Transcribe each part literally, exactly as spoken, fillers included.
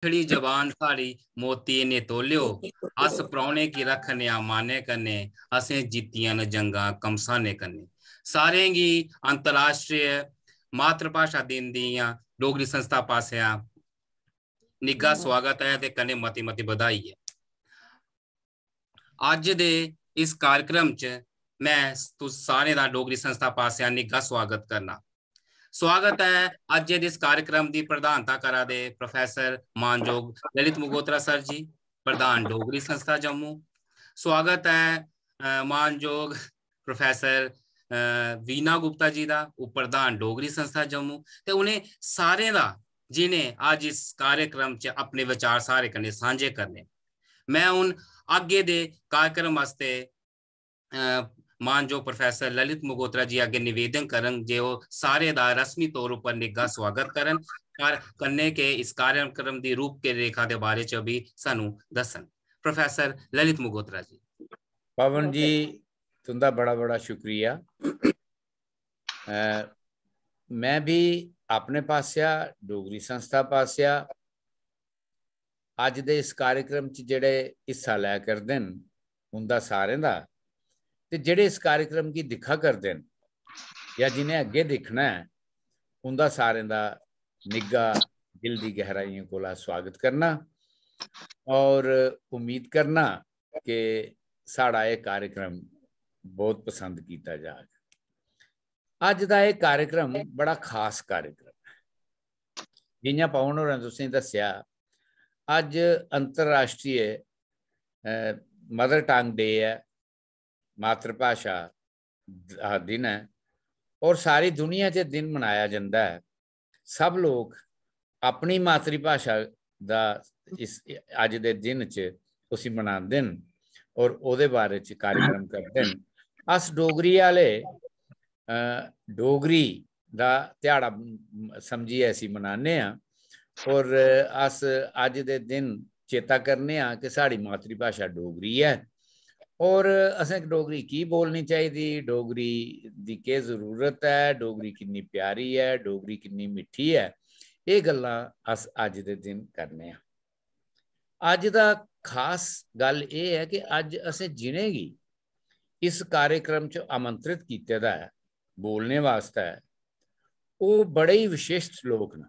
मिट्ठड़ी जबान साढ़ी मोतिये ने तोल्यो, अस परौह्ने गी रक्खने आं मानै कन्नै, असें जित्तियां न जंगां घमसानै कन्नै। सारें गी अंतर्राष्ट्रीय मातृभाशा दिन दियां डोगरी संस्था पासेआ निग्घा स्वागत ऐ ते कन्नै मती मती बधाई ऐ। अज्ज दे इस कार्यक्रम च मैं तुस सारें दा डोगरी संस्था पासेआ निग्घा स्वागत करना। स्वागत ऐ अज्जै दे इस कार्यक्रम दी प्रधानता करा दे प्रोफेसर मानजोग ललित मगोत्रा सर जी, प्रधान डोगरी संस्था जम्मू। स्वागत ऐ, अ, मानजोग प्रोफेसर, अ, वीना गुप्ता जी दा, ओह् प्रधान डोगरी संस्था जम्मू, ते उ'नें सारें दा जि'नें अज्ज इस कार्यक्रम च अपने विचार साढ़े कन्नै सांझे करने। मैं हून अग्गें दे कार्यक्रम आस्तै, अ, मानजोग प्रोफेसर ललित मगोत्रा जी अग्गें निवेदन करन जे ओह् सारे दा रस्मी तौर उप्पर निग्घा स्वागत करन, पर कन्नै गै इस कार्यक्रम दी रूपरेखा दे बारे च बी सानू दस्सन। प्रोफेसर ललित मगोत्रा जी। पवन जी, तुंदा बड़ा बड़ा शुक्रिया। अ, मैं भी अपने पासेआ, डोगरी संस्था पासेआ अज्ज दे इस कार्यक्रम च जेह्ड़े हिस्सा लै करदे न, उंदा सारें दा, ते जेह्ड़े इस कार्यक्रम गी दिक्खा करदे न जां जि'नें अग्गें दिक्खना ऐ, उंदा सारें दा निग्घा दिल दी गैहराइयें कोला स्वागत करना और उम्मीद करना कि साढ़ा एह् कार्यक्रम बहुत पसंद कीता जाग। अज्ज दा एह् कार्यक्रम बड़ा खास कार्यक्रम ऐ। जि'यां पवन होरें तुसेंगी दस्सेआ, अज्ज अंतर्राष्ट्रीय, अ, मदर टंग डे ऐ, मातृभाशा दा दिन ऐ, और सारी दुनिया च दिन मनाया जंदा ऐ। सब लोक अपनी मातृभाशा दा इस अज्ज दे दिन च उसी मनांदे न और ओह्दे बारे च कार्यक्रम करदे न। अस डोगरी आह्ले, अ, डोगरी दा ध्याड़ा समझियै इसी मनाने आं और अस अज्ज दे दिन चेता करने आं कि साढ़ी मातृभाशा डोगरी ऐ और असें डोगरी की बोलनी चाहिदी, डोगरी दी केह् जरूरत ऐ, डोगरी किन्नी प्यारी ऐ, डोगरी किन्नी मिट्ठी ऐ, एह् गल्लां अस अज्ज दे दिन करने आं। अज्ज दा खास गल्ल एह् ऐ कि अज्ज असें जि'नेंगी इस कार्यक्रम च आमंत्रित कीते दा ऐ बोलने वास्तै, ओह् बड़े ही विशिष्ट लोक न।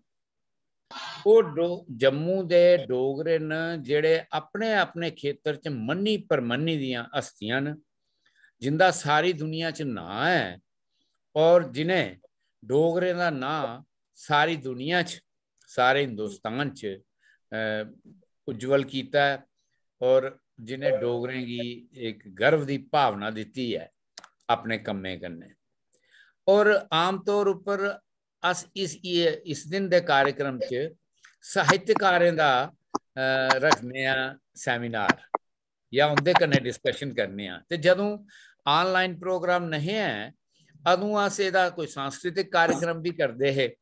ओह् डो-, जम्मू दे डोगरे न जेह्ड़े अपने अपने खेतर च मन्नी परमन्नी दियां हस्तियां न, जिंदा सारी दुनिया च नांऽ ऐ और जि'नें डोगरें दा नांऽ सारी दुनिया च, सारे हिंदुस्तान च, अ, उज्जवल कीता ऐ और जि'नें डोगरें गी इक गर्व दी भावना दित्ती ऐ अपने कम्में कन्नै। और आमतौर उप्पर अस इस, इस दिन दे कार्यक्रम च साहित्यकारें दा, अ, रखने आं seminar जां उं'दे कन्नै discussion करने आं। ते जदूं online program नहीं ऐ, अदूं अस एह्दा कोई सांस्कृतिक कार्यक्रम बी करदे हे,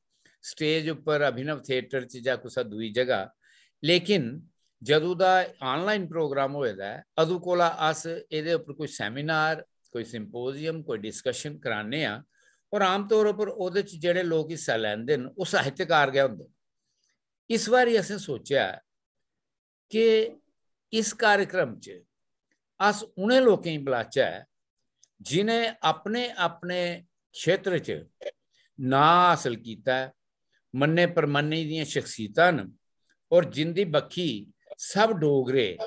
stage उप्पर, अभिनव theatre च जां कुसै दूई जगह। लेकिन जदूं दा online program होए दा ऐ, अदूं कोला अस एह्दे उप्पर कोई seminar, कोई symposium, कोई discussion कराने आं और आमतौर उप्पर ओह्दे च जेह्ड़े लोक हिस्सा लैंदे न, ओह् साहित्यकार गै होंदे न। इस बारी असें सोचेआ कि इस कार्यक्रम च अस उ'नें लोकें गी बलाचै जि'नें अपने अपने क्षेत्र च नांऽ हासल कीता ऐ, मन्ने परमन्ने दियां शख्सियतां न और जिंदी बक्खी सब डोगरे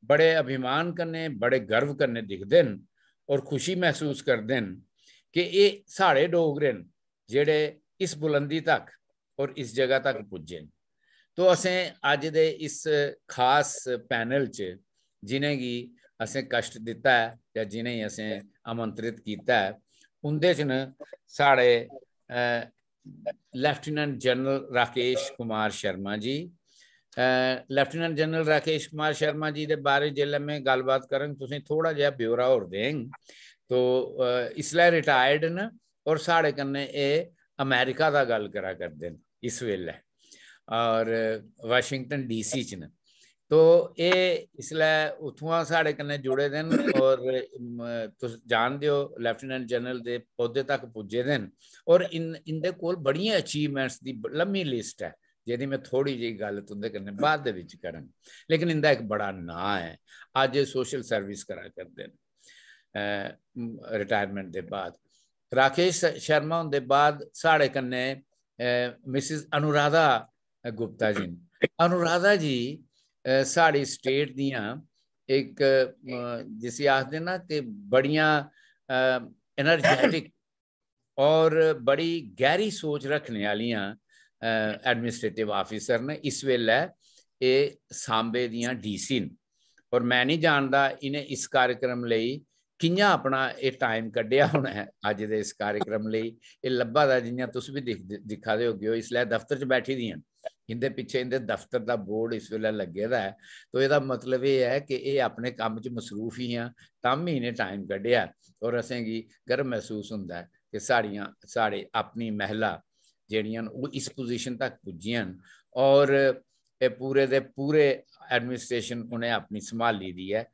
बड़े अभिमान कन्नै, बड़े गर्व कन्नै दिखदे न और खुशी मसूस करदे न कि एह् साढ़े डोगरे न जेह्ड़े इस बुलंदी तक और इस जगह तक पुज्जे न। तो असें अज्ज दे इस खास panel च जि'नेंगी असें कश्ट दित्ता ऐ जां जि'नेंगी असें आमंत्रित कीता ऐ, उं'दे च न साढ़े, अ, Lieutenant General राकेश कुमार शर्मा जी। अ, Lieutenant General राकेश कुमार शर्मा जी दे बारे च जेल्लै में गल्लबात करङ, तुसें थोह्ड़ा जेहा ब्यौरा होर देङ। तो, अ, इसलै retired न और साढ़े कन्नै एह् अमेरिका दा गल्ल करा करदे न इस बेल्लै और Washington D C च न। तो एह् इसलै उत्थुआं साढ़े कन्नै जुड़े दे न और, म, तुस जानदे ओ, Lieutenant General दे औह्दे तक पुज्जे दे न और इन-, इं'दे कोल बड़ियां achievements दी ब-, लम्मी list ऐ। जेह्दी में थोह्ड़ी जेही गल्ल तुं'दे कन्नै बाद दे बिच करङ। लेकिन इं'दा इक बड़ा नांऽ ऐ, अज्ज एह् सोशल सर्विस करा करदे न रिटायरमेंट दे बाद। राकेश शर्मा हुंदे बाद साढ़े कन्नै मिसिस अनुराधा गुप्ता जी न। अनुराधा जी साढ़ी स्टेट दियां इक, जिसी आखदे ना कि बड़ियां एनर्जेटिक और बड़ी गैह्री सोच रक्खने आह्लियां एडमिनिस्ट्रेटिव ऑफिसर न। इस बेल्लै एह् सांबे दियां डीसी न और मैं निं जानदा इ'नें इस कार्यक्रम लेई कि'यां अपना एह् टाइम कड्ढेआ होना ऐ अज्ज दे इस कार्यक्रम लेई। एह् लब्भा दा, जि'यां तुस बी दिख-, दिक्खा दे होगे ओ, इसलै दफ्तर च बैठी दियां न। इं'दे पिच्छे इं'दे दफ्तर दा बोर्ड इस बेल्लै लग्गे दा ऐ। तो एह्दा मतलब एह् ऐ कि एह् अपने कम्म च मसरूफ हियां, तां बी इ'नें टाइम कड्ढेआ और असेंगी गर्व मसूस होंदा ऐ कि साढ़ियां, साढ़े अपनी महिला जेह्ड़ियां न, ओह् इस पोजीशन तक पुज्जियां न और एह् पूरे दे पूरे एडमिनिस्ट्रेशन उ'नें अपनी संभाली दी ऐ।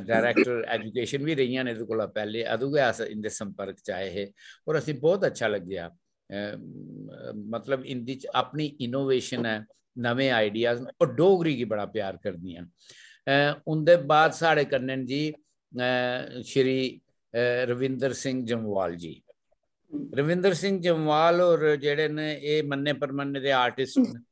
डायरेक्टर एजुकेशन बी रेहियां न एह्दे कोला पैह्ले, अदूं गै अस इं'दे संपर्क च आए हे और असें बहुत अच्छा लग्गेआ। अ, मतलब इं'दी च अपनी इनोवेशन ऐ, नमें आइडियाज न और डोगरी गी बड़ा प्यार करदियां न। अ, उं'दे बाद साढ़े कन्नै न जी, अ, श्री, अ, रविंदर सिंह जम्वाल जी। रविंदर सिंह जम्वाल होर जेह्ड़े न, एह् मन्ने परमन्ने दे आर्टिस्ट न।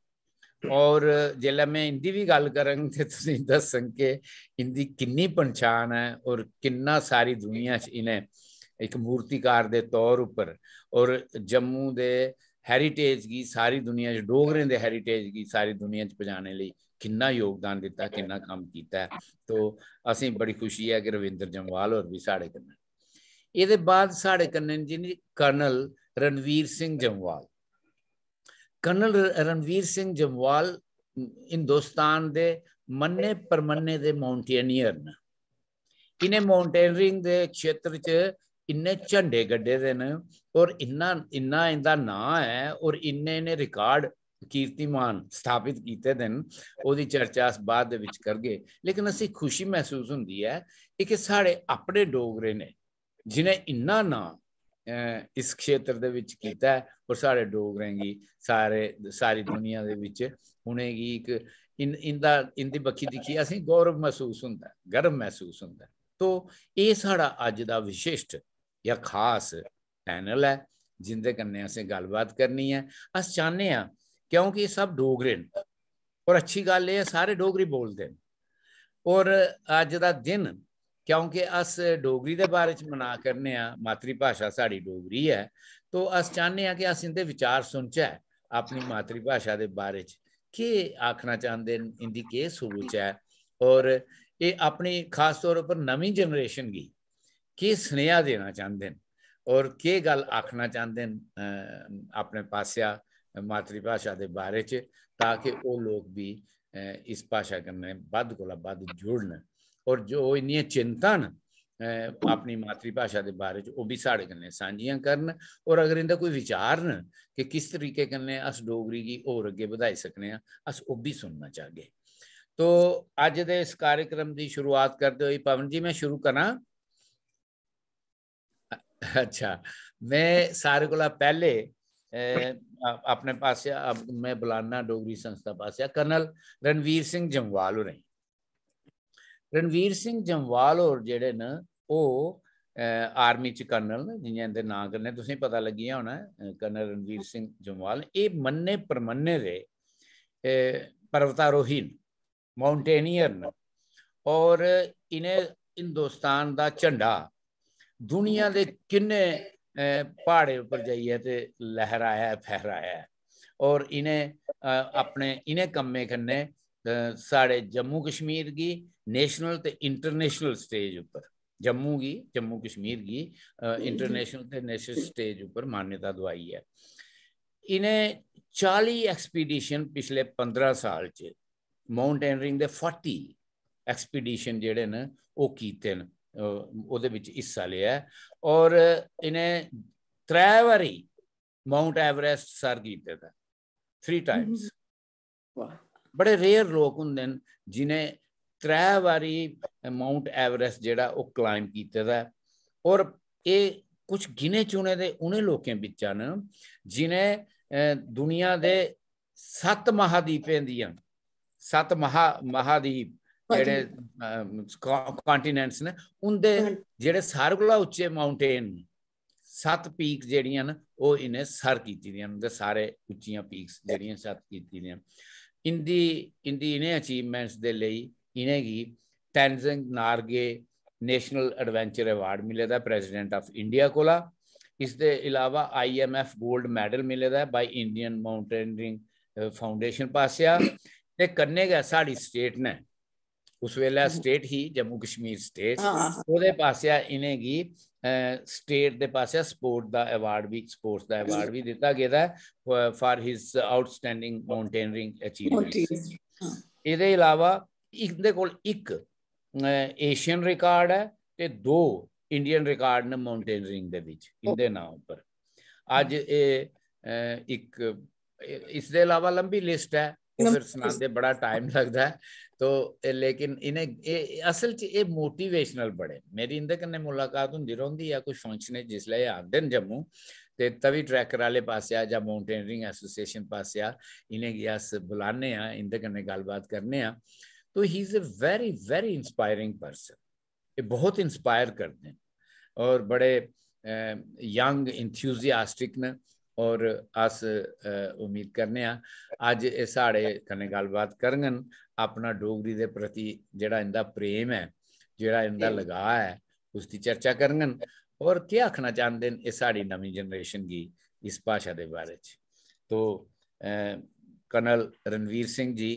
और जेल्लै में इं'दी बी गल्ल करङ ते तुसेंगी दस्सङ कि इं'दी किन्नी पंछान ऐ और किन्ना सारी दुनिया च इ'नें इक मूर्तिकार दे तौर उप्पर और जम्मू दे हेरिटेज गी सारी दुनिया च, डोगरें दे हेरिटेज गी सारी दुनिया च पजाने लेई किन्ना योगदान दित्ता, किन्ना कम्म कीता ऐ। तो असेंगी बड़ी खुशी ऐ कि रविंदर जम्वाल होर बी साढ़े कन्नै। एह्दे बाद साढ़े कन्नै न जी कर्नल रणवीर सिंह जम्वाल। कर्नल र-, रणवीर सिंह जम्वाल हिंदुस्तान दे मन्ने परमन्ने दे माउंटेनियर न। इ'नें माउंटेनियरिंग दे क्षेत्र च इन्ने झंडे गड्ढे दे न और इन्ना, इन्ना इं'दा नांऽ ऐ और इन्ने इ'नें रिकार्ड कीर्तिमान स्थापित कीते दे न, ओह्दी चर्चा अस बाद दे बिच करगे। लेकिन असें खुशी मसूस होंदी ऐ कि साढ़े अपने डोगरे ने, जि'नें इन्ना नांऽ, अ, इस क्षेत्र दे बिच कीता ऐ और साढ़े डोगरें गी सारे, सारी दुनिया दे बिच उ'नेंगी इक इन-, इं'दा, इं'दी बक्खी दिक्खियै असेंगी गौरव मसूस होंदा ऐ, गर्व मसूस होंदा ऐ। तो एह् साढ़ा अज्ज दा विशिष्ट जां खास पैनल ऐ, जिं'दे कन्नै असें गल्लबात करनी ऐ। अस चाह्न्ने आं, क्योंकि एह् सब डोगरे न और अच्छी गल्ल एह् ऐ, सारे डोगरी बोलदे न। और अज्ज दा दिन, क्योंकि अस डोगरी दे बारे च मना करने आं, मातृभाशा साढ़ी डोगरी ऐ, तो अस चाह्न्ने आं कि अस इं'दे विचार सुनचै, अपनी मातृभाशा दे बारे च केह् आखना चांह्दे न, इं'दी केह् सोच ऐ, और एह् अपनी खास तौर उप्पर नमीं जनरेशन गी केह् सनेहा देना चांह्दे न और केह् गल्ल आखना चांह्दे न, अ, अपने पासेआ मातृभाशा दे बारे च, ताकि ओह् लोक बी, अ, इस भाशा कन्नै बद्ध कोला बद्ध जुड़न और जो इन्नियां चिंतां न, अ, अपनी मातृभाशा दे बारे च, ओह् बी साढ़े कन्नै सांझियां करन। और अगर इं'दा कोई विचार न कि किस तरीके कन्नै अस डोगरी गी होर अग्गें बधाई सकने आं, अस ओह् बी सुनना चाहगे। तो अज्ज दे इस कार्यक्रम दी शुरुआत करदे होई पवन जी, में शुरू करां। अच्छा, में सारे कोला पैह्ले, अ, अ-, अपने पासेआ, अ, में बुलाना डोगरी संस्था पासेआ कर्नल रणवीर सिंह जम्वाल होरें। रणवीर सिंह जम्वाल होर जेह्ड़े न, ओह्, अ, आर्मी च कर्नल न, जि'यां इं'दे नांऽ कन्नै तुसेंगी पता लग्गी गेआ होना ऐ, अ, कर्नल रणवीर सिंह जम्वाल। एह् मन्ने परमन्ने दे, अ, पर्वतारोही न, माउंटेनियर न, और इ'नें हिंदुस्तान दा झंडा दुनिया दे किन्ने, अ, प्हाड़ें उप्पर जाइयै ते लहराया ऐ, फहराया ऐ। और इ'नें, अ, अपने इ'नें कम्में कन्नै, अ, साढ़े जम्मू कश्मीर गी नेशनल ते इंटरनेशनल स्टेज उप्पर, जम्मू गी, जम्मू कश्मीर गी, अ, इंटरनेशनल ते नेशनल स्टेज उप्पर मान्यता दोआई ऐ। इ'नें चाली एक्सपीडिशन पिछले पंदरां साल च, माउंटेनियरिंग दे फोर्टी एक्सपीडिशन जेह्ड़े न, ओह् कीते न, अ, ओह्दे बिच हिस्सा लेआ ऐ। और इ'नें त्रै बारी माउंट एवरेस्ट सर कीते दा, थ्री टाइम्स। वाह। बड़े रेयर लोक होंदे न जि'नें त्रै बारी माउंट एवरेस्ट जेह्ड़ा ओह् क्लाइम कीते दा ऐ। और एह् कुछ गिने चुने दे उ'नें लोकें बिच्चा न जि'नें, अ, दुनिया दे सत्त महादीपें दियां, सत्त महा महादीप जेह्ड़े कॉन्टिनेंट्स न, उं'दे जेह्ड़े सारें कोला उच्चे माउंटेन न, सत्त पीक जेह्ड़ियां न, ओह् इ'नें सर कीती दियां न, उं'दे सारे उच्चियां पीक्स जेह्ड़ियां सर कीती दियां न। इं'दी इं'दी इ'नें अचीवमेंट्स दे लेई इ'नेंगी Tenzing Norgay national adventure award मिले दा प्रेसिडेंट ऑफ इंडिया कोला। इसदे अलावा आईएमएफ गोल्ड मेडल मिले दा बाय इंडियन माउंटेनियरिंग फाउंडेशन पासेआ। ते कन्नै गै साढ़ी स्टेट ने, उस बेल्लै स्टेट ही जम्मू कश्मीर स्टेट, ओह्दे पासेआ इ'नेंगी स्टेट दे पासेआ स्पोर्ट दा अवार्ड बी, स्पोर्ट्स दा अवार्ड बी दित्ता गेदा ऐ for his outstanding mountaineering achievements। एह्दे अलावा इं'दे कोल इक एशियन रिकार्ड ऐ ते दो इंडियन रिकार्ड न माउंटेनियरिंग दे बिच इं'दे नांऽ उप्पर। अज्ज एह् इक, इसदे अलावा लंबी लिस्ट ऐ, ओह् फिर सनांदे बड़ा टाइम लगदा ऐ। तो लेकिन इ'नें, असल च एह् मोटिवेशनल बड़े। मेरी इं'दे कन्नै मुलाकात होंदी रौंह्दी ऐ, कुछ फंक्शन जिसलै एह् आंदे न जम्मू, ते तवी ट्रैकर आह्ले पासेआ जां माउंटेनियरिंग एसोसिएशन पासेआ इ'नेंगी अस बुलाने आं, इं'दे कन्नै गल्लबात करने आं। तो he is a very very inspiring person। एह् बहुत इंस्पायर करदे न और बड़े यंग इंथ्यूजियास्टिक न। और अस उम्मीद करने आं अज्ज एह् साढ़े कन्नै गल्लबात करङन, अपना डोगरी दे प्रति जेह्ड़ा इं'दा प्रेम ऐ, जेह्ड़ा इं'दा लगाऽ ऐ, उसदी चर्चा करङन और केह् आखना चांह्दे न एह् साढ़ी नमीं जनरेशन गी इस भाशा दे बारे च। तो कर्नल रणवीर सिंह जी,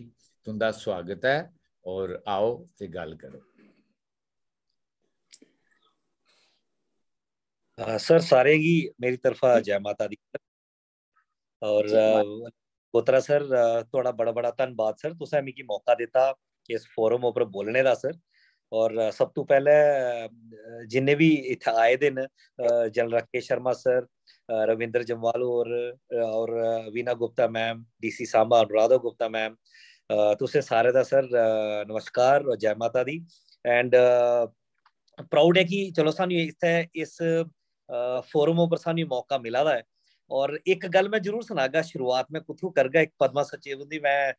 तुं'दा सुआगत ऐ और आओ ते गल्ल करो। सर, सारें गी मेरी तरफा जय माता दी। और गोत्रा सर, थुआढ़ा बड़ा बड़ा धन्नबाद सर, तुसें मिगी मौका दित्ता इस फोरम उप्पर बोलने दा सर। और सब तू पैह्ले जिन्ने बी इत्थै आए दे न, जनरल राकेश शर्मा सर, रविंद्र जम्वाल होर और Veena Gupta ma'am, DC Samba Anuradha Gupta ma'am, तुसें सारे दा सर नमस्कार और जय माता दी। एंड प्राउड ऐ कि चलो सानू इत्थै इस फोरम उप्पर सानू मौका मिला दा ऐ। और इक गल्ल मैं जरूर सनागा, शुरुआत मैं कुत्थू करगा, इक पद्मा सचिव हुंदी मैं,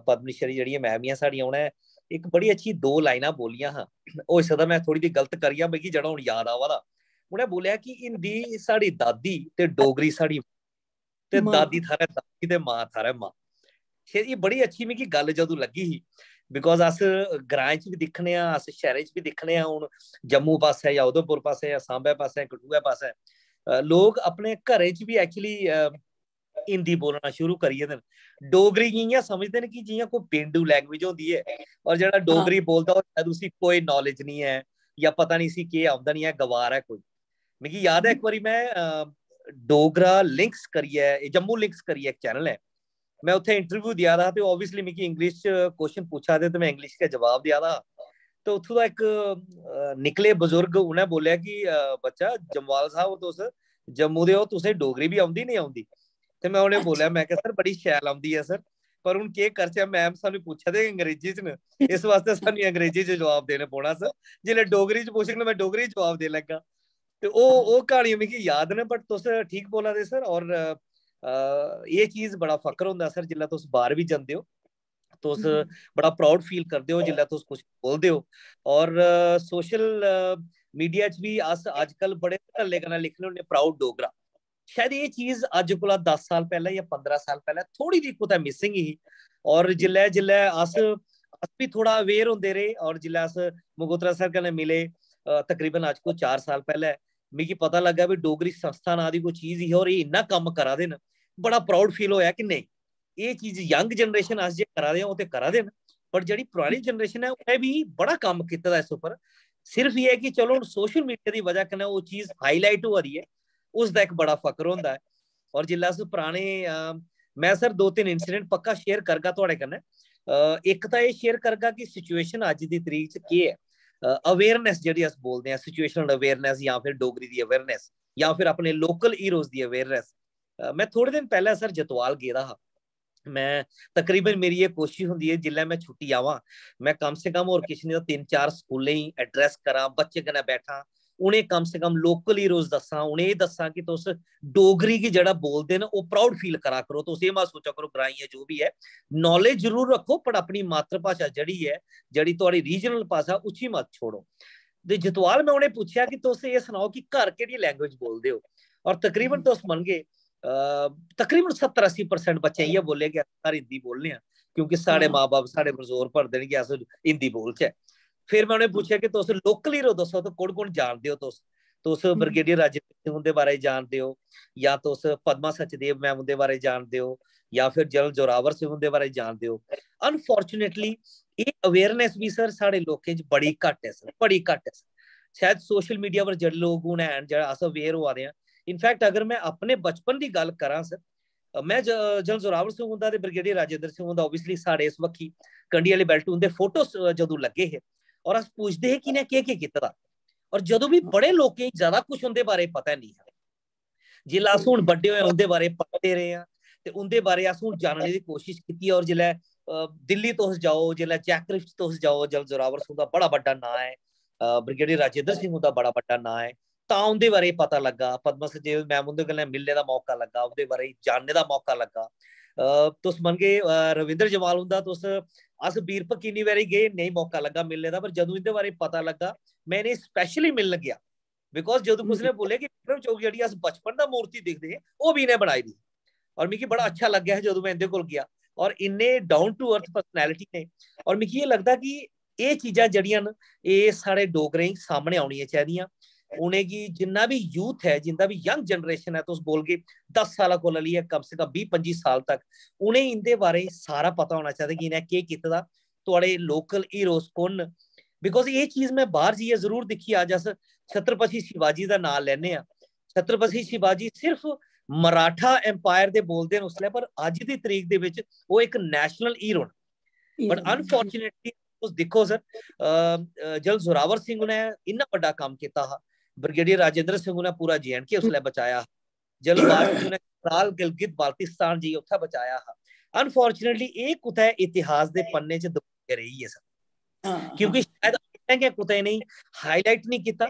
पद्मश्री जेह्ड़ी मैम हियां साढ़ियां, उ'नें इक बड़ी अच्छी दो लाइनां बोलियां हां। होई सकदा मैं थोड़ी दी गलत करियां, मिगी जेह्ड़ा हुन याद आवा दा, उ'नें बोलेआ कि हिंदी साढ़ी दादी ते डोगरी साढ़ी ते दादी थारै दादी ते मां थारै मां। एह् बड़ी अच्छी मिगी गल्ल जदूं लग्गी ही, बिकॉज अस ग्राएं च बी दिक्खने आं, अस शैह्रें च बी दिक्खने आं, हून जम्मू पासै जां उधमपुर पासै जां सांबै पासै, कठुऐ पासै, लोक अपने घरें च बी एक्चुअली हिंदी बोलना शुरू करी गेदे न। डोगरी गी इ'यां समझदे न कि जि'यां कोई पेंडू लैंग्वेज होंदी ऐ, और जेह्ड़ा डोगरी बोलदा होऐ शायद उसी कोई नॉलेज निं ऐ जां पता निं इसी केह् औंदा निं ऐ, गवार ऐ कोई। मिगी याद ऐ इक बारी मैं डोगरा लिंक्स करियै, जम्मू लिंक्स करियै इक चैनल ऐ, मैं उत्थै इंटरव्यू देआ दा हा ते ऑब्वियसली मिगी इंग्लिश च क्वेश्चन पुच्छा दे ते मैं इंग्लिश गै जवाब देआ दा हा। ते उत्थूं दा इक निकले बजुर्ग, उ'नें बोलेआ कि बच्चा, जम्वाल साहब, तुस जम्मू दे ओ, तुसें डोगरी बी औंदी निं औंदी? ते मैं उ'नें बोलेआ, मैं आखेआ सर, बड़ी शैल औंदी ऐ सर, पर हून केह् करचै, मैम सानू पुच्छा दे अंग्रेजी च न, इस वास्तै सानू अंग्रेजी च जवाब देने पौना सर, जिसलै डोगरी च पुच्छङन मैं डोगरी च जवाब देई लैगा। ते ओह् ओह् क्हानियां मिगी याद न, बट तुस ठीक बोला दे सर। और एह् चीज बड़ा फक्र होंदा सर, जिसलै तुस बाहर बी जंदे ओ, तुस बड़ा प्राउड फील करदे ओ जिसलै तुस कुछ बोलदे ओ। और सोशल मीडिया च बी अस अजकल बड़े धड़ल्ले कन्नै लिखने होन्ने, प्राउड डोगरा। शायद एह् चीज अज्ज कोला दस साल पैह्लें जां पंदरां साल पैह्लें थोह्ड़ी दी कुतै मिसिंग ही। और जिल्लै जिल्लै अस अस बी थोह्ड़ा अवेयर होंदे रेह्, और जिल्लै अस मगोत्रा सर कन्नै मिले, तकरीबन अज्ज कोला चार साल पैह्लें, मिगी पता लग्गा भी डोगरी संस्था नांऽ दी कोई चीज ही और एह् इन्ना कम्म करा दे न, बड़ा प्राउड फील होआ कि नेईं, एह् चीज यंग जनरेशन अस जे करा दे आं ओह् ते करा दे न, पर जेह्ड़ी परानी जनरेशन ऐ उ'नें बी बड़ा कम्म कीते दा इस उप्पर। सिर्फ एह् ऐ कि चलो हून सोशल मीडिया दी बजह कन्नै ओह् चीज हाईलाइट होआ दी ऐ, उसदा इक बड़ा फक्र होंदा ऐ। और जिल्लै अस पराने, अ, मैं सर दो तिन्न इंसिडेंट पक्का शेयर करगा थुआढ़े कन्नै। अ, इक तां एह् शेयर करगा कि सिचुएशन अज्ज दी तरीक च केह् ऐ, अवेयरनेस जेह्ड़ी अस बोलदे आं, सिचुएशनल अवेयरनेस जां फिर डोगरी दी अवेयरनेस जां फिर अपने लोकल हीरोज दी अवेयरनेस। अ, मैं थोह्ड़े दिन पैह्लें सर जतवाल गेदा हा। मैं तकरीबन मेरी एह् कोशिश होंदी ऐ जिल्लै मैं छुट्टी आवां, मैं कम से कम होर किश निं तां तिन्न चार स्कूलें गी एड्रेस करां, बच्चें कन्नै बैठां, उ'नें कम से कम local heroes दस्सां, उ'नें एह् दस्सां कि तुस डोगरी गी जेह्ड़ा बोलदे न, ओह् proud feel करा करो। तुस एह् मत सोचा करो ग्राईं ऐ, जो बी ऐ, knowledge जरूर रक्खो, पर अपनी मातृभाशा जेह्ड़ी ऐ, जेह्ड़ी थुआढ़ी regional भाशा, उसी मत छोड़ो। ते जतवाल में उ'नें पुच्छेआ कि तुस एह् सनाओ कि घर केह्ड़ी language बोलदे ओ? और तकरीबन तुस मनगे, अ, तकरीबन सत्तर अस्सी percent बच्चे इ'यै बोले कि अस घर हिंदी बोलने आं, क्योंकि साढ़े मां-बब्ब साढ़े पर जोर भरदे न कि अस हिंदी बोलचै। फिर में उ'नें पुच्छेआ कि तुस local hero दस्सो, ते कु'न-कु'न जानदे ओ तुस? तुस ब्रिगेडियर राजेंद्र सिंह हुंदे बारे च जानदे ओ, जां तुस पद्मा सचदेव मैम हुंदे बारे च जानदे ओ, जां फिर जनरल जोरावर सिंह हुंदे बारे च जानदे ओ? Unfortunately, एह् awareness बी, सर, साढ़े लोकें च बड़ी घट्ट ऐ, सर, बड़ी घट्ट ऐ, सर। शायद social media पर जेह्ड़े लोक हून हैन, जेह्ड़ा अस aware होआ दे आं। In fact, अगर में अपने बचपन दी गल्ल करां, सर, अ, में ज-, जनरल जोरावर सिंह हुंदा ते ब्रिगेडियर राजेंद्र सिंह हुंदा, obviously, साढ़े इस बक्खी कंढी आह्ली belt, उं'दे photos, अ, जदूं लग्गे हे, और अस पुछदे हे कि इ'नें केह्-केह् कीते दा। और जदूं बी बड़े लोकें गी ज्यादा कुछ उं'दे बारे पता नेईं हा। जिसलै अस हून बड्डे होए, उं'दे बारे पढ़दे रेह् आं, ते उं'दे बारे अस हून जानने दी कोशिश कीती ऐ। और जिसलै, अ, दिल्ली तुस जाओ, जिसलै जैक रिफ्ट तुस जाओ, जनरल जोरावर सिंह हुंदा बड़ा बड्डा नांऽ ऐ, अ, ब्रिगेडियर राजेंद्र सिंह हुंदा बड़ा बड्डा नांऽ ऐ, तां उं'दे बारे पता लग्गा। पद्मा सचदेव मैम उं'दे कन्नै मिलने दा मौका लग्गा, उं'दे बारे जानने दा मौका लग्गा। अ, तुस मनगे, अ, रविंद्र जम्वाल हुंदा, तुस, अस बीरप किन्नी बारी गे, नेईं मौका लग्गा मिलने दा, पर जदूं इं'दे बारे पता लग्गा, में इ'नेंगी specially मिलन गेआ। Because जदूं कुसै ने बोलेआ कि विक्रम चौक जेह्ड़ी अस बचपन दा मूर्ति दिखदे हे, ओह् बी इ'नें बनाई दी। और मिगी बड़ा अच्छा लग्गेआ हा जदूं में इं'दे कोल गेआ। और इन्ने down to earth personality ने। और मिगी एह् लगदा कि एह् चीजां जेह्ड़ियां न, एह् साढ़े डोगरें गी सामनै औनियां चाहिदियां। उ'नेंगी, जिन्ना बी youth ऐ, जिंदा बी young generation ऐ, तुस बोलगे दस साला कोला लेइयै कम से कम बीह् पंजी साल तक, उ'नेंगी इं'दे बारे च सारा पता होना चाहिदा कि इ'नें केह् कीते दा, थुआढ़े local heroes कु'न न। Because एह् चीज में बाह्र जाइयै जरूर दिक्खी। अज्ज अस छत्रपति शिवाजी दा नांऽ लैने आं, छत्रपति शिवाजी सिर्फ मराठा empire दे बोलदे न उसलै, पर अज्ज दी तरीक दे बिच ओह् इक national hero न। But unfortunately, तुस दिक्खो सर, अ, अ, जनरल जोरावर सिंह ने इन्ना बड्डा कम्म कीता हा, ब्रिगेडियर राजेंद्र सिंह ने पूरा जे एंड के उसलै बचाया हा, जनरल बाज सिंह ने त्राल गिलगित बाल्तिस्तान जी उत्थै बचाया हा। Unfortunately, एह् कुतै इतिहास दे पन्ने च दबोई गै रेही ऐ सर। क्योंकि शायद असें गै कुतै इ'नेंगी highlight निं कीता,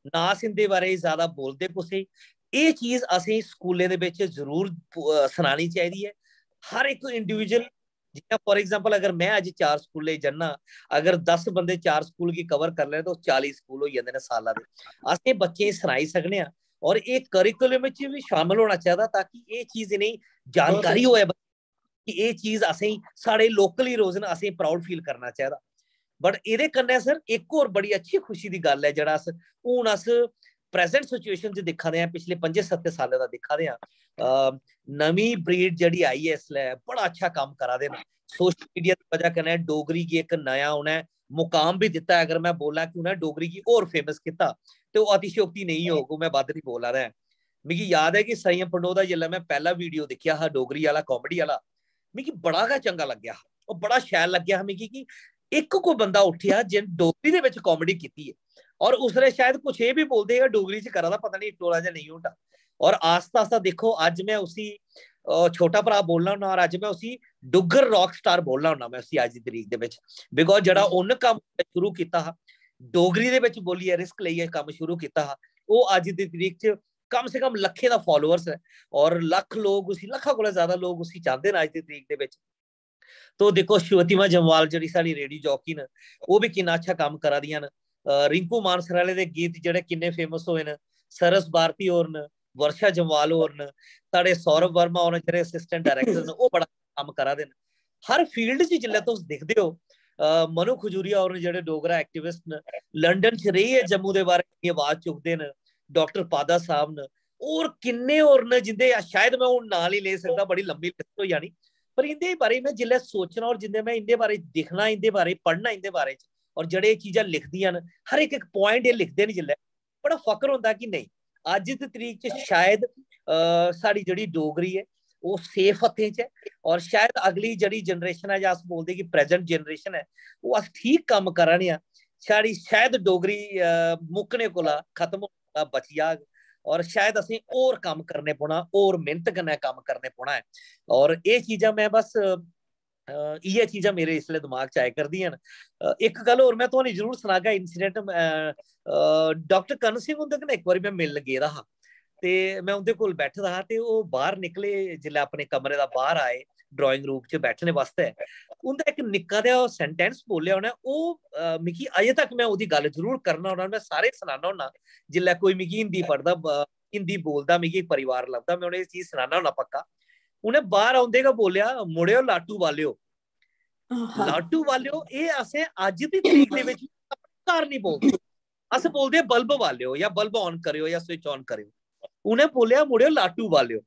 ना अस इं'दे बारे च ज्यादा बोलदे कुसै गी। एह् चीज असें स्कूलें दे बिच जरूर पु-, अ, सनानी चाहिदी ऐ। हर इक individual, जि'यां for example, अगर में अज्ज चार स्कूलें जन्ना, अगर दस बंदे चार स्कूल गी cover करी लैन, ते ओह् चाली स्कूल होई जंदे न साला दे। अस एह् बच्चें गी सनाई सकने आं, और एह् curriculum च बी शामिल होना चाहिदा, ताकि एह् चीज इ'नेंगी जानकारी होऐ कि एह् चीज असेंगी, साढ़े local heroes न, असेंगी proud feel करना चाहिदा। But एह्दे कन्नै सर, इक होर बड़ी अच्छी खुशी दी गल्ल ऐ, जेह्ड़ा अस हून अस present situation च दिक्खा दे आं, पिछले पंजे सत्ते सालें दा दिक्खा दे आं, अ, नमीं breed जेह्ड़ी आई ऐ इसलै, बड़ा अच्छा कम्म करा दे न। Social media दी बजह कन्नै डोगरी गी इक नया उ'नें मुकाम बी दित्ता ऐ। अगर में बोलां कि उ'नें डोगरी गी होर famous कीता, ते ओह् अतिशयोक्ति नेईं होग, ओह् में बद्ध निं बोला दा ऐ। मिगी याद ऐ कि संयम पंडोह दा जिसलै में पैह्ला video दिक्खेआ हा डोगरी आह्ला, comedy आह्ला, मिगी बड़ा गै चंगा लग्गेआ हा। ओह् बड़ा शैल लग्गेआ हा मिगी कि इक कोई बंदा उट्ठेआ जिन डोगरी दे बिच comedy कीती ऐ। और उसलै शायद कुछ एह् बी बोलदे हे, "डोगरी च करा दा पता निं टोला जां नेईं होंदा।" और आस्ता आस्ता दिक्खो, अज्ज में उसी, अ, छोटा भ्राऽ बोलना होन्ना, और अज्ज में उसी डुग्गर rock star बोलना होन्ना, में उसी अज्ज दी तरीक दे बिच। Because जेह्ड़ा उन्न कम्म शुरू कीता हा, डोगरी दे बिच बोलियै, risk लेइयै कम्म शुरू कीता हा, ओह् अज्ज दी तरीक च कम से कम लक्खें दा followers ऐ, और लक्ख लोग उसी, लक्खा कोला ज्यादा लोग उसी चांह्दे न अज्ज दी तरीक दे बिच। तो दिक्खो, श्रीवतिमा जम्वाल जेह्ड़ी साढ़ी radio jockey न, ओह् बी किन्ना अच्छा कम्म करा दियां न। अ, रिंकू मानसर आह्ले दे गीत जेह्ड़े किन्ने famous होए न, सरस भारती होर न, वर्षा जम्वाल होर न, साढ़े सौरभ वर्मा होर न, जेह्ड़े assistant director न, ओह् बड़ा कम्म करा दे न। हर field च जिसलै तुस दिखदे ओ, अ, मनु खजूरिया होर न, जेह्ड़े डोगरा activist न, लंदन च रेहियै जम्मू दे बारे च आवाज चुकदे न, डाक्टर पादा साहब न, होर किन्ने होर न, जिंदे शायद में हून नांऽ निं लेई सकदा, बड़ी लम्मी list होई जानी। पर इंदे बारे में जिसलै सोचना और जिंदे में इंदे बारे दिक्खना, इंदे बारे पढ़ना, इंदे बारे च, और जेह्ड़े एह् चीजां लिखदियां न, हर इक, इक point एह् लिखदे न जिसलै, बड़ा फकर होंदा कि नेईं, अज्ज दी तरीक च शायद, अ, साढ़ी जेह्ड़ी डोगरी ऐ, ओह् safe हत्थें च ऐ, और शायद अगली जेह्ड़ी generation ऐ, जां अस बोलदे कि present generation ऐ, ओह् अस ठीक कम्म करा ने आं। साढ़ी शायद डोगरी, अ, मुक्कने कोला, खत्म होने कोला बची जाग, और शायद असें होर कम्म करने पौना, होर मेह्नत कन्नै कम्म करने पौना ऐ। और एह् चीजां में बस, अ, अ, इ'यै चीजां मेरे इसलै दमाग च आए करदियां न। अ, इक गल्ल होर में तुहानू जरूर सनागा, इंसिडेंट, डाक्टर कर्ण सिंह हुंदे कन्नै इक बारी में मिलन गेदा हा, ते में उं'दे कोल बैठे दा हा, ते ओह् बाहर निकले, जिसलै अपने कमरे दा बाहर आए, ड्राइंग रूम च बैठने बास्तै, उं'दा इक निक्का देहा सेंटेंस बोलेआ उ'नें, ओह्, अ, मिगी अजें तक, में ओह्दी गल्ल जरूर करना होना, में सारे सनाना होना, जिसलै कोई मिगी हिंदी पढ़दा, अ, हिंदी बोलदा, मिगी परिवार लभदा, में उ'नें एह् चीज सनाना होना पक्का। उ'नें बाहर औंदे गै बोलेआ, "मुड़ेओ लाटू वालेओ।" लाटू वालेओ, एह् असें अज्ज दी तरीक दे बिच घर नहीं बोलदे, अस बोलदे बल्ब वालेओ या बल्ब ऑन करेओ या स्विच ऑन करेओ। उ'नें बोलेआ, "मुड़ेओ लाटू वालेओ।"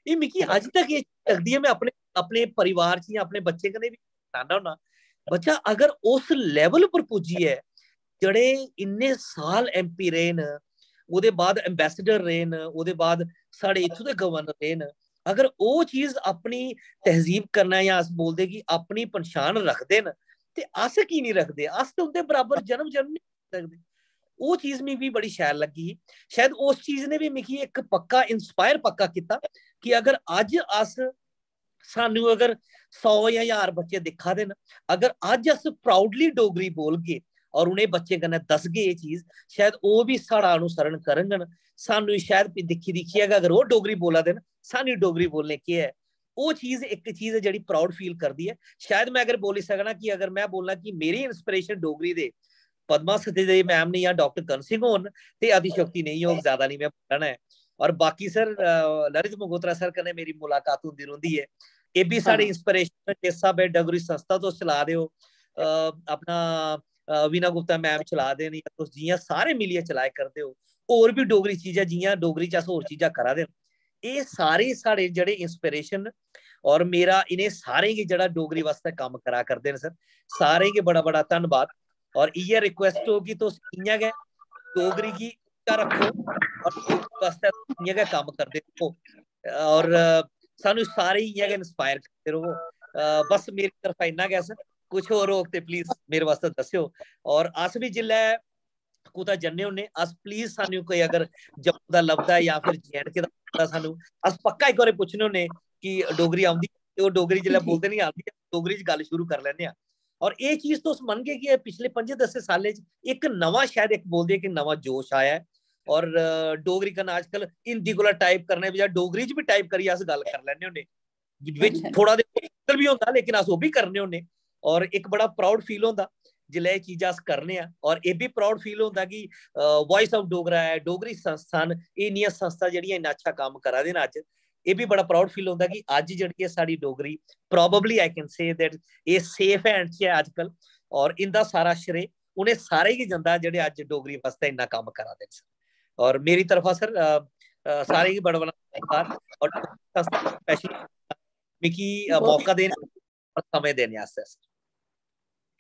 एह् मिगी अज्ज तक एह् लगदी ऐ, में अपने, अपने परिवार च या अपने बच्चें कन्नै बी सनाना होना, बच्चा अगर उस लेवल पर पुज्जियै, जेह्ड़े इन्ने साल एमपी रेह् न, ओह्दे बाद एम्बेसडर रेह् न, ओह्दे बाद साढ़े इत्थूं दे गवर्नर रेह् न, अगर ओह् चीज अपनी तहजीब कन्नै, या अस बोलदे कि अपनी पंछान रखदे न, ते अस की निं रखदे? अस ते उं'दे बराबर जन्म जन्म निं होई सकदे। ओह् चीज मिगी बड़ी शैल लग्गी ही। शायद उस चीज ने बी मिगी इक पक्का इंस्पायर पक्का कीता कि अगर अज्ज अस, सानू अगर सौ या ज्हार बच्चे दिक्खा दे न, अगर अज्ज अस प्राउडली डोगरी बोलगे और उ'नें बच्चें कन्नै दसगे एह् चीज, शायद ओह् बी साढ़ा अनुसरण करङन। सानू शायद भी दिक्खी दिक्खियै गै अगर ओह् डोगरी बोला दे न, सानू डोगरी बोलने केह् ऐ? ओह् चीज इक चीज ऐ जेह्ड़ी प्राउड फील करदी ऐ। शायद में अगर बोली सकना कि अगर में बोलना कि मेरी इंस्पिरेशन डोगरी दे पद्मा सचदेव मैम ने या डाक्टर कर्ण सिंह होर न, ते आदिशक्ति नेईं होग, ज्यादा निं में बोलना ऐ। और बाकी सर, अ, ललित मंगोत्रा सर कन्नै मेरी मुलाकात होंदी रौंह्दी ऐ। एह् बी साढ़े हां। इंस्पिरेशन न, जिस स्हाबै डोगरी संस्था तुस चला दे ओ, अ, अपना, अ, वीणा गुप्ता मैम चला दे न, जां तुस जि'यां सारे मिलियै चलाए करदे ओ, होर बी डोगरी चीजां, जि'यां डोगरी च अस होर चीजां करा दे न, एह् सारे साढ़े जेह्ड़े इंस्पिरेशन न। और मेरा इ'नें सारें गी जेह्ड़ा डोगरी वास्तै कम्म करा करदे न सर, सारें गी बड़ा बड़ा धन्नबाद। और इ'यै रिक्वेस्ट हो कि तुस इ'यां गै डोगरी गी उच्चा रक्खो और डोगरी वास्तै इ'यां गै कम्म करदे र'वो। और, अ, सानू सारे इ'यां गै इंस्पायर करदे र'वो। अ, बस मेरी तरफा इन्ना गै सर, कुछ होर होग ते प्लीज मेरे वास्तै दस्सेओ। और अस बी जिल्लै कुतै जन्ने होन्ने अस, प्लीज सानू कोई अगर जम्मू दा लभदा ऐ या फिर जे एंड के दा लभदा सानू, अस पक्का इक बारी पुच्छने होन्ने कि डोगरी औंदी? ते ओह् डोगरी जिल्लै बोलदे निं औंदी ऐ, डोगरी च गल्ल शुरू करी लैन्ने आं। और एह् चीज तुस मनगे कि एह् पिछले पंजें दसें सालें च इक नमां, शायद इक बोलदे कि नमां जोश आया ऐ। और, अ, डोगरी कन्नै अजकल हिंदी कोला टाइप करने बजाय डोगरी च बी टाइप करियै अस गल्ल करी लैन्ने होन्ने, बिच थोड़ा दे मुश्कल बी होंदा, लेकिन अस ओह् बी करने होन्ने। और इक बड़ा प्राउड फील होंदा जिसलै एह् चीजां अस करने आं। और एह् बी प्राउड फील होंदा कि, अ, वॉइस ऑफ डोगरा ऐ, डोगरी संस्था न, एह् इन्नियां संस्था जेह्ड़ियां इन्ना अच्छा कम्म करा दे न अज्ज। एह् बी बड़ा प्राउड फील होंदा कि अज्ज जेह्ड़ी ऐ साढ़ी Dogri, probably I can say that एह् सेफ हैंड च ऐ अजकल। और इंदा सारा श्रेय उ'नें सारे गी जंदा जेह्ड़े अज्ज डोगरी वास्तै इन्ना कम्म करा दे न सर। और मेरी तरफा सर, अ, अ, सारें गी बड़ा बड़ा धन्नबाद और स्पेशली मिगी, अ, मौका देने और समें देने आस्तै sir.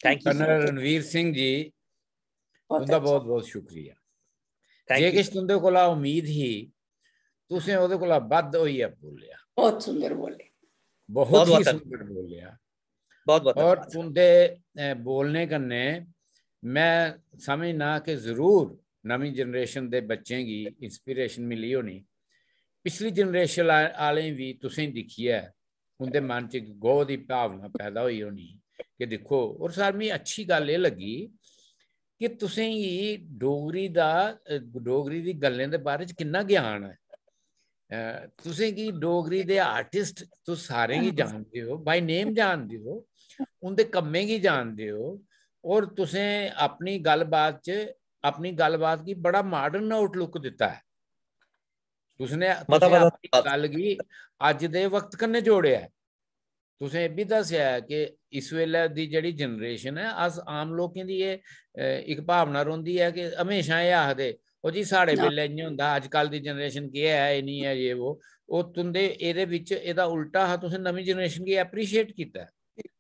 Thank you. Colonel Ranvir Singh ji, तुंदा बहुत बहुत शुक्रिया। जे किश तुंदे कोला उम्मीद ही, तुसें ओह्दे कोला बद्ध होइयै बोलेआ। बहुत सुंदर बोले। बहुत ही सुंदर बोलेआ। बहुत बहुत और तुंदे, अ, बोलने कन्नै में समझना कि जरूर नमीं जनरेशन दे बच्चें गी इंस्पिरेशन मिली होनी। पिछली जनरेशन आ-, आह्लें बी तुसें दिक्खियै उं'दे मन च इक गौह् दी भावना पैदा होई होनी कि दिक्खो, और सर, मिगी अच्छी गल्ल एह् लग्गी कि तुसें गी डोगरी दा, अ, डोगरी दी गल्लें दे बारे च किन्ना ज्ञान ऐ। अ, तुसें गी डोगरी दे आर्टिस्ट तुस सारें गी जानदे ओ, by name जानदे ओ, उं'दे कम्में गी जानदे ओ, और तुसें अपनी गल्लबात च, अपनी गल्लबात गी बड़ा माडर्न आउटलुक दित्ता ऐ। तुसने, मता तुसें मता अपनी गल्ल गी अज्ज दे वक्त कन्नै जोड़ेआ ऐ। तुसें एह् बी दस्सेआ ऐ कि इस बेल्लै दी जेह्ड़ी जनरेशन ऐ, अस आम लोकें दी एह्, अ, इक भावना रौंह्दी ऐ कि म्हेशां एह् आखदे, "ओ जी, साढ़े ना। बेल्लै इ'यां होंदा हा, अजकल दी जनरेशन केह् ऐ, एह् निं ऐ, जे वो।" ओह् तुं'दे एह्दे बिच एह्दा उल्टा हा, तुसें नमीं जनरेशन गी अप्रीशिएट कीता ऐ।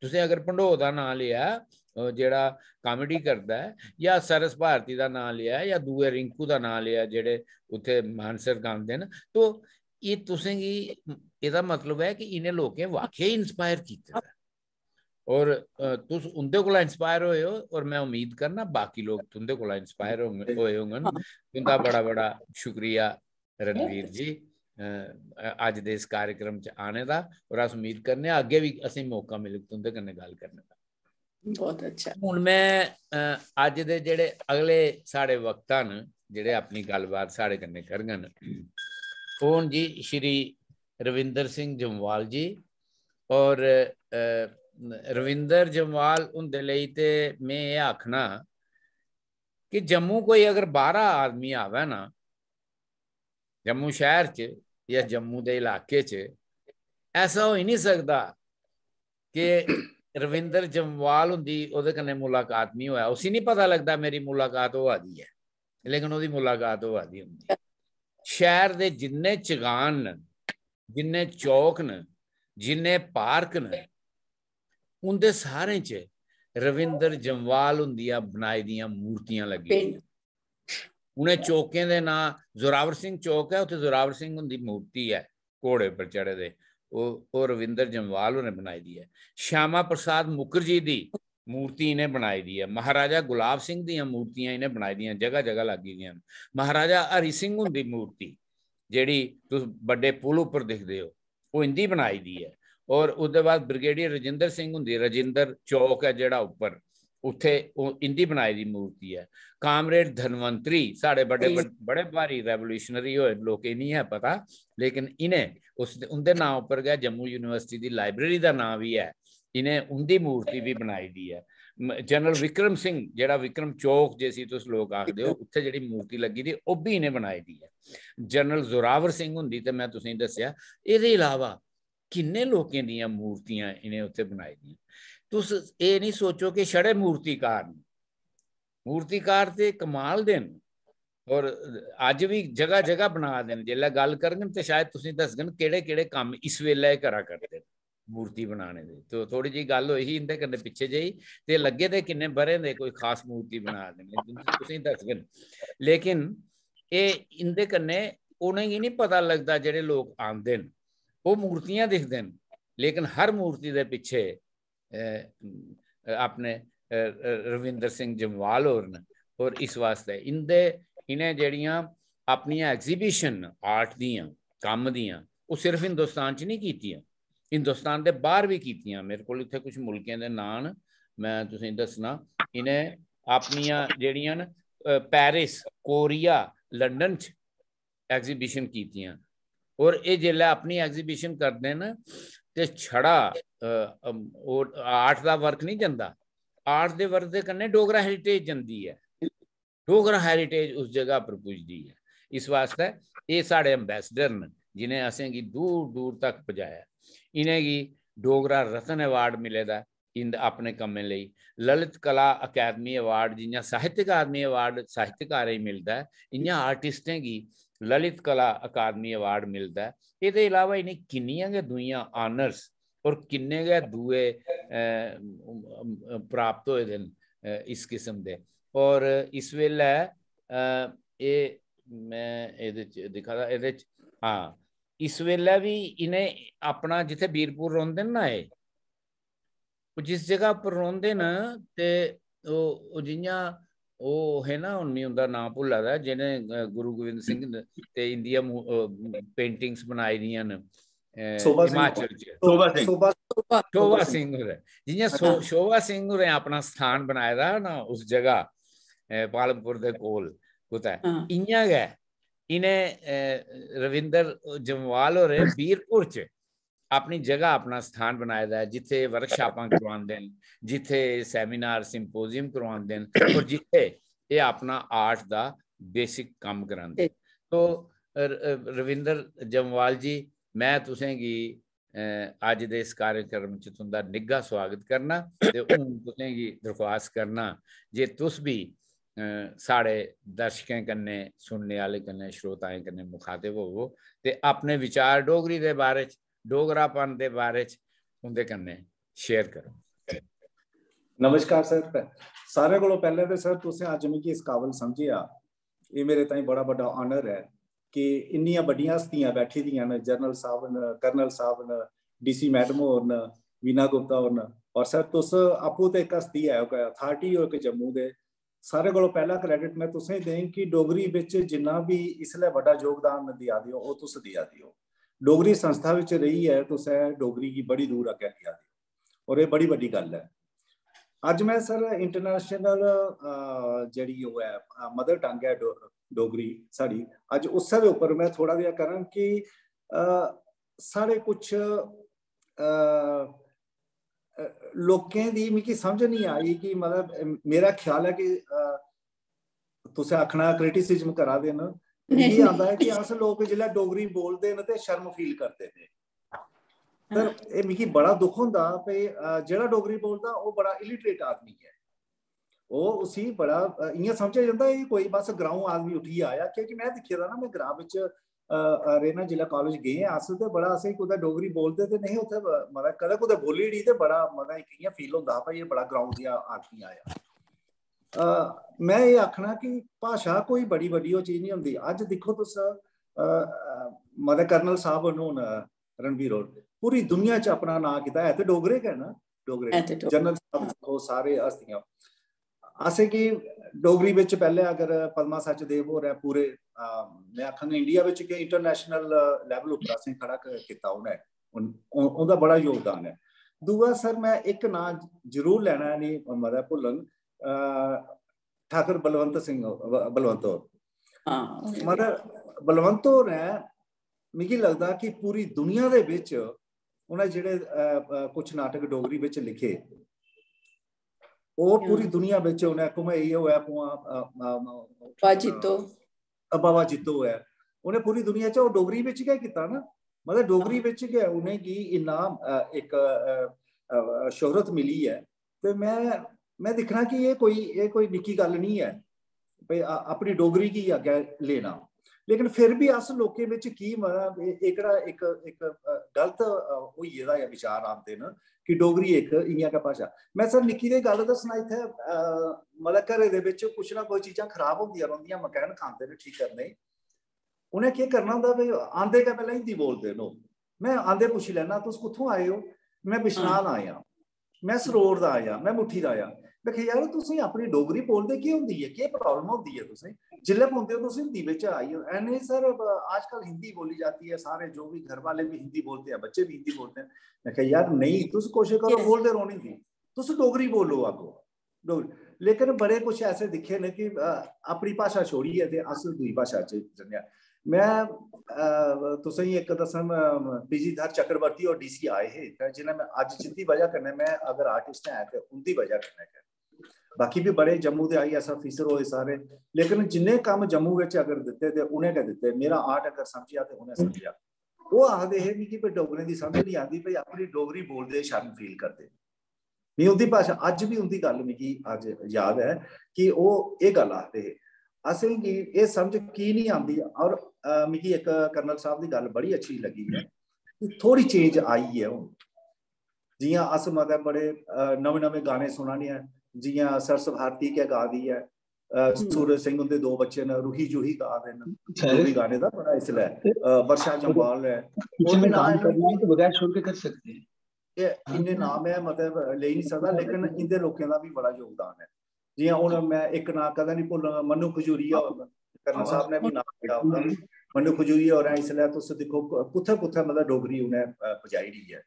तुसें अगर भंडोह दा नांऽ लेआ, अ, जेह्ड़ा कामेडी करदा ऐ, जां सरस भारती दा नांऽ लेआ, जां दूए रिंकू दा नांऽ लेआ, जेह्ड़े उत्थै मानसर गांदे न, तो एह् तुसें गी, एह्दा मतलब ऐ कि इ'नें लोकें वाकई इंस्पायर कीते दा ऐ। और, अ, तुस उं'दे कोला इंस्पायर होए ओ, और में उम्मीद करना बाकी लोक तुं'दे कोला इंस्पायर होंग-, होए होङन। तुं'दा बड़ा बड़ा शुक्रिया रणवीर जी। अ, अज्ज दे इस कार्यक्रम च आने दा, और अस उम्मीद करने आं अग्गें बी असेंगी मौका मिलग तुं'दे कन्नै गल्ल करने दा। बहुत अच्छा। हून में, अ, अज्ज दे जेह्ड़े अगले साढ़े वक्ता न, जेह्ड़े अपनी गल्लबात साढ़े कन्नै करङन, ओह् न जी श्री रविंदर सिंह जम्वाल जी। और, अ, रविंदर जम्वाल हुंदे लेई ते में एह् आखना कि जम्मू कोई अगर बाह्रा आदमी आवै ना, जम्मू शैह्र च जां जम्मू दे इलाके च, ऐसा होई निं सकदा कि रविंदर जम्वाल हुंदी ओह्दे कन्नै मुलाकात निं होऐ। उसी निं पता लगदा मेरी मुलाकात होआ दी ऐ, लेकिन ओह्दी मुलाकात होआ दी होंदी। शैह्र दे जिन्ने चगान न, जिन्ने चौक न, जिन्ने पार्क न, उं'दे सारें च रविंदर जम्वाल हुंदियां बनाई दियां मूर्तियां लग्गी दियां। उ'नें चौकें दे नांऽ, जोरावर सिंह चौक ऐ, उत्थै जोरावर सिंह हुंदी मूर्ति ऐ घोड़े पर चढ़े दे, ओह्, ओह् रविंदर जम्वाल होरें बनाई दी ऐ। श्यामा प्रसाद मुखर्जी दी मूर्ति इ'नें बनाई दी ऐ। महाराजा गुलाब सिंह दियां मूर्तियां इ'नें बनाई दियां, जगह जगह लग्गी दियां न। महाराजा हरि सिंह हुंदी मूर्ति, जेह्ड़ी तुस बड्डे पुल उप्पर दिखदे ओ, ओह् इं'दी बनाई दी ऐ। और उसदे बाद ब्रिगेडियर राजेंद्र सिंह हुंदी, राजेंद्र चौक ऐ जेह्ड़ा उप्पर, उत्थै ओह् इं'दी बनाई दी मूर्ति ऐ। कामरेड धनवंतरी, साढ़े बड़े, बड़े, बड़े भारी रेवोल्यूशनरी होए, लोकें गी निं ऐ पता, लेकिन इ'नें उस, उं'दे नांऽ उप्पर गै जम्मू यूनिवर्सिटी दी लाइब्रेरी दा नांऽ बी ऐ, इ'नें उं'दी मूर्ति बी बनाई दी ऐ। म-, जनरल विक्रम सिंह, जेह्ड़ा विक्रम चौक जिसी तुस लोक आखदे ओ, उत्थै जेह्ड़ी मूर्ति लग्गी दी, ओह् बी इ'नें बनाई दी ऐ। जनरल जोरावर सिंह हुंदी ते में तुसेंगी दस्सेआ। एह्दे इलावा किन्ने लोकें दियां मूर्तियां इ'नें उत्थै बनाई दियां। तुस एह् निं सोचो कि छड़े मूर्तिकार न, मूर्तिकार ते कमाल दे न, और अज्ज बी जगह जगह बना दे न। जिसलै गल्ल करङन ते शायद तुसेंगी दसङन केह्ड़े केह्ड़े कम्म इस बेल्लै एह् करा करदे न मूर्ति बनाने दे। तो थोड़ी जेही गल्ल होई ही इं'दे कन्नै पिच्छे जेही, ते लग्गे दे किन्ने ब'रें दे कोई खास मूर्ति बना दे न, तुसेंगी दसङन। लेकिन एह् इं'दे कन्नै उ'नेंगी निं पता लगदा, जेह्ड़े लोक आंदे न ओह् मूर्तियां दिखदे न, लेकिन हर मूर्ति दे पिच्छे, अ, अपने, अ, अ, रविंदर सिंह जम्वाल होर न। और इस वास्तै इं'दे, इ'नें जेह्ड़ियां अपनियां एग्जीबिशन न आर्ट दियां, कम्म दियां, ओह् सिर्फ हिंदुस्तान च निं कीतियां, हिंदुस्तान दे बाह्र बी कीतियां। मेरे कोल इत्थै कुछ मुल्कें दे नांऽ न, में तुसेंगी दस्सना। इ'नें अपनियां जेह्ड़ियां न, अ, पेरिस, कोरिया, लंदन च एग्जीबिशन कीतियां। और एह् जेल्लै अपनी एग्जीबिशन करदे न ते छड़ा, अ, अम, ओह् आर्ट दा वर्क निं जंदा, आर्ट दे वर्क दे कन्नै डोगरा हेरिटेज जंदी ऐ, डोगरा हेरिटेज उस जगह पर पुजदी ऐ। इस वास्तै एह् साढ़े एम्बेसडर न, जिनें असेंगी दूर दूर तक पजाया। इ'नेंगी डोगरा रत्न अवार्ड मिले दा ऐ इं'दे अपने कम्में लेई। ललित कला अकैडमी अवार्ड, जि'यां साहित्य अकादमी अवार्ड साहित्यकारें गी मिलदा ऐ, इ'यां आर्टिस्टें गी ललित कला अकादमी अवार्ड मिलदा ऐ। एह्दे इलावा इ'नें किन्नियां गै दूइयां ऑनर्स और किन्ने गै दूए, अ, प्राप्त होए दे न, अ, इस किस्म दे। और इस बेल्लै, अ, एह् में एह्दे च दिक्खा दा, एह्दे च, हां, इस बेल्लै बी इ'नें अपना, जित्थै बीरपुर रौंह्दे न ना एह्, ओह् जिस जगह पर रौंह्दे न ते ओह्, ओह् जि'यां ओह् हे ना, हून मिगी उं'दा नांऽ भुल्ला दा, जि'नें, अ, गुरु गोविंद सिंह ते इं'दियां मू-, अ, पेंटिंग्स बनाई दियां न, अ, शोभा सिंह। हिमाचल च। शोभा सिंह। शोभा, शोभा। शोभा सिंह होरें, जि'यां शो-, हां। शोभा सिंह होरें अपना स्थान बनाए दा ना उस जगह, अ, पालमपुर दे कोल कुतै, हां। इ'यां गै इ'नें, अ, रविंदर जम्वाल होरें बीरपुर च अपनी जगह, अपना स्थान बनाए दा ऐ, जित्थै वर्कशापां करवांदे न, जित्थै सेमिनार, सिम्पोजियम करवांदे न और जित्थै एह् अपना आर्ट दा बेसिक कम्म करांदे न। तो र-, रविंदर जम्वाल जी, में तुसेंगी, अ, अज्ज दे इस कार्यक्रम च तुं'दा निग्घा स्वागत करना ते हून तुसेंगी दरख्वास्त करना जे तुस बी, अ, साढ़े दर्शकें कन्नै, सुनने आह्ले कन्नै, श्रोताएं कन्नै मुखातिब होवो ते अपने विचार डोगरी दे बारे च, डोगरापन दे बारे च उं'दे कन्नै शेयर करो। नमस्कार सर, सारें कोला पैह्लें ते सर तुसें अज्ज मिगी इस काबल समझेआ, एह् मेरे ताईं बड़ा बड्डा ऑनर ऐ कि इन्नियां बड्डियां हस्तियां बैठी दियां न, जनरल साहब न, कर्नल साहब न, डीसी मैडम होर न, वीना गुप्ता होर न, और सर तुस आपूं ते इक हस्ती ऐ, इक अथॉरिटी ओ इक जम्मू दे, सारे कोला पैह्ला credit में तुसें देंग कि डोगरी बिच जिन्ना बी इसलै बड्डा योगदान देआ दे ओ, ओह् तुस देआ दे ओ। डोगरी संस्था बिच रेहियै तुसें डोगरी गी बड़ी दूर अग्गें लेआ दे ओ, और एह् बड़ी बड्डी गल्ल ऐ। अज्ज में सर इंटरनेशनल जेह्ड़ी ओह् ऐ, मदर टंग ऐ डो-, डोगरी साढ़ी, अज्ज उस्सै दे उप्पर में थोह्ड़ा जेहा करां कि अ, साढ़े कुछ अ, अ, लोकें दी मिगी समझ नहीं आई कि मतलब, अ, मेरा ख्याल ऐ कि अ, तुसें आखना क्रिटिसिज्म करा दे न, मिगी आंदा ऐ कि अस लोक जिसलै डोगरी बोलदे न ते शर्म फील करदे न। सर, एह् मिगी बड़ा दुख होंदा भई, अ, जेह्ड़ा डोगरी बोलदा ओह् बड़ा इलिटरेट आदमी ऐ। ओह् उसी बड़ा, अ, इ'यां समझेआ जंदा एह् कोई बस ग्राऊं आदमी उट्ठियै आया, क्योंकि में दिक्खे दा ना, में ग्रां बिच अ, अ, रेह् ना, जिसलै कालेज गे अस ते बड़ा असें कुतै डोगरी बोलदे ते नेईं उत्थै ब-, मतलब कदें कुतै बोली ओड़ी ते बड़ा मतलब इक इ'यां फील होंदा हा भाई एह् बड़ा ग्राऊं दा आदमी आया। अ, में एह् आखना कि भाशा कोई बड़ी बड्डी ओह् चीज निं होंदी। अज्ज दिक्खो तुस, अ, अ, मतलब कर्नल साहब न हून, अ, रणबीर होर, पूरी दुनिया च अपना नांऽ कीता, है ते डोगरे गै ना, डोगरे। है ते डोगरे। जनरल साहब दिक्खो, सारे हस्तियां। असेंगी डोगरी बिच पैह्ले अगर पद्मा सचदेव होर ऐ पूरे, अ, में आखां इंडिया बिच के इंटरनेशनल लेवल उप्पर असें खड़ा क-, कीता उ'नें, उन-, उन-, उं'दा बड़ा योगदान ऐ। दूआ सर, में इक नांऽ जरूर लैना ऐ, निं मतलब भुल्लन, अ, ठाकुर बलवंत सिंह, ब-, बलवंत होर। हां। मतलब बलवंत होर ऐ, मिगी लगदा कि पूरी दुनिया दे बिच उ'नें जेह्ड़े, अ, अ, कुछ नाटक डोगरी बिच लिखे, ओह् पूरी हां। दुनिया बिच उ'नें घुमाई होऐ, भामें, अ, अ, बाबा जित्तो। अ, बाबा जित्तो ऐ, उ'नें पूरी दुनिया च ओह् डोगरी बिच गै कीता ना, मतलब डोगरी हां। बिच गै उ'नेंगी इन्ना, अ, इक, अ, अ, शोहरत मिली ऐ। ते में, में दिक्खना कि एह् कोई, एह् कोई निक्की गल्ल निं ऐ भई अ-, अपनी डोगरी गी अग्गें लेना। लेकिन फिर बी अस लोकें बिच की, मतलब, एह्, एह्कड़ा इक, इक, अ, गलत, अ, होई गेदा ऐ, विचार आंदे न कि डोगरी इक इ'यां गै भाशा। में सर निक्की जेही गल्ल दस्सना इत्थै, अ, मतलब, घरै दे बिच कुछ ना कोई चीजां खराब होंदियां रौंह्दियां, मकैन खांदे न ठीक करने गी। उ'नें केह् करना होंदा भई आंदे गै पैह्लें हिंदी बोलदे न ओह्। में आंदे पुच्छी लैना, "तुस कुत्थूं आए ओ?" "में बिश्नाह् दा आया, में सरोर दा आया, में मुट्ठी दा आया।" में आखेआ, "यार, तुसें अपनी डोगरी बोलदे केह् होंदी ऐ? केह् प्रॉब्लम होंदी ऐ तुसें? जिसलै पौंदे ओ तुस हिंदी बिच आई जाओ।" "ऐ नेईं सर, ब-, आजकल हिंदी बोली जाती है, सारे जो भी घर वाले भी हिंदी बोलते हैं, बच्चे भी हिंदी बोलते हैं।" में आखेआ, "यार नेईं, तुस कोशश करो बोलदे रौह्ने दी, तुस डोगरी बोलो अग्गों।" डोगरी। लेकिन बड़े कुछ ऐसे दिक्खे न कि, अ, अपनी भाशा छोड़ियै ते अस दूई भाशा च जन्ने आं। में, अ, तुसें गी इक दस्सां, अ, विजयधर चक्रवर्ती होर डीसी आए हे इत्थै, जि'नें में अज्ज जिंदी बजह कन्नै में अगर आर्टिस्ट ऐ ते उंदी बजह कन्नै गै। बाकी बी बड़े जम्मू दे आईएएस अफसर होए सारे, लेकिन जिन्ने कम्म जम्मू बिच अगर दित्ते ते उ'नें गै दित्ते। मेरा आर्ट अगर समझेआ ते उ'नें समझेआ। ओह् आखदे हे मिगी भई डोगरें दी समझ निं आंदी भई अपनी डोगरी बोलदे शर्म फील करदे। मिगी उंदी भाशा, अज्ज बी उंदी गल्ल मिगी अज्ज याद ऐ कि ओह् एह् गल्ल आखदे हे, "असेंगी एह् समझ की निं आंदी?" और, अ, मिगी इक कर्नल साहब दी गल्ल बड़ी अच्छी लग्गी ऐ कि थोह्ड़ी चेंज आई ऐ हून। जि'यां अस मतलब बड़े, अ, नमें-नमें गाने सुना ने आं, जि'यां सरस भारती गै गा दी ऐ, अ, हम्म। सूरज सिंह हुंदे दो बच्चे न, रूही जूही गा दे न। डोगरी गाने दा बड़ा इसलै, अ, वर्षा जम्वाल ऐ, होर बी नाम है। तो बगैर सुर के कर सकते हैं। एह् इन्ने नाम ऐ, मतलब, लेई निं सकदा, लेकिन इं'दे लोकें दा बी बड़ा योगदान ऐ। जि'यां हून में इक नांऽ कदें निं भुल्लङ, मन्नू खजूरिया होर, कर्नल साहब ने बी नांऽ लेआ उं'दा बी। मन्नू खजूरिया होरें इसलै तुस दिक्खो क-, कुत्थै-कुत्थै, मतलब, डोगरी उ'नें, अ, पजाई ओड़ी ऐ।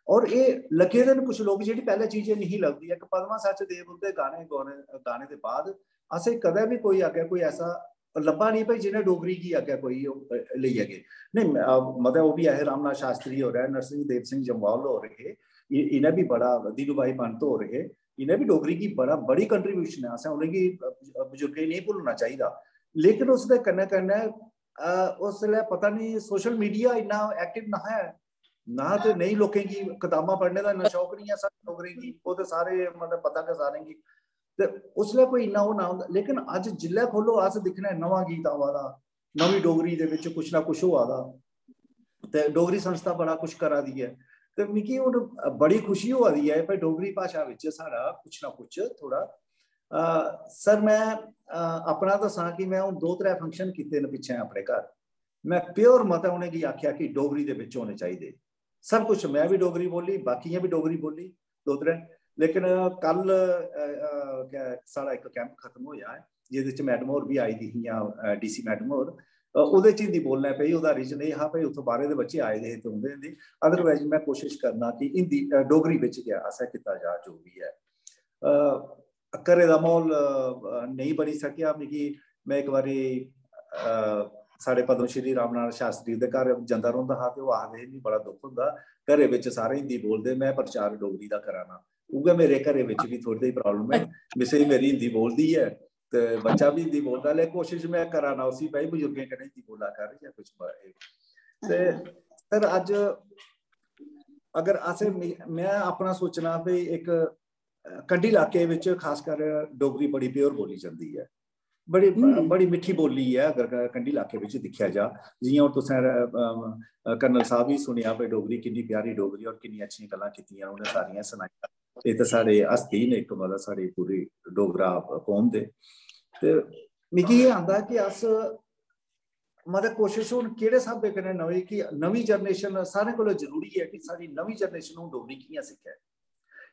और एह् लग्गे दे न कुछ लोक, जेह्ड़ी पैह्लें चीज एह् निं ही लभदी। इक पद्मा सचदेव उं'दे गाने, गाने, गाने दे बाद असें कदें बी कोई अग्गें कोई ऐसा लब्भा निं भाई जि'नें डोगरी गी अग्गें कोई ओह्, अ, लेइयै गे। नेईं, अ, मतलब ओह् बी ऐ हे, रामनाथ शास्त्री होर ऐ, नरसिंह देव सिंह जम्वाल होर हे, इ-, इ'नें बी बड़ा, दीनू भाई पंत होर हे, इ'नें बी डोगरी गी बड़ा, बड़ी contribution ऐ, असें उ'नेंगी, अ, बजुर्गें गी नेईं भुल्लना चाहिदा। लेकिन उसदे कन्नै कन्नै, अ, उसलै पता निं social media इन्ना active नेईं हा, ना ते नेईं लोकें गी कताबां पढ़ने दा इन्ना शौक निं ऐ साढ़े डोगरें गी, ओह् ते सारे मतलब पता गै सारें गी। ते उसलै कोई इन्ना ओह् ना होंदा, लेकिन अज्ज जिसलै खोलो अस दिक्खने नमां गीत आवा दा, नमीं डोगरी दे बिच कुछ ना कुछ होआ दा, ते डोगरी संस्था बड़ा कुछ करा दी ऐ। ते मिगी हून बड़ी खुशी होआ दी ऐ भाई डोगरी भाशा बिच साढ़ा कुछ ना कुछ थोह्ड़ा, अ, सर में, अ, अपना दस्सां कि में हून दो त्रै function कीते न पिच्छें अपने घर, में pure मतलब उ'नेंगी आखेआ कि डोगरी दे बिच होने चाहिदे। सब कुछ, में बी डोगरी बोली, बाकियें बी डोगरी बोली, दो त्रै। लेकिन कल, अ, अ, गै साढ़ा इक कैंप खत्म होआ ऐ, जेह्दे च मैडम होर बी आई दी हियां, डीसी मैडम होर। अ, ओह्दे च हिंदी बोलना पेई, ओह्दा रीजन एह् हा भाई उत्थूं बाह्रे दे बच्चे आए दे हे ते उं'दे हिंदी। अदरवाइज में कोशश करना कि हिंदी, अ, डोगरी बिच गै असें कीता जा जो बी ऐ। अ, घरै दा म्हौल, अ, नेईं बनी सकेआ मिगी। में इक बारी, अ, साढ़े पद्म श्री रामनारायण शास्त्री दे घर जंदा रौंह्दा हा ते ओह् आखदे हे, "मिगी बड़ा दुख होंदा, घरै बिच सारे हिंदी बोलदे, में प्रचार डोगरी दा करा ना।" उ'ऐ मेरे घरै बिच बी थोह्ड़ी जेही प्रॉब्लम ऐ, मिसेज मेरी हिंदी बोलदी ऐ ते बच्चा बी हिंदी बोलदा, लेकिन कोशश में करा ना उसी, भाई बजुर्गें कन्नै हिंदी बोला कर जां कुछ ब-, ते सर अज्ज अगर असें, में, में अपना सोचना भाई इक, अ, कंढी इलाके बिच खासकर डोगरी बड़ी प्योर बोली जंदी ऐ, बड़ी, हम्म। बड़ी मिट्ठी बोली ऐ। अगर क-, कंढी इलाके बिच दिक्खेआ जा, जि'यां हून तुसें, अ, अ, कर्नल साहब गी सुनेआ भाई डोगरी किन्नी प्यारी डोगरी और किन्नी अच्छियां गल्लां कीतियां उ'नें सारियां सनाइयां। एह् ते साढ़े हस्ती न इक, मतलब साढ़ी पूरी डोगरा कौम दे। ते मिगी एह् आंदा कि अस मतलब कोशिश हून केह्ड़े स्हाबै कन्नै नमीं, कि नमीं जनरेशन, सारें कोला जरूरी ऐ कि साढ़ी नमीं जनरेशन हून डोगरी कि'यां सिक्खै।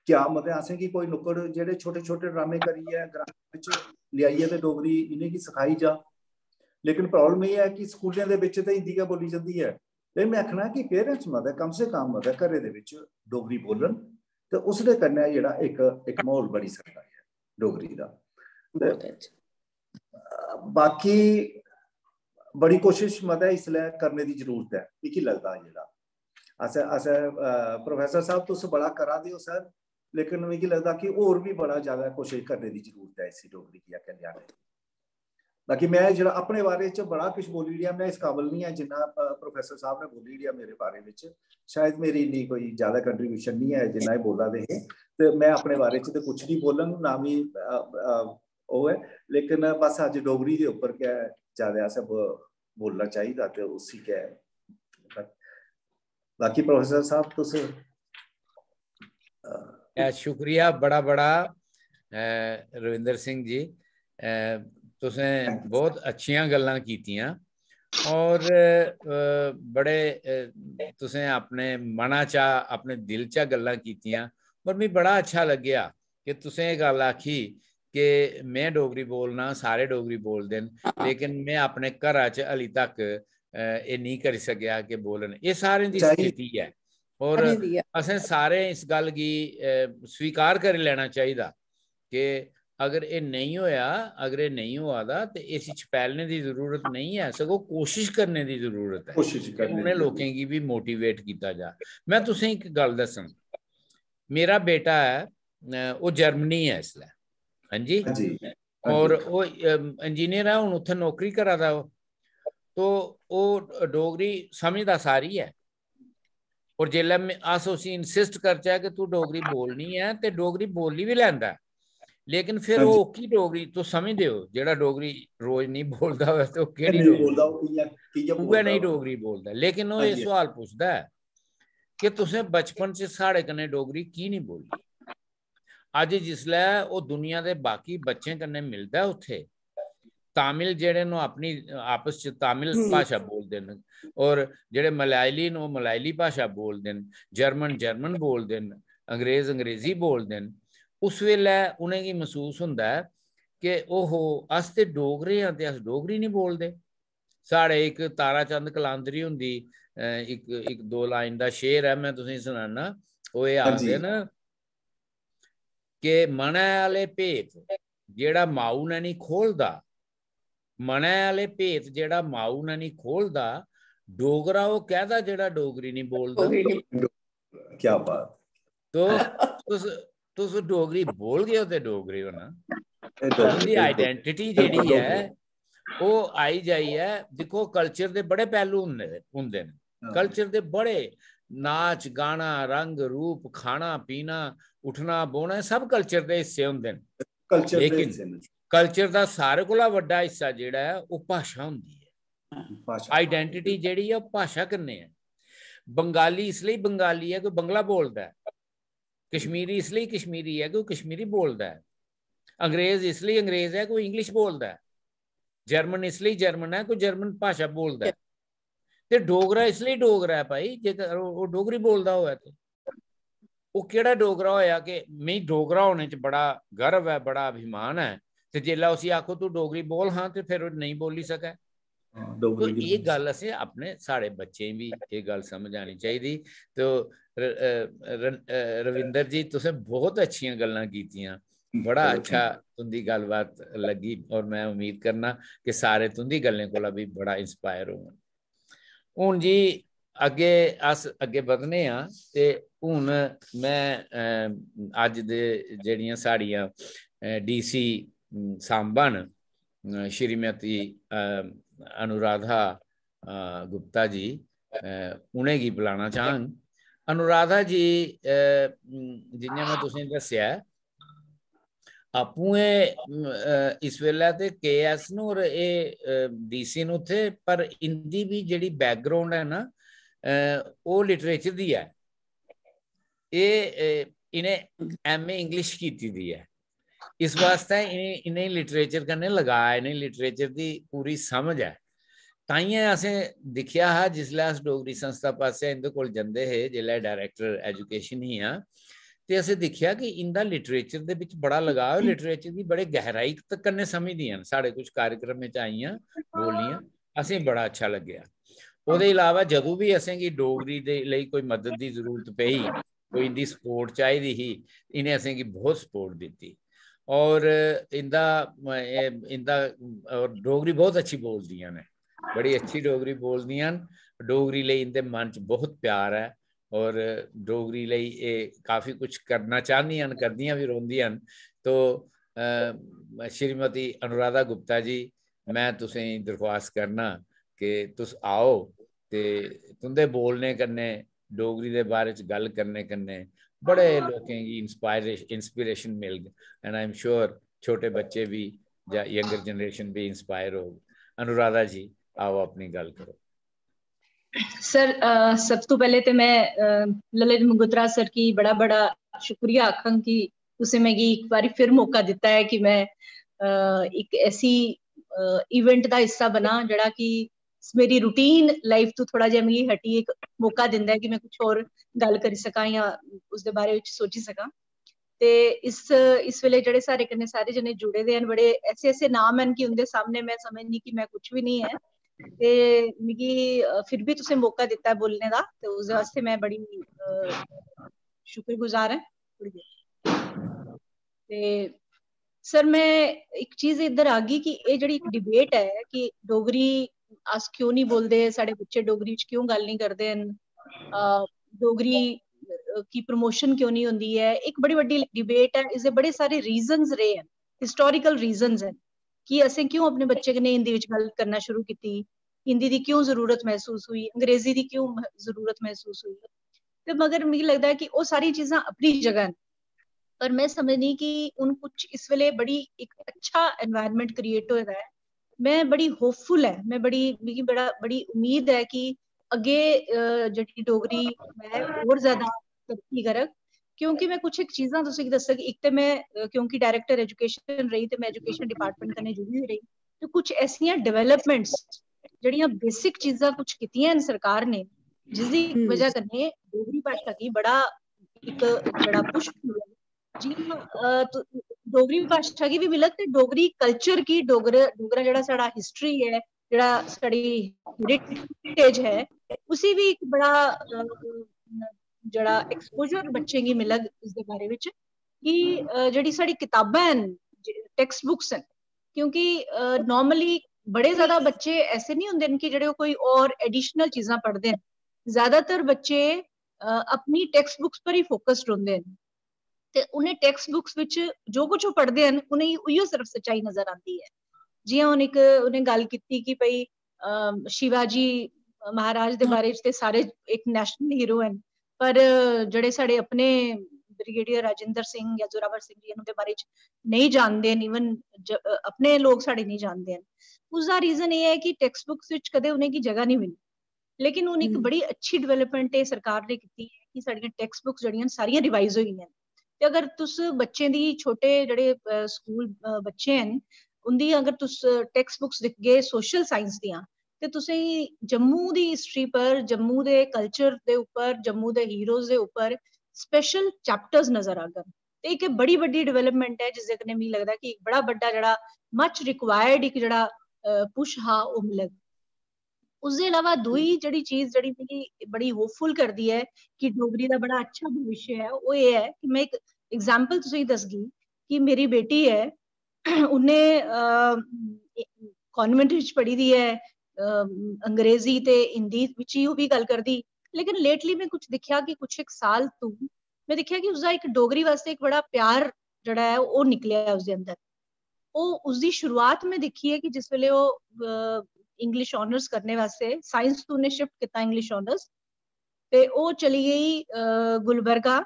क्या मतलब असेंगी कोई नुक्कड़ जेह्ड़े छोटे-छोटे ड्रामे करियै ग्रां बिच लेआइयै ते डोगरी इ'नेंगी सखाई जा। लेकिन प्रॉब्लम एह् ऐ कि स्कूलें दे बिच ते हिंदी गै बोली जंदी ऐ। ते में आखना कि पेरेंट्स मतलब कम से कम मतलब घरै दे बिच डोगरी बोलन ते उसदे कन्नै जेह्ड़ा इक, इक म्हौल बनी सकदा ऐ डोगरी दा। ते बहुत अच्छा। बाकी बड़ी कोशिश मतलब इसलै करने दी जरूरत ऐ, मिगी लगदा जेह्ड़ा। असें, असें, अ, प्रोफेसर साहब तुस बड़ा करा दे ओ सर, लेकिन मिगी लगदा कि होर बी बड़ा ज्यादा कोशिश करने दी जरूरत ऐ इसी डोगरी गी अग्गें लेआने दी। बाकी में जेह्ड़ा अपने बारे च बड़ा किश बोली ओड़ेआ, में इस काबल निं ऐ जिन्ना, अ, प्रोफेसर साहब ने बोली ओड़ेआ मेरे बारे बिच। शायद मेरी इन्नी कोई ज्यादा कंट्रीब्यूशन निं ऐ जिन्ना एह् बोला दे हे। ते में अपने बारे च ते कुछ निं बोलन, ना मी, अ, अ, ओह् ऐ, लेकिन बस अज्ज डोगरी दे उप्पर गै ज्यादा असें ब-, बोलना चाहिदा ते उसी गै। बाकी प्रोफेसर साहब तुस, अ, ऐ, शुक्रिया बड़ा बड़ा, अ, रविंदर सिंह जी, अ, तुसें बहुत अच्छियां गल्लां कीतियां और, अ, बड़े, अ, तुसें अपने मना चा, अपने दिल चा गल्लां कीतियां। पर मिगी बड़ा अच्छा लग्गेआ कि तुसें एह् गल्ल आखी कि में डोगरी बोलना, सारे डोगरी बोलदे न, लेकिन में अपने घरा च हली तक, अ, एह् नेईं करी सकेआ कि बोलन। एह् सारें दी स्थिति ऐ। और असें सारें इस गल्ल गी, अ, स्वीकार करी लैना चाहिदा कि अगर एह् नेईं होआ, अगर एह् नेईं होआ दा ते इस च पैह्लें दी जरूरत नेईं ऐ, सगों कोशिश करने दी जरूरत ऐ। कोशिश कि करने उ'नें दी लोकें गी बी मोटिवेट कीता जा। में तुसें इक गल्ल दस्सङ, मेरा बेटा ऐ, अ, ओह् जर्मनी ऐ इसलै, हां जी? हां जी, हां और जी। ओह्, अम, इंजीनियर ऐ, हून उत्थै नौकरी करा दा ओह्। तो ओह् डोगरी समझदा सारी ऐ। और जेल्लै में, अस उसी इंसिस्ट करचै कि तू डोगरी बोलनी ऐ, ते डोगरी बोली बी लैंदा ऐ। लेकिन फिर हां ओह् जी। ओह्की डोगरी, तुस समझदे ओ, जेह्ड़ा डोगरी रोज नेईं बोलदा होऐ, ते ओह् केह्ड़ी नेईं डोगरी? बोलदा, ओह् कि'यां, कि'यां उ'ऐ बोलदा नेही होग? डोगरी बोलदा ऐ। लेकिन ओह् एह् हां जी। सोआल पुछदा ऐ कि तुसें बचपन च साढ़े कन्नै डोगरी की नेईं बोली? अज्ज जिसलै ओह् दुनिया दे बाकी बच्चें कन्नै मिलदा ऐ उत्थै, तामिल जेह्ड़े न, ओह् अपनी आपस च तामिल हम्म। भाशा बोलदे न, और जेह्ड़े मलयाली न, ओह् मलयाली भाशा बोलदे न, जर्मन, जर्मन बोलदे न, अंग्रेज, अंग्रेजी बोलदे न। उस बेल्लै उ'नेंगी मसूस होंदा ऐ कि ओहो, अस ते डोगरे आं ते अस डोगरी निं बोलदे। साढ़े इक तारा चंद कलांदरी हुंदी, अ, इक, इक दो लाइन दा शेर ऐ, में तुसेंगी सनाना। ओह् एह् हां जी। आखदे न कि मनै आह्ले भेत जेह्ड़ा माऊ ने निं खोह्लदा, मनै आह्ले भेत जेह्ड़ा माऊ ने निं खोह्लदा, डोगरा ओह् कैह्दा जेह्ड़ा डोगरी निं बोलदा? डोगरी निं क्या बात। तो तुस, तुस डोगरी बोलगे ओ ते डोगरे ओ ना। एह् डोगरी, तुं'दी एह् डोगरी। identity जेह्ड़ी बिल्कुल ऐ, डोगरी। ओह् आई जाइयै, दिक्खो, कल्चर दे बड़े पैह्लू होंदे, होंदे न। हां। कल्चर दे बड़े, नाच, गाना, रंग, रूप, खाना, पीना, उट्ठना, बौह्ना, एह् सब कल्चर दे हिस्से होंदे न। कल्चर दे लेकिन हिस्से न। कल्चर दा सारें कोला बड्डा हिस्सा जेह्ड़ा ऐ, ओह् भाशा होंदी ऐ। भाशा। Identity जेह्ड़ी ऐ, ओह् भाशा कन्नै ऐ। बंगाली इसलेई बंगाली ऐ, कोई बंगला बोलदा ऐ। कश्मीरी इसलेई कश्मीरी ऐ, कोई कश्मीरी बोलदा ऐ। अंग्रेज इसलेई अंग्रेज ऐ, कोई इंग्लिश बोलदा ऐ। जर्मन इसलेई जर्मन ऐ, कोई जर्मन भाशा बोलदा ऐ। ते डोगरा इसलेई डोगरा ऐ भाई, जेकर ओह्, ओह् डोगरी बोलदा होऐ ते। ओह् केह्ड़ा डोगरा होया कि मिगी डोगरा होने च बड़ा गर्व ऐ, बड़ा अभिमान ऐ, ते जेल्लै उसी आखो, "तू डोगरी बोल हां," ते फिर ओह् नेईं बोली सकै। हां, तो डोगरी दी ये गल्ल असें अपने, साढ़े बच्चें गी बी ये गल्ल समझ आनी चाहिदी। तो र-, अ, र-, अ, रविंदर जी, तुसें बहुत अच्छियां गल्लां कीतियां, बड़ा चलो, अच्छा तुंदी गल्लबात लग्गी, और मैं उम्मीद करना कि सारे तुंदी गल्लें कोला भी बड़ा इंस्पायर होङन। हून जी, अग्गे अस अग्गे बधने आं, ते हून मैं, अ, अज्ज दे जेह्ड़ियां साढ़ियां, अ, डीसी, अम, सांबा न, अ, श्रीमती, अ, अनुराधा, अ, गुप्ता जी, अ, उ'नेंगी बुलाना चाहंग। अनुराधा जी, अ, अम, जि'यां मैं तुसेंगी दस्सेआ ऐ, आपूं एह्, अम, अ, इस बेल्लै ते केएएस न और एह्, अ, डीसी न उत्थे, पर इंदी बी जेह्ड़ी बैकग्राउंड ऐ ना, अ, ओह् लिटरेचर दी ऐ। एह्, अ, इ'नें एमए इंग्लिश कीती दी ऐ, इस वास्तै इ'नें, इ'नें लिटरेचर कन्नै लगाऽ ऐ, इ'नें लिटरेचर दी पूरी समझ ऐ। ताइयें असें दिक्खेआ हा, जिसलै अस डोगरी संस्था पासेआ इंदे कोल जंदे हे, जिसलै डायरेक्टर एजुकेशन हियां, ते असें दिक्खेआ कि इंदा लिटरेचर दे बिच बड़ा लगाव ऐ, लिटरेचर गी बड़े गैहराई त-, कन्नै समझदियां न। साढ़े कुछ कार्यक्रमें च आइयां, बोलियां, असें बड़ा अच्छा लग्गेआ। ओह्दे इलावा जदूं बी असेंगी डोगरी दे लेई कोई मदद दी जरूरत पेई, कोई इंदी सपोर्ट चाहिदी ही, इ'नें असेंगी बहुत सपोर्ट दित्ती। और इंदा, इंदा, और डोगरी बहुत अच्छी बोलदियां न, बड़ी अच्छी डोगरी बोलदियां न। डोगरी लेई इंदे मन च बहुत प्यार ऐ और डोगरी लेई एह् काफी कुछ करना चाहदियां न, करदियां बी रौंह्दियां न। तो, अ, श्रीमती अनुराधा गुप्ता जी, मैं तुसेंगी दरख्वास्त करना कि तुस आओ ते तुंदे बोलने कन्नै, डोगरी दे बारे च गल्ल करने कन्नै बड़े लोकें गी इंस्पायरेशन, इंस्पिरेशन मिलग। And I am sure छोटे बच्चे भी जां यंगर जनरेशन भी इंस्पायर होग। अनुराधा जी, आओ, अपनी गल्ल करो। सर, अ, सब तो पैह्ले ते मैं, अ, ललित मंगोत्रा सर गी बड़ा बड़ा शुक्रिया आखंग कि तुसें मिगी इक बारी फिर मौका दित्ता ऐ कि मैं, अ, इक ऐसी, अ, इवेंट दा हिस्सा बनां जेह्ड़ा कि मेरी रूटीन लाइफ तो थोह्ड़ा जेहा मिगी हटियै इक मौका दिंदा ऐ कि मैं कुछ होर गल्ल करी सकां जां उसदे बारे च सोची सकां। ते इस, इस बेले जेह्ड़े साढ़े कन्नै सारे जने जुड़े दे न, बड़े ऐसे ऐसे नाम न कि उं'दे सामने मैं समझनी कि मैं कुछ बी निं ऐ। ते मिगी, अ, फिर बी तुसें मौका दित्ता ऐ बोलने दा, ते उसदे आस्तै मैं बड़ी, अ, शुक्रगुजार आं। ते सर, मैं इक चीज इद्धर आगी कि एह् जेह्ड़ी इक डिबेट ऐ कि डोगरी अस क्यों निं बोलदे, साढ़े बच्चे डोगरी च क्यों गल्ल निं करदे न, अ, डोगरी, अ, की प्रमोशन क्यों निं होंदी ऐ, इक बड़ी बड्डी डिबेट ऐ। इसदे बड़े सारे रीजंस रेह् न, हिस्टोरिकल रीजंस न कि असें क्यों अपने बच्चे कन्नै हिंदी बिच गल्ल करना शुरू कीती, हिंदी दी क्यों जरूरत मसूस हुई, अंग्रेजी दी क्यों म-, जरूरत मसूस हुई। ते मगर मिगी लगदा ऐ कि ओह् सारियां चीजां अपनी जगह न, पर मैं समझनी कि हून कुछ इस वेले बड़ी इक अच्छा एनवायरनमेंट क्रिएट होए दा ऐ। मैं बड़ी होपफुल ऐ, मैं बड़ी, मिगी बड़ा, बड़ी उम्मीद ऐ कि अग्गे, अ, जेह्ड़ी डोगरी ऐ होर ज्यादा तरक्की करग, क्योंकि मैं कुछ इक चीजां तुसेंगी दस्सग। इक ते मैं, अ, क्योंकि डायरेक्टर एजुकेशन रेही ते मैं एजुकेशन डिपार्टमेंट कन्नै जुड़ी दी रेही, ते कुछ ऐसियां डेवलपमेंट्स जेह्ड़ियां बेसिक चीजां कुछ कीतियां न सरकार ने, जिसदी हम्म। वजह कन्नै डोगरी भाशा गी बड़ा इक जेह्ड़ा पुश मिलेआ। जि'यां, अ, तु-, डोगरी भाशा गी बी मिलग ते डोगरी कल्चर गी, डोगरे, डोगरा जेह्ड़ा साढ़ा हिस्ट्री ऐ, जेह्ड़ा साढ़ी हेरिटेज ऐ, उसी बी इक बड़ा, अ, जेह्ड़ा एक्सपोजर बच्चें गी मिलग इसदे बारे बिच कि, अ, जेह्ड़ी साढ़ी कताबां न, टेक्स्ट बुक्स न, क्योंकि, अ, नार्मली बड़े ज्यादा बच्चे ऐसे निं होंदे न कि जेह्ड़े ओह् कोई होर एडिशनल चीजां पढ़दे न। ज्यादातर बच्चे, अ, अपनी टेक्स्ट बुक्स पर ही फोकस्ड रौंह्दे न, ते उ'नें टेक्स्ट बुक्स बिच जो कुछ ओह् पढ़दे न, उ'नेंगी उ'ऐ सिर्फ सच्चाई नजर आंदी ऐ। जि'यां हून इक उ'नें गल्ल कीती कि भई, अ, शिवाजी महाराज दे बारे च ते सारे इक नेशनल हीरो न, पर जेह्ड़े साढ़े अपने ब्रिगेडियर राजेंद्र सिंह या जोरावर सिंह जी न, उं'दे बारे च नेईं जानदे न, इवन ज-, अ, अपने लोक साढ़े नेईं जानदे न। उसदा रीजन एह् ऐ कि टेक्स्ट बुक्स बिच कदें उ'नेंगी जगह निं मिली। लेकिन हून इक हम्म। बड़ी अच्छी डेवलपमेंट एह् सरकार ने कीती ऐ कि साढ़ियां टेक्स्ट बुक्स जेह्ड़ियां न, सारियां रिवाइज होई गेइयां न। ते अगर तुस बच्चें दी, छोटे जेह्ड़े, अ, स्कूल, अ, बच्चे हैन, उं'दी अगर तुस टेक्स्ट बुक्स दिखगे सोशल साइंस दियां, ते तुसेंगी जम्मू दी हिस्ट्री पर, जम्मू दे कल्चर दे उप्पर, जम्मू दे हीरोज दे उप्पर स्पेशल चैप्टर्स नजर आङन। ते इक बड़ी बड्डी डेवलपमेंट ऐ, जिसदे कन्नै मिगी लगदा कि इक बड़ा बड्डा जेह्ड़ा मच रिक्वायर्ड इक जेह्ड़ा पुश हा, ओह् मिलग। उसदे अलावा दूई जेह्ड़ी चीज जेह्ड़ी मिगी बड़ी होपफुल करदी ऐ कि डोगरी दा बड़ा अच्छा भविष्य ऐ, ओह् एह् ऐ कि में इक एग्जांपल तुसेंगी दसगी कि मेरी बेटी ऐ, उन्नै कॉन्वेंट विच पढ़ी दी ऐ, अ, अंग्रेजी ते हिंदी विच ही ओह् बी गल्ल करदी। लेकिन लेटली में कुछ दिक्खेआ कि कुछ इक साल तू में दिक्खेआ कि उसदा इक डोगरी वास्तै इक बड़ा प्यार जेह्ड़ा ऐ, ओह् निकलेआ उसदे अंदर। ओह्, उसदी शुरुआत में दिक्खी ऐ कि जिस बेल्लै ओह् इंग्लिश ऑनर्स करने वास्तै, साइंस तू उन्नै शिफ्ट कीता इंग्लिश ऑनर्स, ते ओह् चली गेई अ, गुलबर्गा,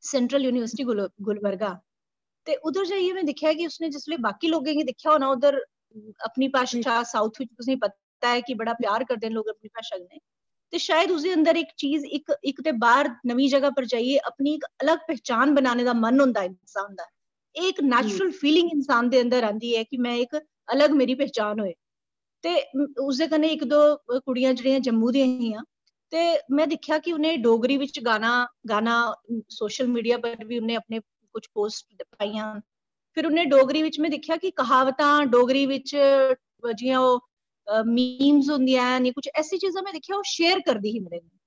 सेंट्रल यूनिवर्सिटी गुल- गुलबर्गा। ते उधर जाइयै में दिक्खेआ कि उसने जिसलै बाकी लोकें गी दिक्खेआ होना उधर, अपनी भाशा, साउथ विच तुसेंगी पता ऐ कि बड़ा प्यार करदे न लोक अपनी भाशा कन्नै। ते शायद उसदे अंदर इक चीज, इक इक ते बाहर नमीं जगह पर जाइयै अपनी इक अलग पहचान बनाने दा मन होंदा इंसान दा। एह् इक नेचुरल फीलिंग इंसान दे अंदर आंदी ऐ कि मैं इक अलग, मेरी पहचान होए। ते म- उसदे कन्नै इक दो कुड़ियां जेह्ड़ियां जम्मू दियां हियां, ते मैं दिक्खेआ कि उ'नें डोगरी विच गाना गाना, सोशल मीडिया पर भी उ'नें अपने कुछ पोस्ट पाइयां। फिर उ'नें डोगरी विच मैं दिक्खेआ कि कहावतां डोगरी विच, अ, जि'यां ओह् मीम्स होंदियां न, कुछ ऐसी चीजां मैं दिक्खेआ, ओह् शेयर करदी ही मेरे कन्नै।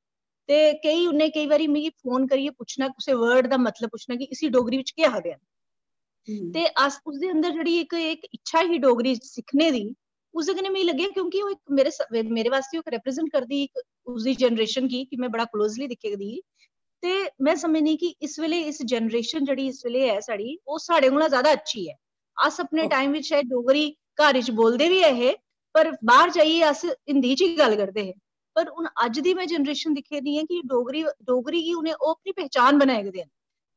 ते केई उ'नें केई बारी मिगी फोन करियै पुच्छना, कुसै वर्ड दा मतलब पुच्छना कि इसी डोगरी विच केह् आखदे न। ते अस उसदे अंदर जेह्ड़ी इक इक इच्छा ही डोगरी सिक्खने दी, उसदे कन्नै मिगी लग्गेआ, क्योंकि ओह् इक मेरे स- मेरे वास्तै ओह् रिप्रेजेंट करदी इक उसदी जनरेशन गी कि मैं बड़ा क्लोजली दिक्खे दी ही। ते मैं समझनी कि इस वेले इस जनरेशन जेह्ड़ी इस वेले ऐ साढ़ी, ओह् साढ़े कोला ज्यादा अच्छी ऐ। अस अपने टाइम विच शायद डोगरी घर विच बोलदे बी ऐ हे, पर बाहर जाइयै अस हिंदी च ही गल्ल करदे हे। पर हून अज्ज दी मैं जनरेशन दिक्खी दी ऐ कि डोगरी डोगरी गी उ'नें ओह् अपनी पहचान बनाए गेदे न।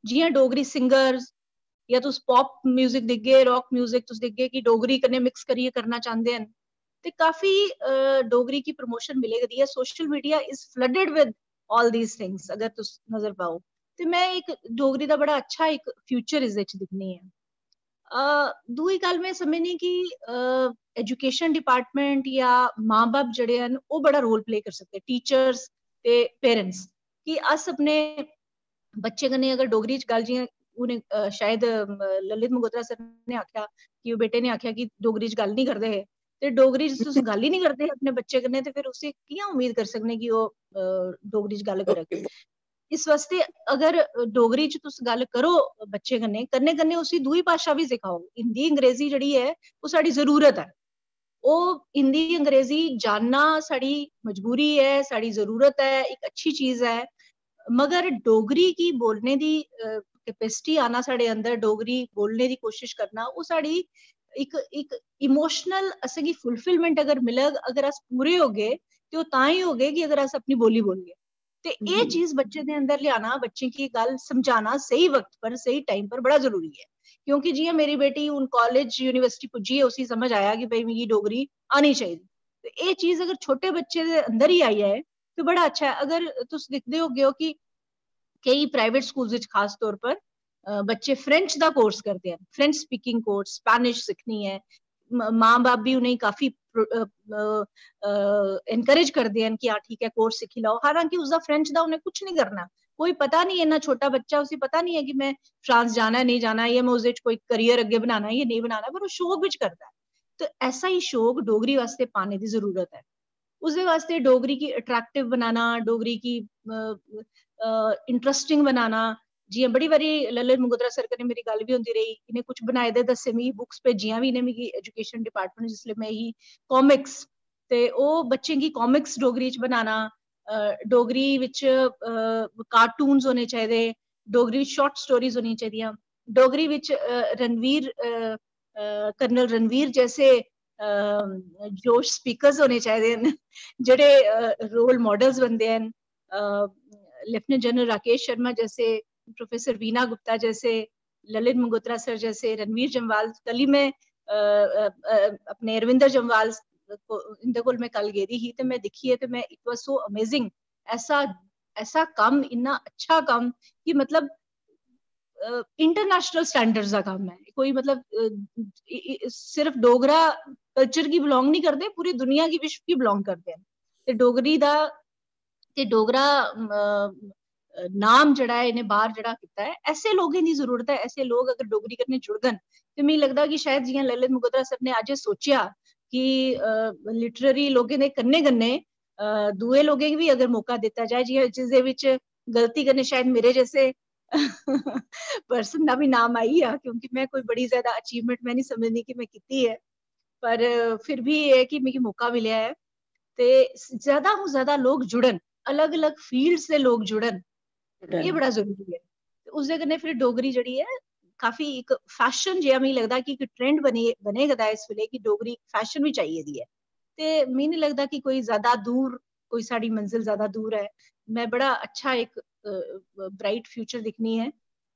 जि'यां डोगरी सिंगर्स, या तुस पॉप म्यूजिक दिखगे, रॉक म्यूजिक तुस दिखगे कि डोगरी कन्नै मिक्स करियै करना चांह्दे न। ते काफी अ, डोगरी गी प्रमोशन मिले दी ऐ। Social media is flooded with all these things, अगर तुस नजर पाओ। ते मैं इक डोगरी दा बड़ा अच्छा इक फ्यूचर इस च दिक्खनी ऐ। अ, दूई गल्ल मैं समझनी कि एजुकेशन डिपार्टमेंट या मां बब्ब जेह्ड़े हैन, ओह् बड़ा रोल प्ले करी सकदे, टीचर्स ते पेरेंट्स, कि अस अपने बच्चे कन्नै अगर डोगरी च गल्ल, जि'यां हून अ, शायद अ, ललित मंगोत्रा सर ने आखेआ कि ओह् बेटे ने आखेआ कि डोगरी च गल्ल निं करदे हे, ते डोगरी च तुस गल्ल ही निं करदे हे अपने बच्चे कन्नै, ते फिर उसी कि'यां उम्मीद करी सकने कि ओह् अ, डोगरी च गल्ल करग? इस वास्ते अगर डोगरी च तुस गल्ल करो बच्चे कन्नै, कन्नै कन्नै उसी दूई भाशा बी सखाओ। हिंदी अंग्रेजी जेह्ड़ी ऐ, ओह् साढ़ी जरूरत ऐ। ओह् हिंदी अंग्रेजी जानना साढ़ी मजबूरी ऐ, साढ़ी जरूरत ऐ, इक अच्छी चीज ऐ। मगर डोगरी गी बोलने दी कैपेसिटी आना साढ़े अंदर, डोगरी बोलने दी कोशिश करना, ओह् साढ़ी इक इक इमोशनल असेंगी फुलफिलमेंट अगर मिलग, अगर अस पूरे होगे, ते ओह् तां ही होगे कि अगर अस अपनी बोली बोलगे। ते एह् चीज बच्चे दे अंदर लेआना, बच्चें गी गल्ल समझाना स्हेई वक्त पर, स्हेई टाइम पर बड़ा जरूरी ऐ। क्योंकि जि'यां मेरी बेटी हून कालेज, यूनिवर्सिटी पुज्जी ऐ, उसी समझ आया कि भाई मिगी डोगरी आनी चाहिदी। ते एह् चीज अगर छोटे बच्चे दे अंदर ही आई जाए, ते बड़ा अच्छा ऐ। अगर तुस दिखदे होगे ओ कि केई प्राइवेट स्कूल्स विच खास तौर पर अ, बच्चे फ्रेंच दा कोर्स करदे न, फ्रेंच स्पीकिंग कोर्स, स्पैनिश सिक्खनी ऐ। म- मां बब्ब बी उ'नेंगी काफी एनकरेज करदे न कि हां ठीक ऐ, कोर्स सिक्खी लैओ। हालांकि उसदा फ्रेंच दा उ'नें कुछ नहीं करना, कोई पता नहीं, इन्ना छोटा बच्चा, उसी पता नहीं ऐ कि मैं फ्रांस जाना है, नहीं जाना, या मैं उसदे च कोई करियर अग्गे बनाना है या नहीं बनाना, पर ओह् शौक विच करदा ऐ। ते ऐसा ही शौक डोगरी वास्ते पाने दी जरूरत ऐ। उसदे वास्ते डोगरी गी अट्रैक्टिव बनाना, डोगरी गी इंटरेस्टिंग बनाना। जि'यां बड़ी बारी ललित मंगोत्रा सर कन्नै मेरी गल्ल बी होंदी रेही, इ'नें कुछ बनाए दे दस्से मिगी, बुक्स भेजियां बी इ'नें मिगी एजुकेशन डिपार्टमेंट, जिसलै मैं ही कॉमिक्स, ते ओह् बच्चें गी कॉमिक्स डोगरी च बनाना, अ, डोगरी विच कार्टून्स होने चाहिदे, डोगरी विच शार्ट स्टोरीज होनियां चाहिदियां, डोगरी विच अ, रणवीर अ, अ, कर्नल रणवीर जैसे अ, जोश स्पीकर्स होने चाहिदे न, जेह्ड़े रोल मॉडल्स बनदे न। लेफ्टिनेंट जनरल राकेश शर्मा जैसे, प्रोफेसर वीना गुप्ता जैसे, ललित मंगोत्रा सर जैसे, रणवीर जम्वाल। कल ही मैं अ, अ, अ, अपने रविंदर जम्वाल को, इंदे कोल मैं कल गेदी ही ते मैं दिक्खी ऐ ते मैं, इट वाज सो अमेजिंग। ऐसा ऐसा कम्म, इन्ना अच्छा कम्म कि मतलब इंटरनेशनल स्टैंडर्ड्स दा कम्म ऐ। कोई मतलब अ, इ- इ- सिर्फ डोगरा कल्चर गी बिलोंग नहीं करदे, पूरी दुनिया गी, विश्व गी बिलोंग करदे न। ते डोगरी दा ते डोगरा अ, नाम जेह्ड़ा ऐ इ'नें बाह्र जेह्ड़ा कीता ऐ, ऐसे लोकें दी जरूरत ऐ। ऐसे लोक अगर डोगरी कन्नै जुड़गन ते मिगी लगदा कि शायद जि'यां ललित मगोत्रा सर ने अज्ज सोचेआ कि लिटरेरी लोकें दे कन्नै कन्नै दूए लोकें गी बी अगर मौका दित्ता जाए, जि'यां जिसदे बिच गलती कन्नै शायद मेरे जैसे पर्सन दा बी नाम आई गेआ, क्योंकि में कोई बड़ी ज्यादा अचीवमेंट में नहीं समझदी कि में कीती ऐ, पर फिर भी एह् ऐ कि मिगी मौका मिलेआ ऐ ते ज्यादा कोला ज्यादा लोक जुड़न, अलग-अलग फील्ड्स दे लोक जुड़न, एह् बड़ा जरूरी ऐ। ते उसदे कन्नै फिर डोगरी जेह्ड़ी ऐ काफी इक फैशन जेहा मिगी लगदा कि इक ट्रेंड बनी, बने गेदा ऐ इस बेल्लै कि डोगरी फैशन बिच आई गेदी ऐ। ते मिगी निं लगदा कि कोई ज्यादा दूर, कोई साढ़ी मंजिल ज्यादा दूर ऐ। में बड़ा अच्छा इक ब्राइट फ्यूचर दिक्खनी ऐ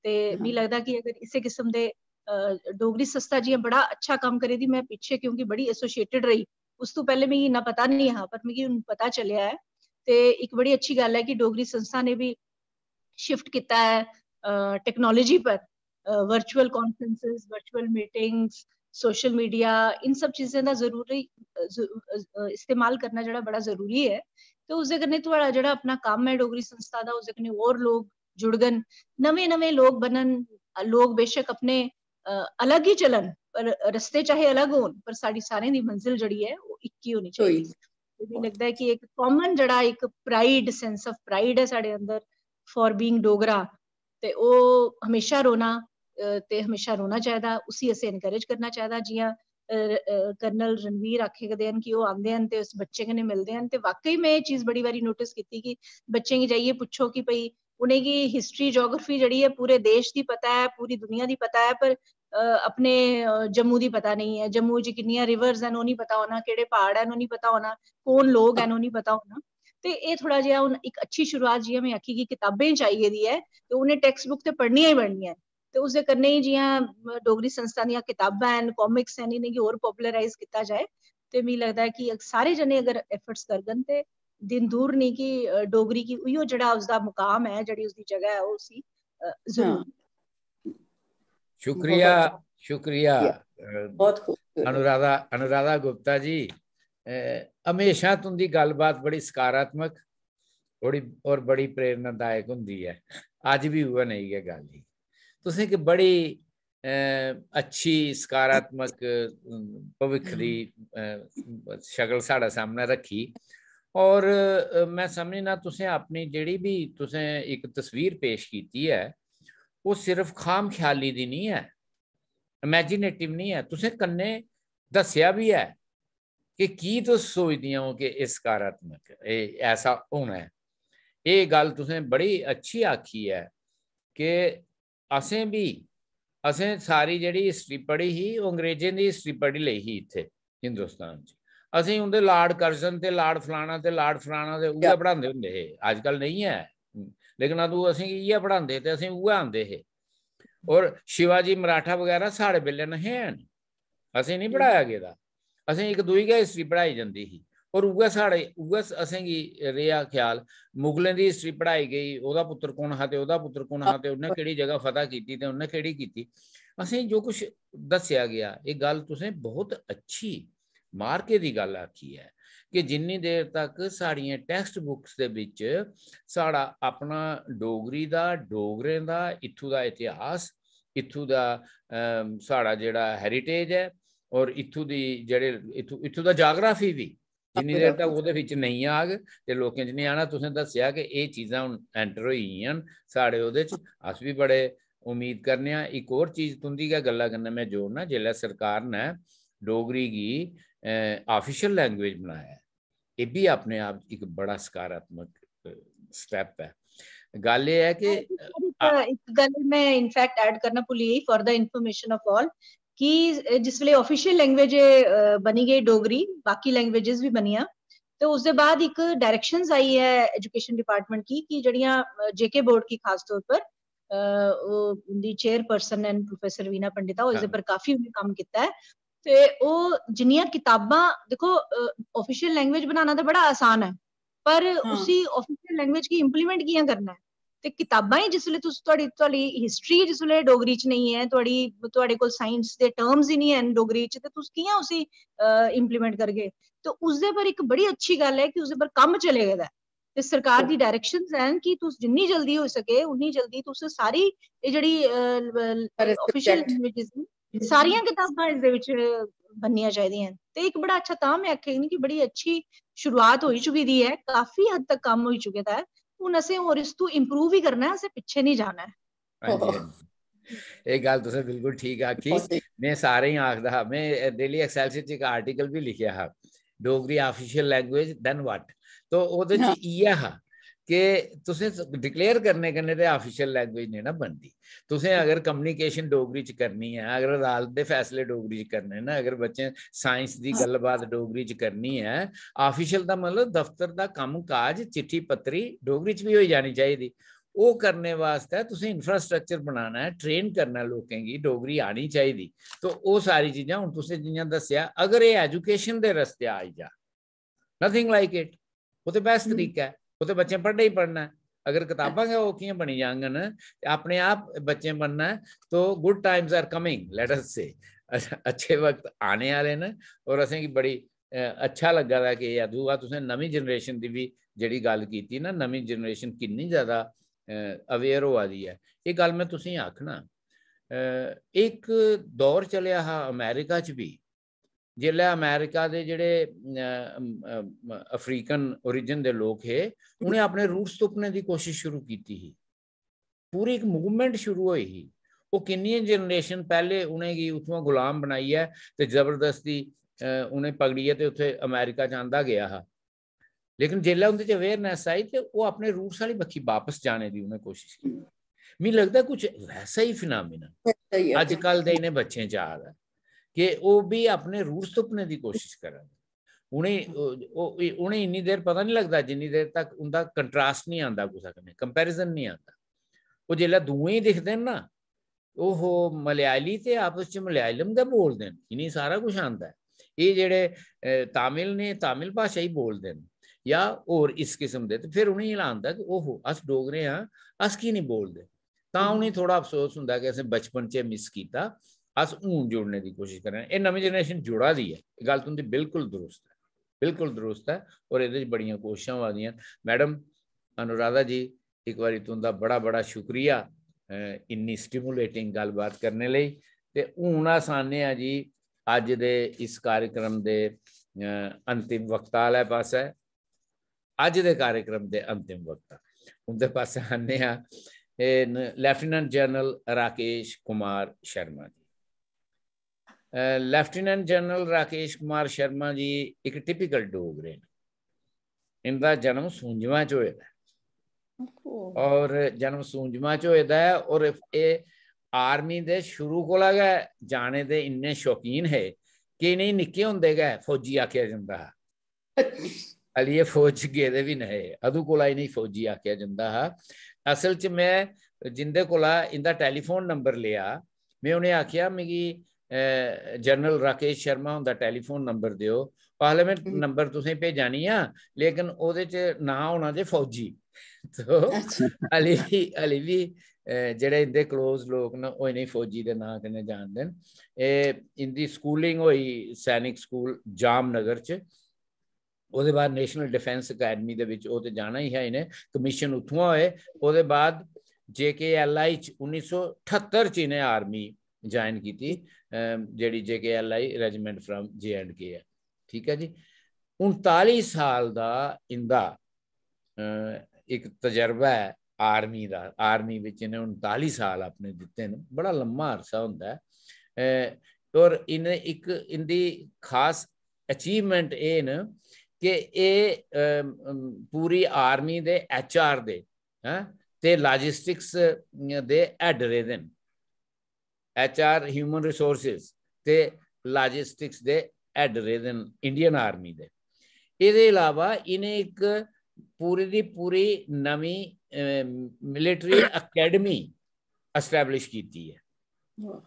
ते मिगी लगदा कि अगर इस्सै किस्म दे डोगरी संस्था जि'यां बड़ा अच्छा कम्म करै दी, में पिच्छे क्योंकि बड़ी एसोसिएटेड रेही, उस तों पैह्लें मिगी इन्ना पता निं हा, पर मिगी हून पता चलेआ ऐ। ते इक बड़ी अच्छी गल्ल ऐ कि डोगरी संस्था ने बी शिफ्ट कीता ऐ टेक्नोलॉजी पर, virtual conferences, virtual meetings, social media, इन सब चीजें दा जरूरी इस्तेमाल करना जेह्ड़ा बड़ा जरूरी ऐ। ते उसदे कन्नै थुआढ़ा जेह्ड़ा अपना कम्म ऐ डोगरी संस्था दा, उसदे कन्नै होर लोक जुड़गन, नमें नमें लोक बनन। लोक बेशक अपने अलग ही चलन, पर रस्ते चाहे अलग होन, पर साढ़ी सारें दी मंजिल जेह्ड़ी ऐ ओह् इक ही होनी चाहिदी। मिगी लगदा ऐ कि इक कॉमन जेह्ड़ा इक प्राइड, सेंस ऑफ प्राइड ऐ साढ़े अंदर फॉर बीइंग डोगरा, ते ओह् हमेशा रौह्ना ते हमेशा रौह्ना चाहिदा। उसी असें एनकरेज करना चाहिदा। जि'यां कर्नल रणवीर आखे गेदे न कि ओह् आंदे न ते उस बच्चे कन्नै मिलदे न, ते वाकई में एह् चीज बड़ी बारी नोटिस कीती कि बच्चें गी जाइयै पुच्छो कि भई उ'नेंगी हिस्ट्री, ज्योग्राफी जेह्ड़ी ऐ पूरे देश दी पता ऐ, पूरी दुनिया दी पता ऐ, पर अपने जम्मू दी पता नेईं ऐ। जम्मू च किन्नियां रिवर्स न ओह् निं पता होना, केह्ड़े प्हाड़ न ओह् निं पता होना, कौन लोक न ओह् निं पता होना। ते एह् थोह्ड़ा जेहा हून इक अच्छी शुरुआत, जि'यां में आखी कि कताबें च आई गेदी ऐ ते उ'नें टेक्स्ट बुक ते पढ़नियां ही पढ़नियां ऐ। ते उसदे कन्नै ही जि'यां डोगरी संस्था दियां कताबां हैन, कॉमिक्स हैन, इ'नेंगी होर पॉपुलराइज कीता जाए। ते मिगी लगदा ऐ कि सारे जने अगर एफर्ट्स करङन ते दिन दूर नेईं कि डोगरी गी उ'ऐ जेह्ड़ा उसदा मुकाम ऐ, जेह्ड़ी उसदी जगह ऐ, ओह् उसी जरूर। शुक्रिया, शुक्रिया। बहुत खूब। अनुराधा, अनुराधा गुप्ता जी, हमेशा तुंदी गल्लबात बड़ी सकारात्मक, बड़ी और बड़ी प्रेरणादायक होंदी ऐ। अज्ज बी उ'ऐ नेही गै गल्ल ही। तुसें इक बड़ी अच्छी सकारात्मक भविक्ख दी शकल साढ़े सामने रक्खी। और मैं समझना तुसें अपनी जेह्ड़ी बी तुसें इक तस्वीर पेश कीती ऐ, ओह् सिर्फ खाम ख्याली दी निं ऐ, इमेजिनेटिव निं ऐ। तुसें कन्नै दस्सेआ बी ऐ कि की तुस सोचदियां ओ कि एह् सकारात्मक, एह् ऐसा होना ऐ। एह् गल्ल तुसें बड़ी अच्छी आखी ऐ कि असें बी, असें सारी जेह्ड़ी हिस्ट्री पढ़ी ही, ओह् अंग्रेजें दी हिस्ट्री पढ़ी लेई ही इत्थै हिंदुस्तान च। असें उं'दे लार्ड कर्जन ते लार्ड फलाना ते लार्ड फलाना ते उ'ऐ पढ़ांदे होंदे हे। अजकल नेईं ऐ, लेकिन अदूं असेंगी इ'यै पढ़ांदे हे ते असें उ'ऐ आंदे हे। और शिवाजी मराठा बगैरा साढ़े बेल्लै नेहे हैन, असें निं पढ़ाया गेदा। असें इक दूई गै हिस्ट्री पढ़ाई जंदी ही। और उ'ऐ साढ़े, उ'ऐ असेंगी रेहा ख्याल, मुगलें दी हिस्ट्री पढ़ाई गेई, ओह्दा पुत्तर कु'न हा ते ओह्दा पुत्तर कु'न हा ते उ'न्नै केह्ड़ी जगह फतह कीती ते उ'न्नै केह्ड़ी कीती। असें जो कुछ दस्सेआ गेआ, एह् गल्ल तुसें बहुत अच्छी मार्के दी गल्ल आखी ऐ कि जिन्नी देर तक साढ़ियां टेक्स्ट बुक्स दे बिच साढ़ा अपना डोगरी दा, डोगरें दा, इत्थूं दा इतिहास, इत्थूं दा साढ़ा जेह्ड़ा हेरिटेज ऐ और इत्थूं दी जेह्ड़े इत्थूं इत्थूं दा जाग्राफी बी जिन्नी देर तक ओह्दे बिच नेईं आग ते लोकें च नेईं आना। तुसें दस्सेआ कि एह् चीजां हून एंटर होई गेइयां न साढ़े ओह्दे च, अस बी बड़े उम्मीद करने आं। इक होर चीज तुं'दी गै गल्ला कन्नै में जोड़ना, जेल्लै सरकार ने डोगरी गी ऑफिशियल लैंग्वेज बनाया ऐ, एह् बी अपने आप इक बड़ा सकारात्मक स्टेप ऐ। गल्ल एह् ऐ कि इक गल्ल में इनफैक्ट ऐड करना भुल्ली गेई, for the information of all, कि जिस वेले ऑफिशियल लैंग्वेज बनी गई डोगरी, बाकी लैंग्वेजेस बी बनियां, ते उसदे बाद इक डायरेक्शंस आई ऐ एजुकेशन डिपार्टमेंट गी कि जेह्ड़ियां जेके बोर्ड की खास तौर पर ओह् उं'दी चेयरपर्सन न प्रोफेसर वीणा पंडिता, ओह् इसदे पर काफी उ'नें कम्म कीता ऐ। ते ओह् जिन्नियां कताबां, दिक्खो, ऑफिशियल लैंग्वेज बनाना ते बड़ा आसान ऐ, पर उसी ऑफिशियल लैंग्वेज गी इम्प्लीमेंट कि'यां करना ऐ? ते कताबां ही जिसलै तुस, थुआढ़ी, थुआढ़ी हिस्ट्री जिसलै डोगरी च नेईं ऐ, थुआढ़ी, थुआढ़े कोल साइंस दे टर्म्स ही निं हैन डोगरी च, ते तुस कि'यां उसी इम्प्लीमेंट करगे? ते उसदे पर इक बड़ी अच्छी गल्ल ऐ कि उसदे पर कम्म चले गेदा ऐ। ते सरकार दी डायरेक्शंस हैन कि तुस जिन्नी जल्दी होई सके उन्नी जल्दी तुस सारी एह् जेह्ड़ी सारे ऑफिशियल subject। लैंग्वेजेस न, सारियां कताबां इसदे बिच बननियां चाहिदियां न। ते इक बड़ा अच्छा, तां में आखेआ कि बड़ी अच्छी शुरुआत होई चुकी दी ऐ, काफी हद तक कम्म होई चुके दा ऐ। हून असें होर इस तू इम्प्रूव ही करना ऐ, असें पिच्छे नहीं जाना ऐ। हां जी, हां जी। एह् गल्ल तुसें बिल्कुल ठीक आखी। बहुत ठीक। में सारें गी आखदा हा, में डेली एक्सेलसियर च इक आर्टिकल बी लिखेआ हा, "Dogri official language, then what?" तो ओह्दे च हां। इ'यै हा कि तुसें डिक्लेयर करने कन्नै ते ऑफिशियल लैंग्वेज नेईं ना बनदी। तुसें अगर कम्युनिकेशन डोगरी च करनी ऐ, अगर अदालत दे फैसले डोगरी च करने न, अगर बच्चें साइंस दी गल्लबात डोगरी च करनी ऐ, ऑफिशियल दा मतलब दफ्तर दा कम्म काज, चिट्ठी पत्री डोगरी च बी होई जानी चाहिदी। ओह् करने बास्तै तुसें इंफ्रास्ट्रक्चर बनाना ऐ, ट्रेन करना ऐ लोकें गी, डोगरी आनी चाहिदी। तो ओह् सारी चीजां हून तुसें जि'यां दस्सेआ, अगर एह् एजुकेशन दे रस्ते आई जा, नथिंग लाइक इट, ओह् ते बेस्ट हम्म। तरीका ऐ, ओह् ते बच्चें पढ़ना ही पढ़ना ऐ। अगर कताबां गै ओह्कियां बनी जाङन ते अपने आप बच्चें बनना ऐ, तो good times are coming, let us say, अच्छे वक्त आने आह्ले न। और असेंगी बड़ी अ, अच्छा लग्गा दा कि अदूं बाद तुसें नमीं जनरेशन दी बी जेह्ड़ी गल्ल कीती ना, नमीं जनरेशन किन्नी ज्यादा अवेयर होआ दी ऐ, एह् गल्ल में तुसेंगी आखना। अ, इक दौर चलेआ हा अमेरिका च बी, जिसलै अमेरिका दे जेह्ड़े अ, अम, अम, अफ्रीकन ओरिजिन दे लोक हे, उ'नें अपने रूट्स तुप्पने दी कोशिश शुरू कीती ही। पूरी इक मूवमेंट शुरू होई ही। ओह् किन्नियां जनरेशन पैह्ले उ'नेंगी उत्थुआं गुलाम बनाइयै ते जबरदस्ती अ, उ'नें पकड़ियै ते उत्थै अमेरिका च आंदा गेआ हा। लेकिन जेल्लै उं'दे च अवेयरनेस आई ते ओह् अपने रूट्स आह्ली बक्खी बापस जाने दी उ'नें कोशिश कीती। मिगी लगदा कुछ वैसा ही फिनामिना सही है। अज्जकल दे इ'नें बच्चें च आ दा ऐ कि ओह् बी अपने रूट्स तुप्पने दी कोशिश करा दे। उ'नें ओह्- ओह्- उ'नें इन्नी देर पता नहीं लगदा जिन्नी देर तक उं'दा कंट्रास्ट नहीं आंदा, कुसै कन्नै कंपैरिजन नहीं आंदा। ओह् जेल्लै दूएं गी दिखदे न ना, ओहो, मलयाली ते आपस च मलयालम गै बोलदे न, इ'नेंगी सारा कुछ आंदा ऐ। एह् जेह्ड़े अ, तमिल ने, तमिल भाशा ही बोलदे न, या होर इस किस्म दे, ते फिर उ'नेंगी आंदा कि ओहो, अस डोगरे आं, अस की नहीं बोलदे? तां उ'नेंगी थोह्ड़ा अफसोस होंदा कि असें बचपन च मिस कीता, अस हून जुड़ने दी कोशिश करा ने। एह् नमीं जनरेशन जुड़ा दी ऐ, एह् गल्ल तुं'दी बिल्कुल दुरुस्त ऐ, बिल्कुल दुरुस्त ऐ। और एह्दे च बड़ियां कोशशां होआ दियां न। मैडम अनुराधा जी, इक बारी तुं'दा बड़ा बड़ा शुक्रिया, अ, इन्नी स्टिमुलेटिंग गल्लबात करने लेई। ते हून अस आने आं जी अज्ज दे इस कार्यक्रम दे, अ, अंतिम वक्ता आह्ले पासै। अज्ज दे कार्यक्रम दे अंतिम वक्ता, उं'दे पासै आने आं। एह् न लेफ्टिनेंट जनरल राकेश कुमार शर्मा जी। अ, लेफ्टिनेंट जनरल राकेश कुमार शर्मा जी इक टिपिकल डोगरे न। इं'दा जन्म सूंजमा च होए दा ऐ। और जन्म सूंजमा च होए दा ऐ और एह् आर्मी दे शुरू कोला गै जाने दे इन्ने शौकीन हे कि इ'नेंगी निक्के होंदे गै फौजी आखेआ जंदा हा। हाली एह् फौज च गेदे बी नेहे, अदूं कोला इ'नेंगी फौजी आखेआ जंदा हा। असल च में जिं'दे कोला इं'दा टैलीफोन नंबर लेआ, में उ'नें आखेआ, "मिगी, अ, जनरल राकेश शर्मा हुंदा टैलीफोन नंबर देओ।" आखले, "में नंबर तुसेंगी भेजा नी आं, लेकिन ओह्दे च नांऽ होना जे फौजी।" तो अच्छा। हाली बी, हाली बी, अ, जेह्ड़े इं'दे क्लोज लोक न, ओह् इ'नेंगी फौजी दे नांऽ कन्नै जानदे न। एह् इं'दी स्कूलिंग होई सैनिक स्कूल जामनगर च। ओह्दे बाद नेशनल डिफेंस अकैडमी दे बिच ओह् ते जाना ही हा इ'नें, कमीशन उत्थुआं होए। ओह्दे बाद जे के एल आई च उन्नी सौ ठत्तर च इ'नें आर्मी ज्वाइन कीती, अम, जेह्ड़ी J K L I regiment from J and K ऐ। ठीक ऐ जी, उनताली साल दा इं'दा, अ, इक तजर्बा ऐ आर्मी दा। आर्मी बिच इ'नें उनताली साल अपने दित्ते न, बड़ा लम्मा अरसा होंदा ऐ। अ, और इ'नें इक इं'दी खास अचीवमेंट एह् न कि एह्, अम, अम, पूरी army related H are they, हैं, ते लॉजिस्टिक्स दे हेड रेह्दे न। एच आर, ह्यूमन रिसोर्सेज ते लॉजिस्टिक्स दे हेड रेह्दे न इंडियन आर्मी दे। एह्दे अलावा इ'नें इक पूरी दी पूरी नमीं, अ, मिलिटरी अकैडमी एस्टैब्लिश कीती ऐ।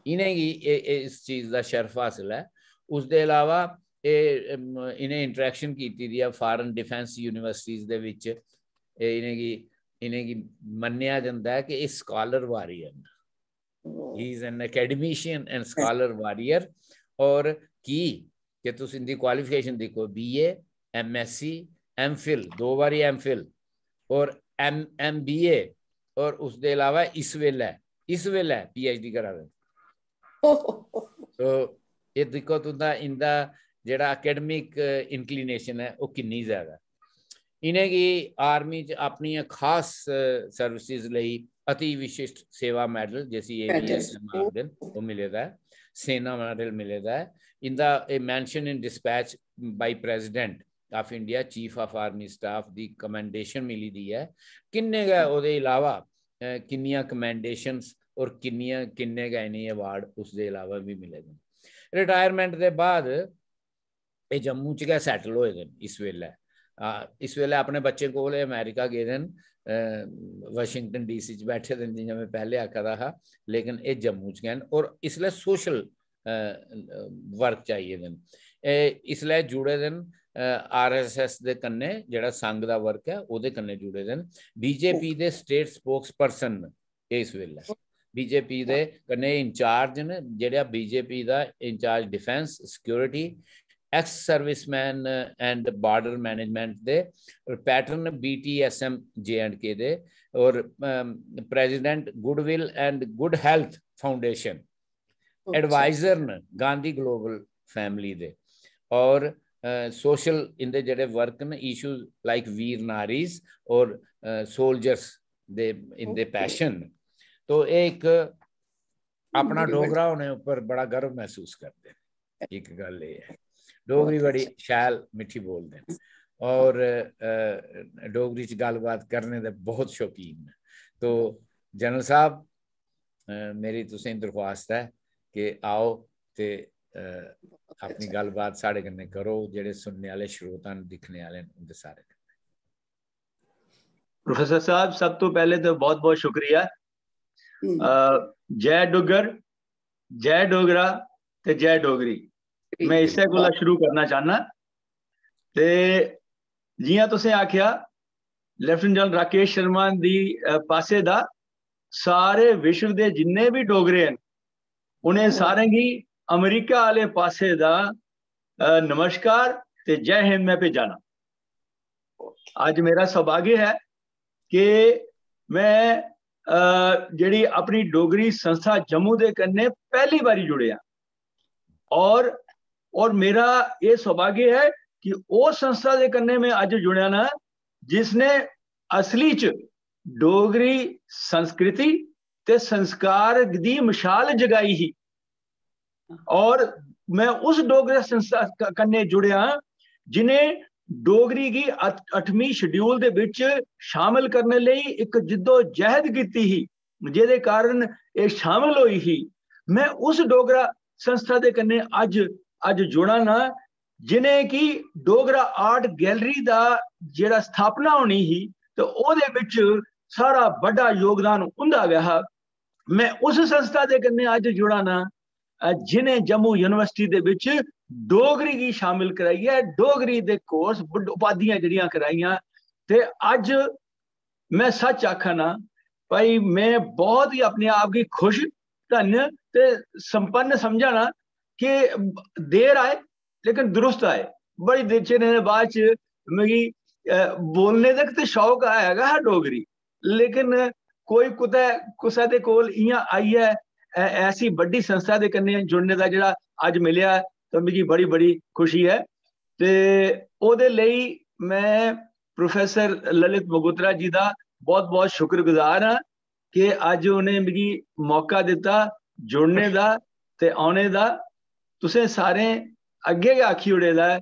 इ'नेंगी ए-, ए-, इस चीज दा शर्फ हासल ऐ। उसदे अलावा एह्, अम, इ'नें इंटरैक्शन कीती दी ऐ फॉरेन डिफेंस यूनिवर्सिटीज दे बिच। एह् इ'नेंगी, इ'नेंगी मन्नेआ जंदा ऐ कि एह् स्कॉलर वारियर न। He is an academician and scholar warrior। और की कि तुस इंदी क्वालिफिकेशन दिक्खो, B A, M S C, M phil, दो बारी एम फिल, और एम एम बी ए, और उसदे अलावा इस बेल्लै इस बेल्लै पी एच डी करा दे। तो एह् दिक्खो, तुं'दा, इं'दा जेह्ड़ा अकैडमिक इंक्लिनेशन ऐ, ओह् किन्नी ज्यादा ऐ। इ'नेंगी आर्मी च अपनियां खास सर्विसेज लेई अति विशिष्ट सेवा मेडल, जिसी ए वी एस एम आखदे न, ओह् मिले दा ऐ। सेना मेडल मिले दा ऐ। इं'दा एह् mention in dispatch by President of India, Chief of Army Staff दी कमेंडेशन मिली दी ऐ। किन्ने गै ओह्दे इलावा, अ, किन्नियां कमेंडेशंस और किन्नियां, किन्ने गै इ'नेंगी अवार्ड उसदे इलावा बी मिले दे न। रिटायरमेंट दे बाद एह् जम्मू च गै सैटल होए दे न इस बेल्लै। आ, इस बेल्लै अपने बच्चें कोल एह् अमेरिका गेदे न, अ, वाशिंगटन डी सी च बैठे दे न, जि'यां में पैह्ले आखा दा हा, लेकिन एह् जम्मू च गै न और इसलै सोशल, अ, वर्क च आई गेदे न। एह् इसलै जुड़े दे न, अ, आर एस एस दे कन्नै, जेह्ड़ा संघ दा वर्क ऐ, ओह्दे कन्नै जुड़े दे न। बी जे पी दे स्टेट स्पोक्स पर्सन न एह् इस बेल्लै। बी जे पी दे कन्नै इंचार्ज न, जेह्ड़ा बी जे पी दा incharge defence, security, ex serviceman and border management दे, और patron B T S M J and K दे, और, अम, president goodwill and good health foundation, अच्छा। एडवाइजर न गांधी ग्लोबल फैमिली दे, और, अ, सोशल इंदे जेह्ड़े वर्क न, इशूज लाइक वीर नारीज और, अ, सोल्जर्स दे, इंदे ओके। पैशन। तो एह् इक अपना डोगरा होने उप्पर बड़ा गर्व महसूस करदे न। इक गल्ल एह् ऐ, डोगरी बड़ी शैल मिट्ठी बोलदे न और, अ, डोगरी च गल्लबात करने दे बहुत शौकीन न। तो जनरल साहब, अ, मेरी तुसें दरख्वास्त ऐ कि आओ ते, अ, अपनी गल्लबात साढ़े कन्नै करो, जेह्ड़े सुनने आह्ले श्रोता न, दिक्खने आह्ले न, उं'दे सारे कन्नै। प्रोफेसर साहब, सब तो पैह्ले ते बहुत-बहुत शुक्रिया। हम्म। अ, जय डुग्गर, जय डोगरा ते जय डोगरी। मैं इस्सै कोला शुरू करना चाह्न्नां। ते जि'यां तुसें आखेआ, लेफ्टिनेंट जनरल राकेश शर्मा दी, अ, पास्से दा सारे विश्व दे जिन्ने बी डोगरे न, उ'नें सारें गी अमेरिका आह्ले पास्से दा, अ, नमस्कार ते जय हिंद मैं भेजा ना। अज्ज मेरा सौभाग्य ऐ कि मैं, अ, जेह्ड़ी अपनी डोगरी संस्था जम्मू दे कन्नै पैह्ली बारी जुड़ेआ, और, और मेरा एह् सौभाग्य ऐ कि ओह् संस्था दे कन्नै मैं अज्ज जुड़ेआ ना, जिसने असली च डोगरी संस्कृति ते संस्कार दी मशाल जगाई ही। और मैं उस डोगरा संस्था क-, कन्नै जुड़ेआ, जिनें डोगरी गी अठ-, अठमीं शेड्यूल दे बिच शामिल करने लेई इक जिद्दोजहद कीती ही, जेह्दे कारण एह् शामिल होई ही। मैं उस डोगरा संस्था दे कन्नै अज्ज, अज्ज जुड़ा ना, जिनें कि डोगरा आर्ट गैलरी दा जेह्ड़ा स्थापना होनी ही, ते ओह्दे बिच सारा बड्डा योगदान उं'दा गै हा। मैं उस संस्था दे कन्नै अज्ज जुड़ा ना, अ, जिनें जम्मू यूनिवर्सिटी दे बिच डोगरी गी शामिल कराइयै डोगरी दे कोर्स, बुड-, उपाधियां जेह्ड़ियां कराइयां, ते अज्ज मैं सच आखा ना भाई, मैं बहुत ही अपने आप गी खुश, धन्य ते संपन्न समझा ना कि देर आए लेकिन दुरुस्त आए। बड़ी देर, चिरें दे बाद च मिगी, अ, बोलने दा ते शौक है गै हा डोगरी, लेकिन कोई कुतै कुसै दे कोल इ'यां आइयै, अ, ऐसी बड्डी संस्था दे कन्नै जुड़ने दा जेह्ड़ा अज्ज मिलेआ, ते मिगी बड़ी, बड़ी खुशी ऐ। ते ओह्दे लेई मैं प्रोफेसर ललित मगोत्रा जी दा बहुत, बहुत शुक्रगुजार आं कि अज्ज उ'नें मिगी मौका दित्ता जुड़ने दा ते औने दा। तुसें सारें अग्गें गै आखी ओड़े दा ऐ,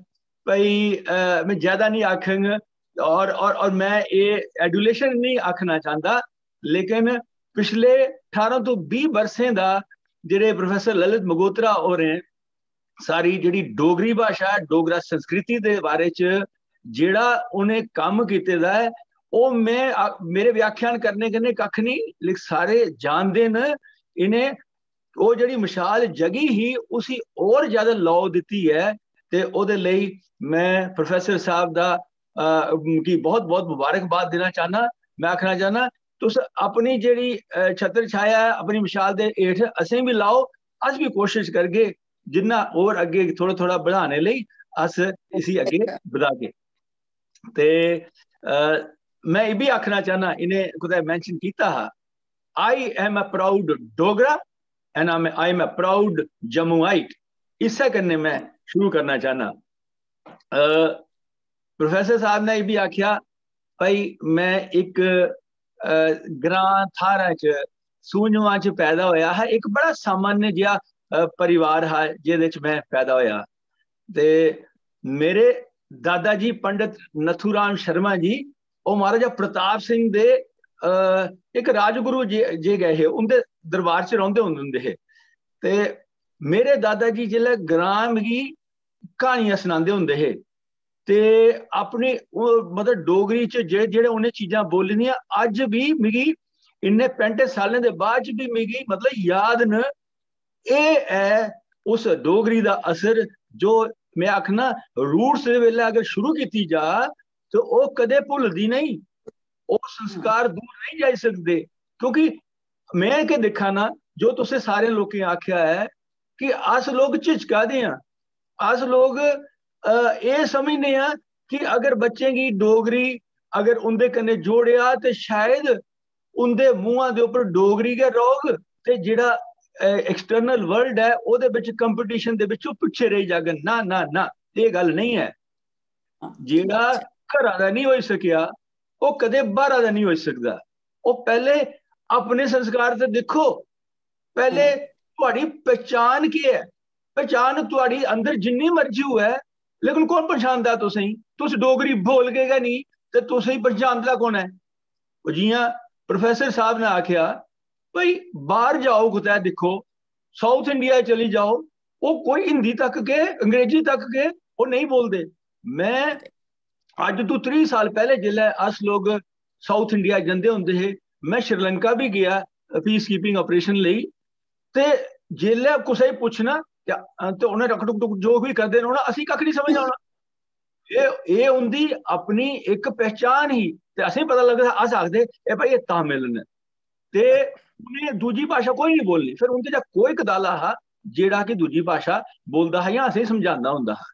भाई, अ, मैं ज्यादा नहीं आखंग और, और, और मैं ये adulation नहीं आखना चाहंदा, लेकिन पिछले ठारां तो बीह् बरसें दा जेह्ड़े प्रोफेसर ललित मगोत्रा होरें सारी जेह्ड़ी डोगरी भाशा, डोगरा संस्कृति दे बारे च जेह्ड़ा उ'नें कम्म कीते दा ऐ, ओह् मैं, आ, मेरे व्याख्यान करने कन्नै कक्ख नहीं, लेकिन सारे जानदे न इ'नें। ओह् जेह्ड़ी मशाल जगी ही, उसी होर ज्यादा लौ दित्ती ऐ, ते ओह्दे लेई मैं प्रोफेसर साहब दा, अ, गी बहुत-बहुत मुबारकबाद देना चाहना। मैं आखना चाहना, तुस अपनी जेह्ड़ी, अ, छत्र छाया ऐ, अपनी मशाल दे हेठ असें बी लाओ, अस बी कोशिश करगे जिन्ना होर अग्गें थोह्ड़ा-थोह्ड़ा बढ़ाने लेई अस इसी अग्गें बधागे। ते, अ, में एह् बी आखना चाहना, इ'नें कुतै mention कीता हा, "I am a proud Dogra and I am a proud Jammuite।" इस्सै कन्नै में शुरू करना चाहना। प्रोफेसर साहब ने एह् बी आखेआ, भाई, में इक, अ, ग्रां थाह्रा च, सूंजमा च पैदा होया हा, इक बड़ा सामान्य जेहा, अ, परिवार हा जेह्दे च में पैदा होया। ते मेरे दादा जी पंडित नथुराम शर्मा जी, ओह् महाराजा प्रताप सिंह दे, अ, इक राजगुरु जे, जे गै हे, उं'दे दरबार च रौंह्दे होंदे हे। ते मेरे दादा जी जिसलै ग्रां मिगी क्हानियां सनांदे होंदे हे, ते अपनी, ओह्, मतलब, डोगरी च जे, जेह्ड़े उ'नें चीजां बोली दियां, अज्ज बी मिगी, इन्ने पैंह्टें सालें दे बाद च बी मिगी, मतलब, याद न। एह् ऐ उस डोगरी दा असर, जो में आखना, roots दे बेल्लै अगर शुरू कीती जा, ते ओह् कदें भुलदी नेईं, ओह् संस्कार दूर नेईं जाई सकदे। क्योंकि में केह् दिक्खा ना, जो तुसें सारे लोकें आखेआ ऐ कि अस लोक झिझका दे आं, अस लोक, अ, एह् समझने आं कि अगर बच्चें गी डोगरी अगर उं'दे कन्नै जोड़ेआ, ते शायद उं'दे मुंहा दे उप्पर डोगरी गै रौह्ग, ते जेह्ड़ा, अ, external world ऐ, ओह्दे बिच, competition दे बिच ओह् पिच्छे रेही जाङन। ना, ना, ना, एह् गल्ल नेईं ऐ। जेह्ड़ा घरा दा निं होई सकेआ, ओह् कदें बाह्रा दा निं होई सकदा। ओह् पैह्ले अपने संस्कार ते दिक्खो, पैह्ले हम्म। थुआढ़ी पहचान केह् ऐ? पहचान थुआढ़ी अंदर जिन्नी मर्जी होऐ, लेकिन कौन पहचानदा तुसेंगी? तुस डोगरी बोलगे गै निं, ते तुसेंगी पहचानदा कौन ऐ? ओह् जि'यां प्रोफेसर साहब ने आखेआ, भाई, बाहर जाओ, कुतै दिक्खो, South India चली जाओ, ओह् कोई हिंदी तक के, अंग्रेजी तक के, ओह् नेईं बोलदे। में अज्ज तू त्रीह् साल पैह्ले जिसलै अस लोग South India जंदे होंदे हे, में श्रीलंका बी गेआ peace keeping operation लेई, ते जिसलै कुसै गी पुच्छना ते, ते उ'नें टक टुक टुक जो बी करदे रौह्ना, असेंगी कक्ख निं समझ औना। एह्, एह् उं'दी अपनी इक पहचान ही, ते असेंगी पता लगदा, अस आखदे, "एह् भाई, एह् तमिल न।" ते उ'नें दूजी भाशा कोई निं बोलनी, फिर उं'दे चा कोई कदाला हा जेह्ड़ा कि दूजी भाशा बोलदा हा जां असेंगी समझांदा होंदा हा।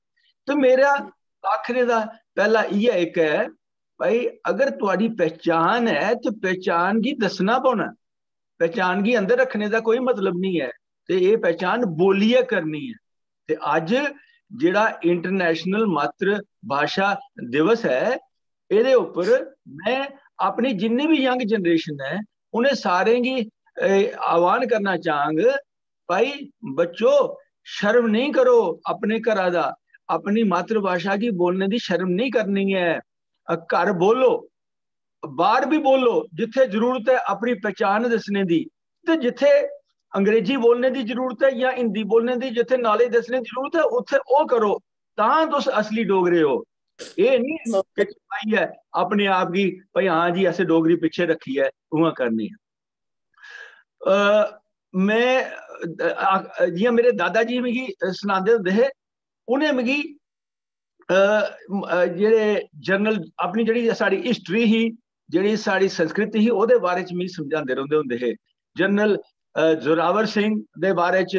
ते मेरा आखने दा पैह्ला इ'यै इक ऐ, भाई, अगर तुआढ़ी पहचान ऐ ते पहचान गी दस्सना पौना, पहचान गी अंदर रक्खने दा कोई मतलब निं ऐ, ते एह् पहचान बोलियै करनी ऐ। ते अज्ज जेह्ड़ा International मातृ भाशा दिवस ऐ, एह्दे उप्पर में अपनी जिन्नी बी young generation ऐ, उ'नें सारें गी, ए, आह्वान करना चाह्ङ, भाई बच्चो, शर्म नेईं करो अपने घरा दा, अपनी मातृभाशा गी बोलने दी शर्म नेईं करनी ऐ। अ, घर बोलो, बाहर भी बोलो, जित्थे जरूरत ऐ अपनी पहचान दस्सने दी, ते जित्थे अंग्रेजी बोलने दी जरूरत ऐ जां हिंदी बोलने दी, जित्थे knowledge दस्सने दी जरूरत ऐ, उत्थे ओह् करो, तां तुस असली डोगरे ओ। एह् निं कि छपाइयै अपने आप गी, भाई, हां जी, असें डोगरी पिच्छे रक्खी ऐ, उ'आं करनी ऐ। अ, में, अ, अ, जि'यां मेरे दादा जी मिगी सनांदे होंदे हे, उ'नें मिगी, अ, म-, अ, जेह्ड़े general, अपनी जेह्ड़ी साढ़ी history ही, जेह्ड़ी साढ़ी संस्कृति ही, ओह्दे बारे च मिगी समझांदे रौंह्दे होंदे हे। General, अ, जोरावर सिंह दे बारे च,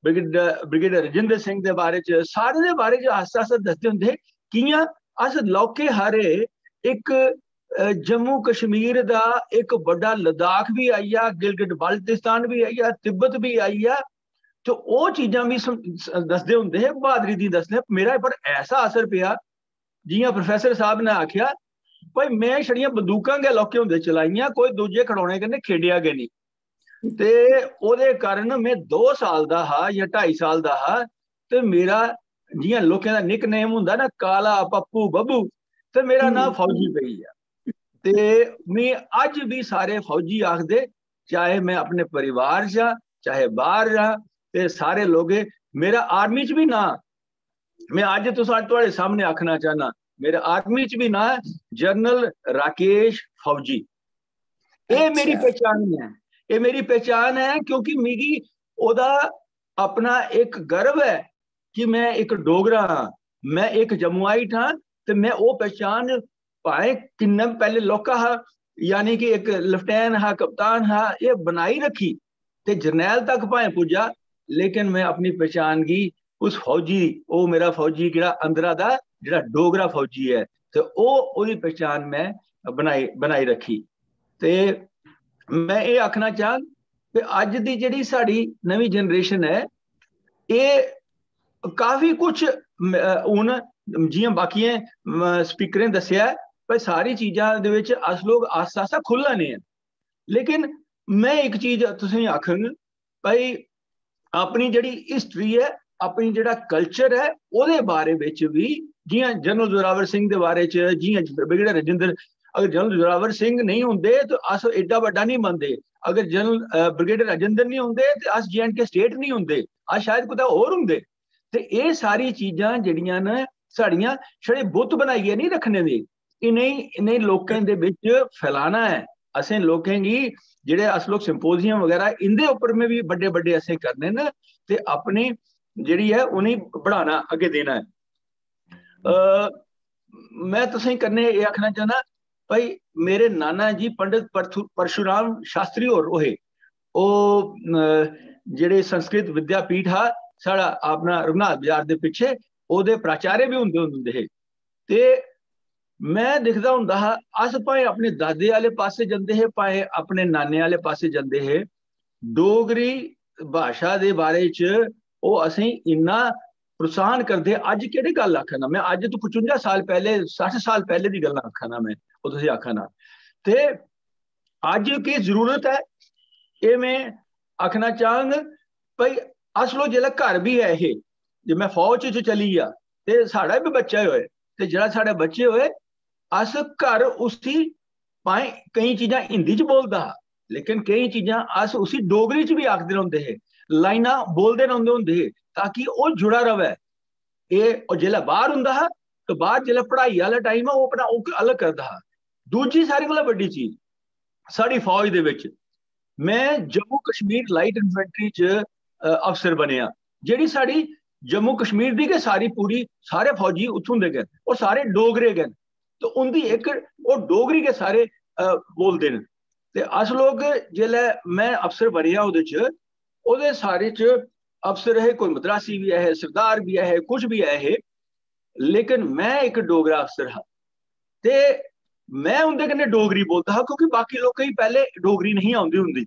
ब्रिगेड-, ब्रिगेडियर राजेंद्र सिंह दे बारे च, सारे दे बारे च आस्ता आस्ता दसदे होंदे हे, कि'यां अस लौह्के हारे इक, अ, जम्मू कश्मीर दा इक बड्डा लद्दाख बी आई गेआ, गिलगिट बाल्टिस्तान बी आई गेआ, तिब्बत बी आई गेआ। ते ओह् चीजां बी सम-, स-, दसदे होंदे हे, ब्हादरी दी दसदे हे। मेरा पर ऐसा असर पेआ, जि'यां प्रोफेसर साहब ने आखेआ, भाई, में छड़ियां बंदूकां गै लौह्के होंदे चलाइयां, कोई दूजे खड़ौने कन्नै खेढेआ गै नेईं। ते ओह्दे कारण में दो साल दा हा जां ढाई साल दा हा, ते मेरा, जि'यां लोकें दा nickname होंदा ना, काला पप्पू बब्बू, ते मेरा नांऽ हम्म। फौजी पेई गेआ। ते मी अज्ज बी सारे फौजी आखदे, चाहे में अपने परिवार च आं, चाहे बाहर आं, ते सारे लोग, मेरा आर्मी च बी नांऽ, में अज्ज तुस, अज्ज थुआढ़े सामने आखना चाहना, मेरा आर्मी च बी नांऽ ऐ जनरल राकेश फौजी। एह् मेरी अच्छा। पहचान ऐ, एह् मेरी पहचान ऐ, क्योंकि मिगी ओह्दा अपना इक गर्व ऐ कि में इक डोगरा आं, में इक जम्मुआइट आं, ते में ओह् पहचान, भाएं किन्ना बी पैह्ले लौह्का हा, यानी कि इक लेफ्टिनेंट हा, कप्तान हा, एह् बनाई रक्खी, ते जरनैल तक भाएं पुज्जा, लेकिन में अपनी पहचान गी उस फौजी, ओह् मेरा फौजी जेह्ड़ा अंदरा दा, जेह्ड़ा डोगरा फौजी ऐ, ते ओह्, ओह्दी पहचान में बनाई बनाई रक्खी। ते में एह् आखना चाहंग कि अज्ज दी जेह्ड़ी साढ़ी नमीं जनरेशन ऐ, एह् काफी कुछ म-, हून जि'यां बाकियें म-, स्पीकरें दस्सेआ ऐ, भाई सारी चीजां दे बिच अस लोग आस्ता आस्ता खु'ल्ला ने आं। लेकिन में इक चीज तुसेंगी आखङ, भाई अपनी जेह्ड़ी हिस्ट्री ऐ, अपनी जेह्ड़ा कल्चर ऐ, ओह्दे बारे बिच बी, जि'यां जनरल जोरावर सिंह दे बारे च, जि'यां ब्रिगेडियर राजेंद्र, अगर जनरल जोरावर सिंह नेईं होंदे ते अस एड्डा बड्डा नेईं बनदे। अगर जनरल, अ, ब्रिगेडियर राजेंद्र नेईं होंदे ते अस जे एंड के स्टेट नेईं होंदे, अस शायद कुतै होर होंदे। ते एह् सारी चीजां जेह्ड़ियां न, साढ़ियां छड़े बुत बनाइयै नेईं रक्खने दी, इ'नें इ'नें लोकें दे बिच फैलाना ऐ। असें लोकें गी, जेह्ड़े अस लोक सिम्पोजियम बगैरा, इं'दे उप्पर में बी बड्डे बड्डे असें करने न, ते अपनी जेह्ड़ी ऐ उ'नेंगी बढ़ाना, अग्गें देना ऐ। अ, में तुसें कन्नै एह् आखना चाहना, भाई मेरे नाना जी पंडित परशु-, परशुराम शास्त्री होर होए। ओह्, अ, जेह्ड़े संस्कृत विद्यापीठ हा साढ़ा अपना रघुनाथ बाजार दे पिच्छे, ओह्दे प्राचार्य बी होंदे होंदे हे। ते में दिखदा होंदा हा, अस भाएं अपने दादे आह्ले पासै जंदे हे, भाएं अपने नाने आह्ले पासै जंदे हे, डोगरी भाशा दे बारे च ओह् असेंगी इन्ना प्रोत्साहन करदे। अज्ज केह्ड़ी गल्ल आखा ना में, अज्ज तो पचुंजा साल पैह्ले, सट्ठ साल पैह्ले दी गल्लां आखा ना में, ओह् तुसेंगी आखा ना। ते अज्ज केह् जरूरत ऐ, एह् में आखना चाहंग। भाई अस लोक जिसलै घर बी ऐ हे, जे में फौज च चली गेआ ते साढ़ा बी बच्चा होए, ते जेह्ड़ा साढ़े बच्चे होए, अस घर उसी, भाएं केईं चीजां हिंदी च बोलदा हा, लेकिन केईं चीजां अस उसी डोगरी च बी आखदे रौंह्दे हे, लाइनां बोलदे रौंह्दे होंदे हे, ताकि ओह् जुड़ा र'वै। एह्, ओह् जिसलै बाह्र होंदा हा, ते बाह्र जिसलै पढ़ाई आह्ला टाइम हा, ओह् अपना ओह् अलग करदा हा। दूजी सारें कोला बड्डी चीज, साढ़ी फौज दे बिच में जम्मू कश्मीर लाइट इन्फेंट्री च, अ, अफसर बनेआ, जेह्ड़ी साढ़ी जम्मू कश्मीर दी गै सारी पूरी, सारे फौजी उत्थूं दे गै न, ओह् सारे डोगरे गै न। ते उं'दी इक, ओह् डोगरी गै सारे, अ, बोलदे न। ते अस लोक, जिसलै में अफसर बनेआ ओह्दे च, ओह्दे सारे च अफसर हे, कोई मद्रासी बी ऐ हे, सरदार बी ऐ हे, कुछ बी ऐ हे, लेकिन में इक डोगरा अफसर हा। ते में उं'दे कन्नै डोगरी बोलदा हा, क्योंकि बाकी लोकें गी पैह्ले डोगरी नेईं औंदी होंदी।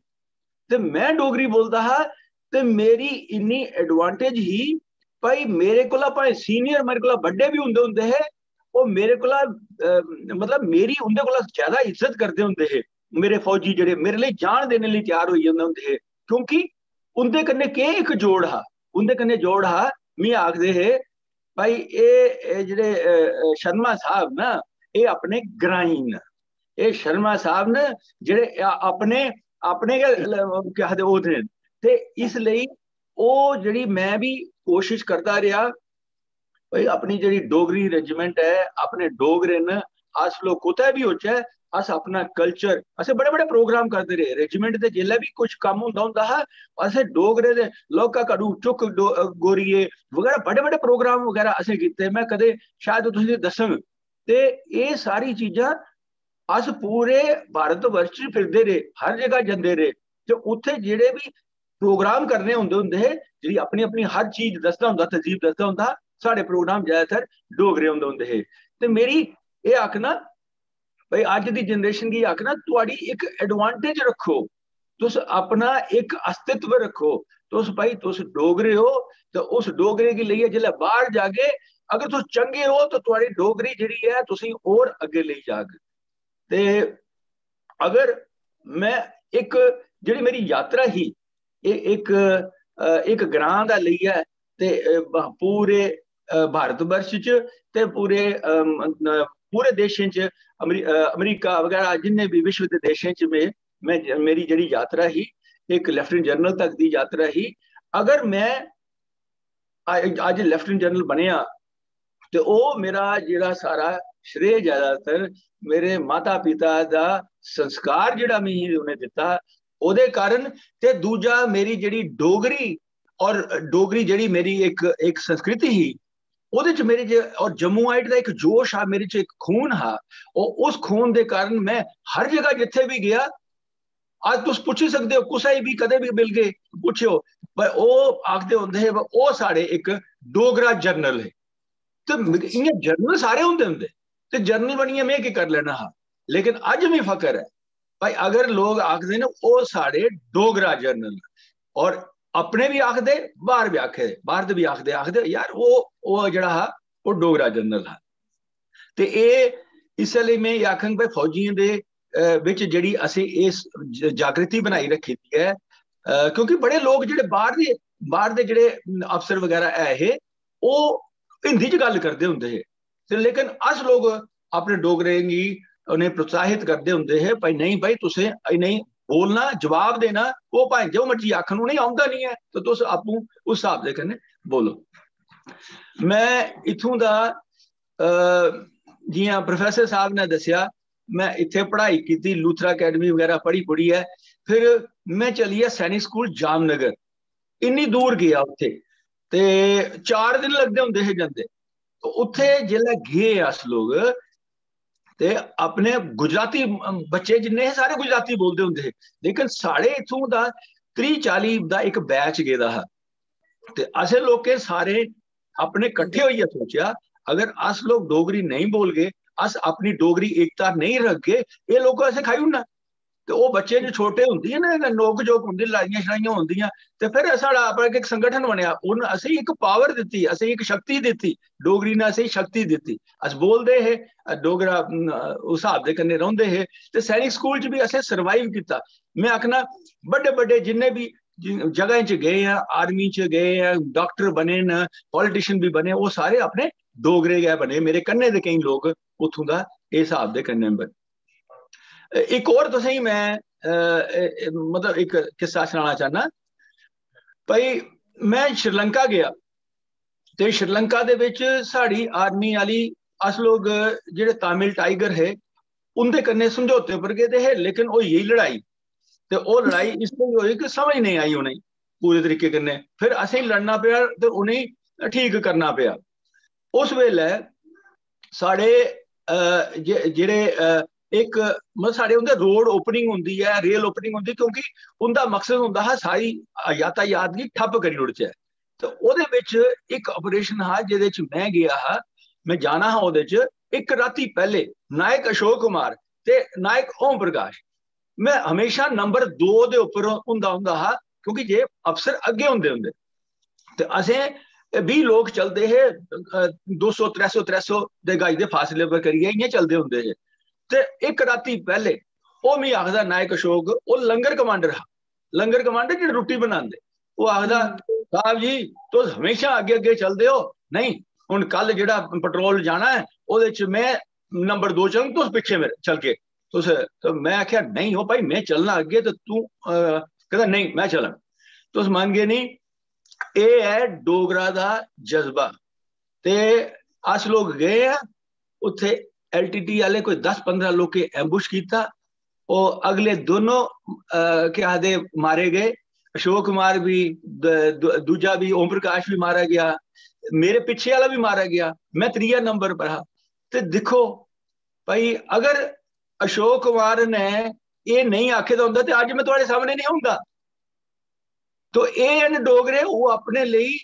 ते में डोगरी बोलदा हा, ते मेरी इन्नी एडवांटेज ही, भाई मेरे कोला भाएं सीनियर, मेरे कोला बड्डे बी होंदे होंदे हे, ओह् मेरे कोला, अ, मतलब मेरी उं'दे कोला ज्यादा इज्जत करदे होंदे हे। मेरे फौजी जेह्ड़े मेरे लेई जान देने लेई त्यार होई जंदे होंदे हे, क्योंकि उं'दे कन्नै केह् इक जोड़ हा, उं'दे कन्नै जोड़ हा, मी आखदे हे, "भाई एह्, एह् जेह्ड़े, अ, अ, शर्मा साहब ना, एह् अपने ग्राईं न, एह् शर्मा साहब न जेह्ड़े अ-, अपने, अपने गै ल-, केह् आखदे ओह् न।" ते इस लेई ओह् जेह्ड़ी में बी कोशिश करदा रेहा, भाई अपनी जेह्ड़ी डोगरी रेजिमेंट ऐ, अपने डोगरे न, अस लोक कुतै बी होचै, अस अपना कल्चर, असें बड़े बड़े प्रोग्राम करदे रेह्। रेजिमेंट दे जिसलै बी कुछ कम्म होंदा होंदा हा, असें डोगरे दे लौह्का घड़ू चुक्क डो-, अ, गोरिये बगैरा बड़े बड़े प्रोग्राम बगैरा असें कीते। में कदें शायद तुसेंगी दस्सङ। ते एह् सारी चीजां अस पूरे भारत वर्ष च फिरदे रेह्, हर जगह जंदे रेह्, ते उत्थै जेह्ड़े बी प्रोग्राम करने होंदे होंदे हे, जेह्ड़ी अपनी अपनी हर चीज दसदा होंदा, तहजीब दसदा होंदा, साढ़े प्रोग्राम ज्यादातर डोगरे होंदे होंदे हे। ते मेरी एह् आखना, भाई अज्ज दी जनरेशन गी आखना, थुआढ़ी इक एडवांटेज रक्खो, तुस अपना इक अस्तित्व रक्खो, तुस भाई तुस डोगरे ओ, ते उस डोगरे गी लेइयै जिसलै बाहर जागे, अगर तुस चंगे ओ ते थुआढ़ी डोगरी जेह्ड़ी ऐ तुसेंगी होर अग्गें लेई जाग। ते अगर में इक, जेह्ड़ी मेरी यात्रा ही, एह् इक, अ, इक ग्रां दा लेइयै ते, अ, ब-, पूरे, अ, भारत वर्ष च ते पूरे, अ, म-, न-, पूरे देशें च, अमरी-, अ, अमेरिका बगैरा जिन्ने बी विश्व दे देशें च में, में ज-, मेरी जेह्ड़ी यात्रा ही, इक लेफ्टिनेंट जनरल तक दी यात्रा ही। अगर में अ-, अज्ज लेफ्टिनेंट जनरल बनेआ, ते ओह् मेरा जेह्ड़ा सारा श्रेय ज्यादातर मेरे माता पिता दा संस्कार जेह्ड़ा मिगी उ'नें दित्ता, ओह्दे कारण, ते दूजा मेरी जेह्ड़ी डोगरी और डोगरी जेह्ड़ी मेरी इक, इक संस्कृति ही, ओह्दे च मेरे च, और जम्मूआइट दा इक जोश हा, मेरे च इक खून हा, और उस खून दे कारण में हर जगह जित्थै बी गेआ, अज्ज तुस पुच्छी सकदे ओ, कुसै गी बी कदें बी मिलगे, पुच्छेओ, भाई ओह् आखदे होंदे हे, "भाई ओह् साढ़े इक डोगरा जनरल हे।" ते इ'यां जनरल सारे होंदे होंदे, ते जनरल बनियै में केह् करी लैना हा? लेकिन अज्ज मी फकर ऐ भाई, अगर लोग आखदे न, "ओह् साढ़े डोगरा जर्नल न," और अपने बी आखदे, बाहर बी आखदे, बाहर दे बी आखदे, आखदे, "यार, ओह्, ओह् जेह्ड़ा हा, ओह् डोगरा जर्नल हा।" ते एह्, इस्सै लेई में एह् आखङ भाई, फौजियें दे, अ, बिच जेह्ड़ी असें एह् स-, ज-, जागृति बनाई रक्खी दी ऐ, अ, क्योंकि बड़े लोक जेह्ड़े बाहर दे, बाहर दे जेह्ड़े, अम, अफसर बगैरा ऐ हे, ओह् हिंदी च गल्ल करदे होंदे हे, ते लेकिन अस लोक अपने डोगरें गी उ'नें प्रोत्साहित करदे होंदे हे, "भाई, नेईं भाई, तुसें इ'नेंगी बोलना, जवाब देना, ओह् भाएं जो मर्जी आखन, उ'नेंगी औंदा निं ऐ, ते तुस आपूं उस स्हाब दे कन्नै बोलो।" में इत्थूं दा, अ, जि'यां प्रोफेसर साहब ने दस्सेआ, में इत्थै पढ़ाई कीती, लूथरा अकैडमी बगैरा पढ़ी पुढ़ियै, फिर में चली गेआ सैनिक स्कूल जामनगर, इन्नी दूर गेआ उत्थै, ते चार दिन लगदे होंदे हे जंदे। ते उत्थै जिसलै गे अस लोक, ते अपने गुजराती, अम, बच्चे जिन्ने हे, सारे गुजराती बोलदे होंदे हे, लेकिन साढ़े इत्थूं दा त्रीह् चाली दा इक बैच गेदा हा। ते असें लोकें सारे अपने कट्ठे होइयै सोचेआ, अगर अस लोक डोगरी नेईं बोलगे, अस अपनी डोगरी एकता नेईं रखगे, एह् लोक असें खाई ओड़ना। ते ओह् बच्चे जो छोटे होंदे न, नोक जोक होंदी, लड़ाइयां शड़ाइयां होंदियां, ते फिर साढ़ा अपना इक संगठन बनेआ। उन्न असेंगी इक पावर दित्ती, असेंगी इक शक्ति दित्ती, डोगरी ने असेंगी शक्ति दित्ती। अस बोलदे हे, अ, डोगरा, अम, उस स्हाब दे कन्नै रौंह्दे हे। ते सैनिक स्कूल च बी असें सर्वाइव कीता। में आखना, बड्डे बड्डे जिन्ने बी जि-, जगहें च गे आं, आर्मी च गे आं, डाक्टर बने न, पॉलिटिशियन बी बने, ओह् सारे अपने डोगरे गै बने। मेरे कन्नै दे केईं लोक उत्थूं दा इस स्हाब दे कन्नै बने। इक होर तुसेंगी में, अ, ए-, ए-, मतलब इक किस्सा सनाना चाह्न्नां। भाई, में श्रीलंका गेआ, ते श्रीलंका दे बिच साढ़ी आर्मी आह्ली, अस लोक जेह्ड़े तमिल टाइगर हे, उं'दे कन्नै समझौते पर गेदे हे, लेकिन होई गेई लड़ाई। ते ओह् लड़ाई इस लेई होई कि समझ नेईं आई उ'नेंगी पूरे तरीके कन्नै, फिर असेंगी लड़ना पेआ ते उ'नेंगी ठीक करना पेआ। उस बेल्लै साढ़े, अ, जे-, जेह्ड़े, अ, इक, मतलब, साढ़े उं'दे रोड ओपनिंग होंदी ऐ, रेल ओपनिंग होंदी, क्योंकि उं'दा मकसद होंदा हा सारी यातायात गी ठप्प करी ओड़चै। ते ओह्दे बिच इक ऑपरेशन हा जेह्दे च में गेआ हा, में जाना हा ओह्दे च। इक राती पैह्ले नायक अशोक कुमार ते नायक ओम प्रकाश, में हमेशा नंबर दो दे उप्पर होंदा होंदा हा, क्योंकि जे अफसर अग्गें होंदे होंदे। ते असें, एह् बीह् लोक चलदे हे, अ, दो सौ, त्रै सौ, त्रै सौ दे गज दे फासले पर करियै इ'यां चलदे होंदे हे। ते इक राती पैह्ले ओह् मिगी आखदा, नायक अशोक, ओह् लंगर कमांडर हा, लंगर कमांडर जेह्ड़े रुट्टी बनांदे, ओह् आखदा, "साहब जी, तुस हमेशा अग्गें अग्गें चलदे ओ, नहीं, हून कल जेह्ड़ा पेट्रोल जाना ऐ, ओह्दे च में नंबर दो चलङ, तुस पिच्छे मेरे चलगे।" तुस, ते में आखेआ, "नहीं, ओ भाई, में चलना अग्गें, ते तूं," अ, कहदा, "नहीं, में चलङ।" तुस मनगे नहीं, एह् ऐ डोगरा दा जज्बा। ते अस लोक गे आं उत्थे, एलटीटी आह्ले कोई दस पंदरां लोकें एम्बुश कीता। ओह् अगले दोनों, अ, केह् आखदे, मारे गे। अशोक कुमार भी, द-, दू-, दूजा भी, ओम प्रकाश भी मारा गया, मेरे पिच्छे आह्ला भी मारा गया, में त्रीया नंबर पर हा। ते दिक्खो भाई, अगर अशोक कुमार ने एह् नेईं आखे दा होंदा ते अज्ज में थुआढ़े सामने नेईं होंदा। तो एह् न डोगरे, ओह् अपने लेई,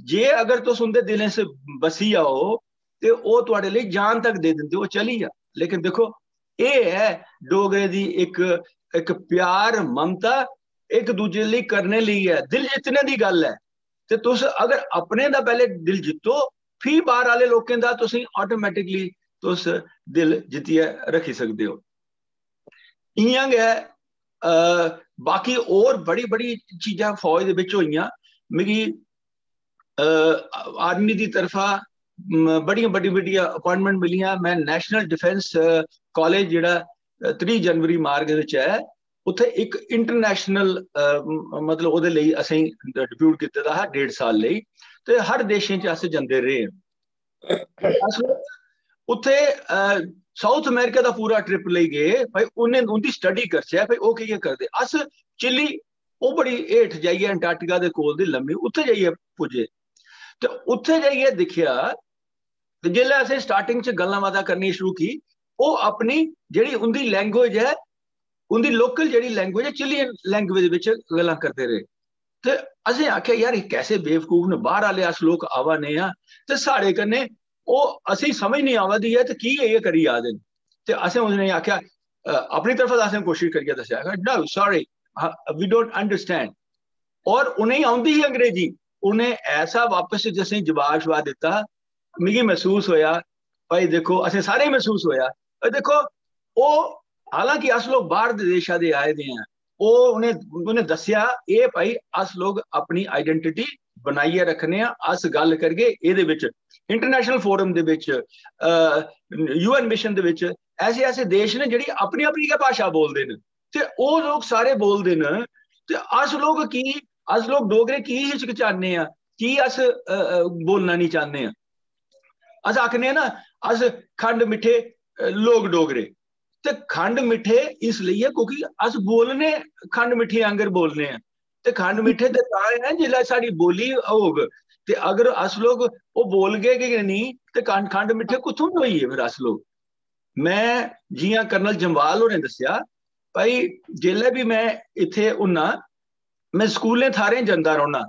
जे अगर तुस उं'दे दिलें च बसी जाओ ते ओह् थुआढ़े लेई जान तक दे दिंदे, ओह् चली जा। लेकिन दिक्खो, एह् ऐ डोगरे दी इक, इक प्यार, ममता, इक दूजे लेई करने लेई ऐ, दिल जित्तने दी गल्ल ऐ। ते तुस अगर अपने दा पैह्ले दिल जित्तो, फ्ही बाह्र आह्ले लोकें दा तुसें ऑटोमेटिकली तुस दिल जित्तियै रक्खी सकदे ओ। इ'यां गै, अ, बाकी होर बड़ी, बड़ी चीजां फौज दे बिच होइयां। मिगी, अ, आर्मी दी तरफा, म, बड़ियां बड्डी, बड्डियां अपॉइंटमेंट मिलियां। में नेशनल डिफेंस, अ, कॉलेज जेह्ड़ा, अ, त्रीह् जनवरी मार्ग बिच ऐ, उत्थै इक इंटरनेशनल, अ, म-, मतलब ओह्दे लेई असें डिप्यूट कीते दा हा डेढ़ साल लेई। ते हर देशें च अस जंदे रेह्। अस उत्थे, अ, साउथ अमेरिका दा पूरा ट्रिप लेई गे, भाई उ'नें, उं'दी स्टडी करचै, भाई ओह् केह् केह् करदे। अस चिली, ओह् बड़ी हेठ जाइयै, अंटार्कटिका दे कोल दी लम्मी, उत्थे जाइयै पुज्जे। ते उत्थे जाइयै दिक्खेआ, ते जिसलै असें स्टार्टिंग च गल्लां बातां करनियां शुरू की, ओह् अपनी जेह्ड़ी उं'दी लैंग्वेज ऐ, उं'दी लोकल जेह्ड़ी लैंग्वेज ऐ, चिलियन लैंग्वेज बिच गल्लां करदे रेह्। ते असें आखेआ, "यार, एह् कैसे बेवकूफ न, बाह्र आह्ले अस लोक आवा ने आं, ते साढ़े कन्नै ओह्, असेंगी समझ निं आवा दी ऐ ते की एह् करी जा दे न।" ते असें उ'नेंगी आखेआ, अ, अपनी तरफा दा असें कोशिश करियै दस्सेआ, "No, sorry, we don't understand।" और उ'नेंगी औंदी ही अंग्रेजी, उ'नें ऐसा वापस च असेंगी जवाब शवाब दित्ता। मिगी मसूस होया, भाई देखो, असें सारें गी मसूस होया, भाई देखो, ओह्, हालांकि अस लोग बाहर दे देशा दे आए दे आं, ओह् उ'नें, उ'नें दस्सेआ, "एह् भाई, अस लोग अपनी identity बनाइयै रखने आं, अस गल्ल करगे एह्दे बिच, international forum दे बिच, अ, UN mission दे बिच, ऐसे ऐसे देश न जेह्ड़ी अपनी अपनी गै भाशा बोलदे न, ते ओह् लोग सारे बोलदे न, ते अस लोग की, अस लोग डोगरे की हिचकिचाने आं, की अस, अ, अ, बोलना नहीं चाहने आं?" अस आखने आं ना, "अस खंड मिट्ठे, अ, लोग डोगरे।" ते खंड मिट्ठे इसलेई ऐ क्योंकि अस बोलने खंड मिट्ठे आंगर बोलने आं। ते खंड मिट्ठे ते तां ऐ जिसलै साढ़ी बोली होग, ते अगर अस लोग ओह् बोलगे गै नेईं ते खंड, खंड मिट्ठे कुत्थूं होई गे फिर अस लोग? मैं, जियां कर्नल जम्वाल होरें दस्सेआ, भाई, जिसलै बी मैं इत्थै हुन्ना, मैं स्कूलें थाह्रें जंदा रौह्ना,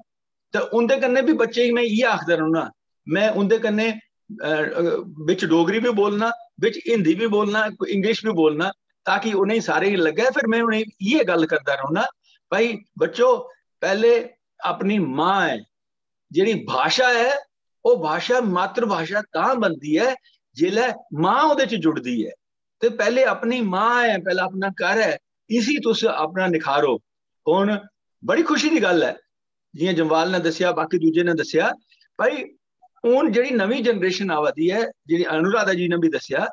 ते उं'दे कन्नै बी बच्चें गी मैं इ'यै आखदा रौह्ना। मैं उं'दे कन्नै, अ, अ, बिच डोगरी बी बोलना, बिच हिंदी बी बोलना, इंग्लिश बी बोलना, ताकि उ'नेंगी सारें गी लग्गै। फिर मैं उ'नेंगी इ'यै गल्ल करदा रौह्ना, भाई बच्चो, पैह्ले अपनी मां ऐ, जेह्ड़ी भाशा ऐ, ओह् भाशा मातृभाशा तां बनदी ऐ जिसलै मां ओह्दे च जुड़दी ऐ। ते पैह्ले अपनी मां ऐ, पैह्ला अपना घर ऐ, इसी तुस अपना निखारो। हुन बड़ी खुशी दी गल्ल ऐ, जियां जम्वाल ने दस्सेआ, बाकी दूजे ने दस्सेआ, भाई, हुन जेह्ड़ी नमीं generation आवा दी ऐ, जेह्ड़ी अनुराधा जी ने बी दस्सेआ,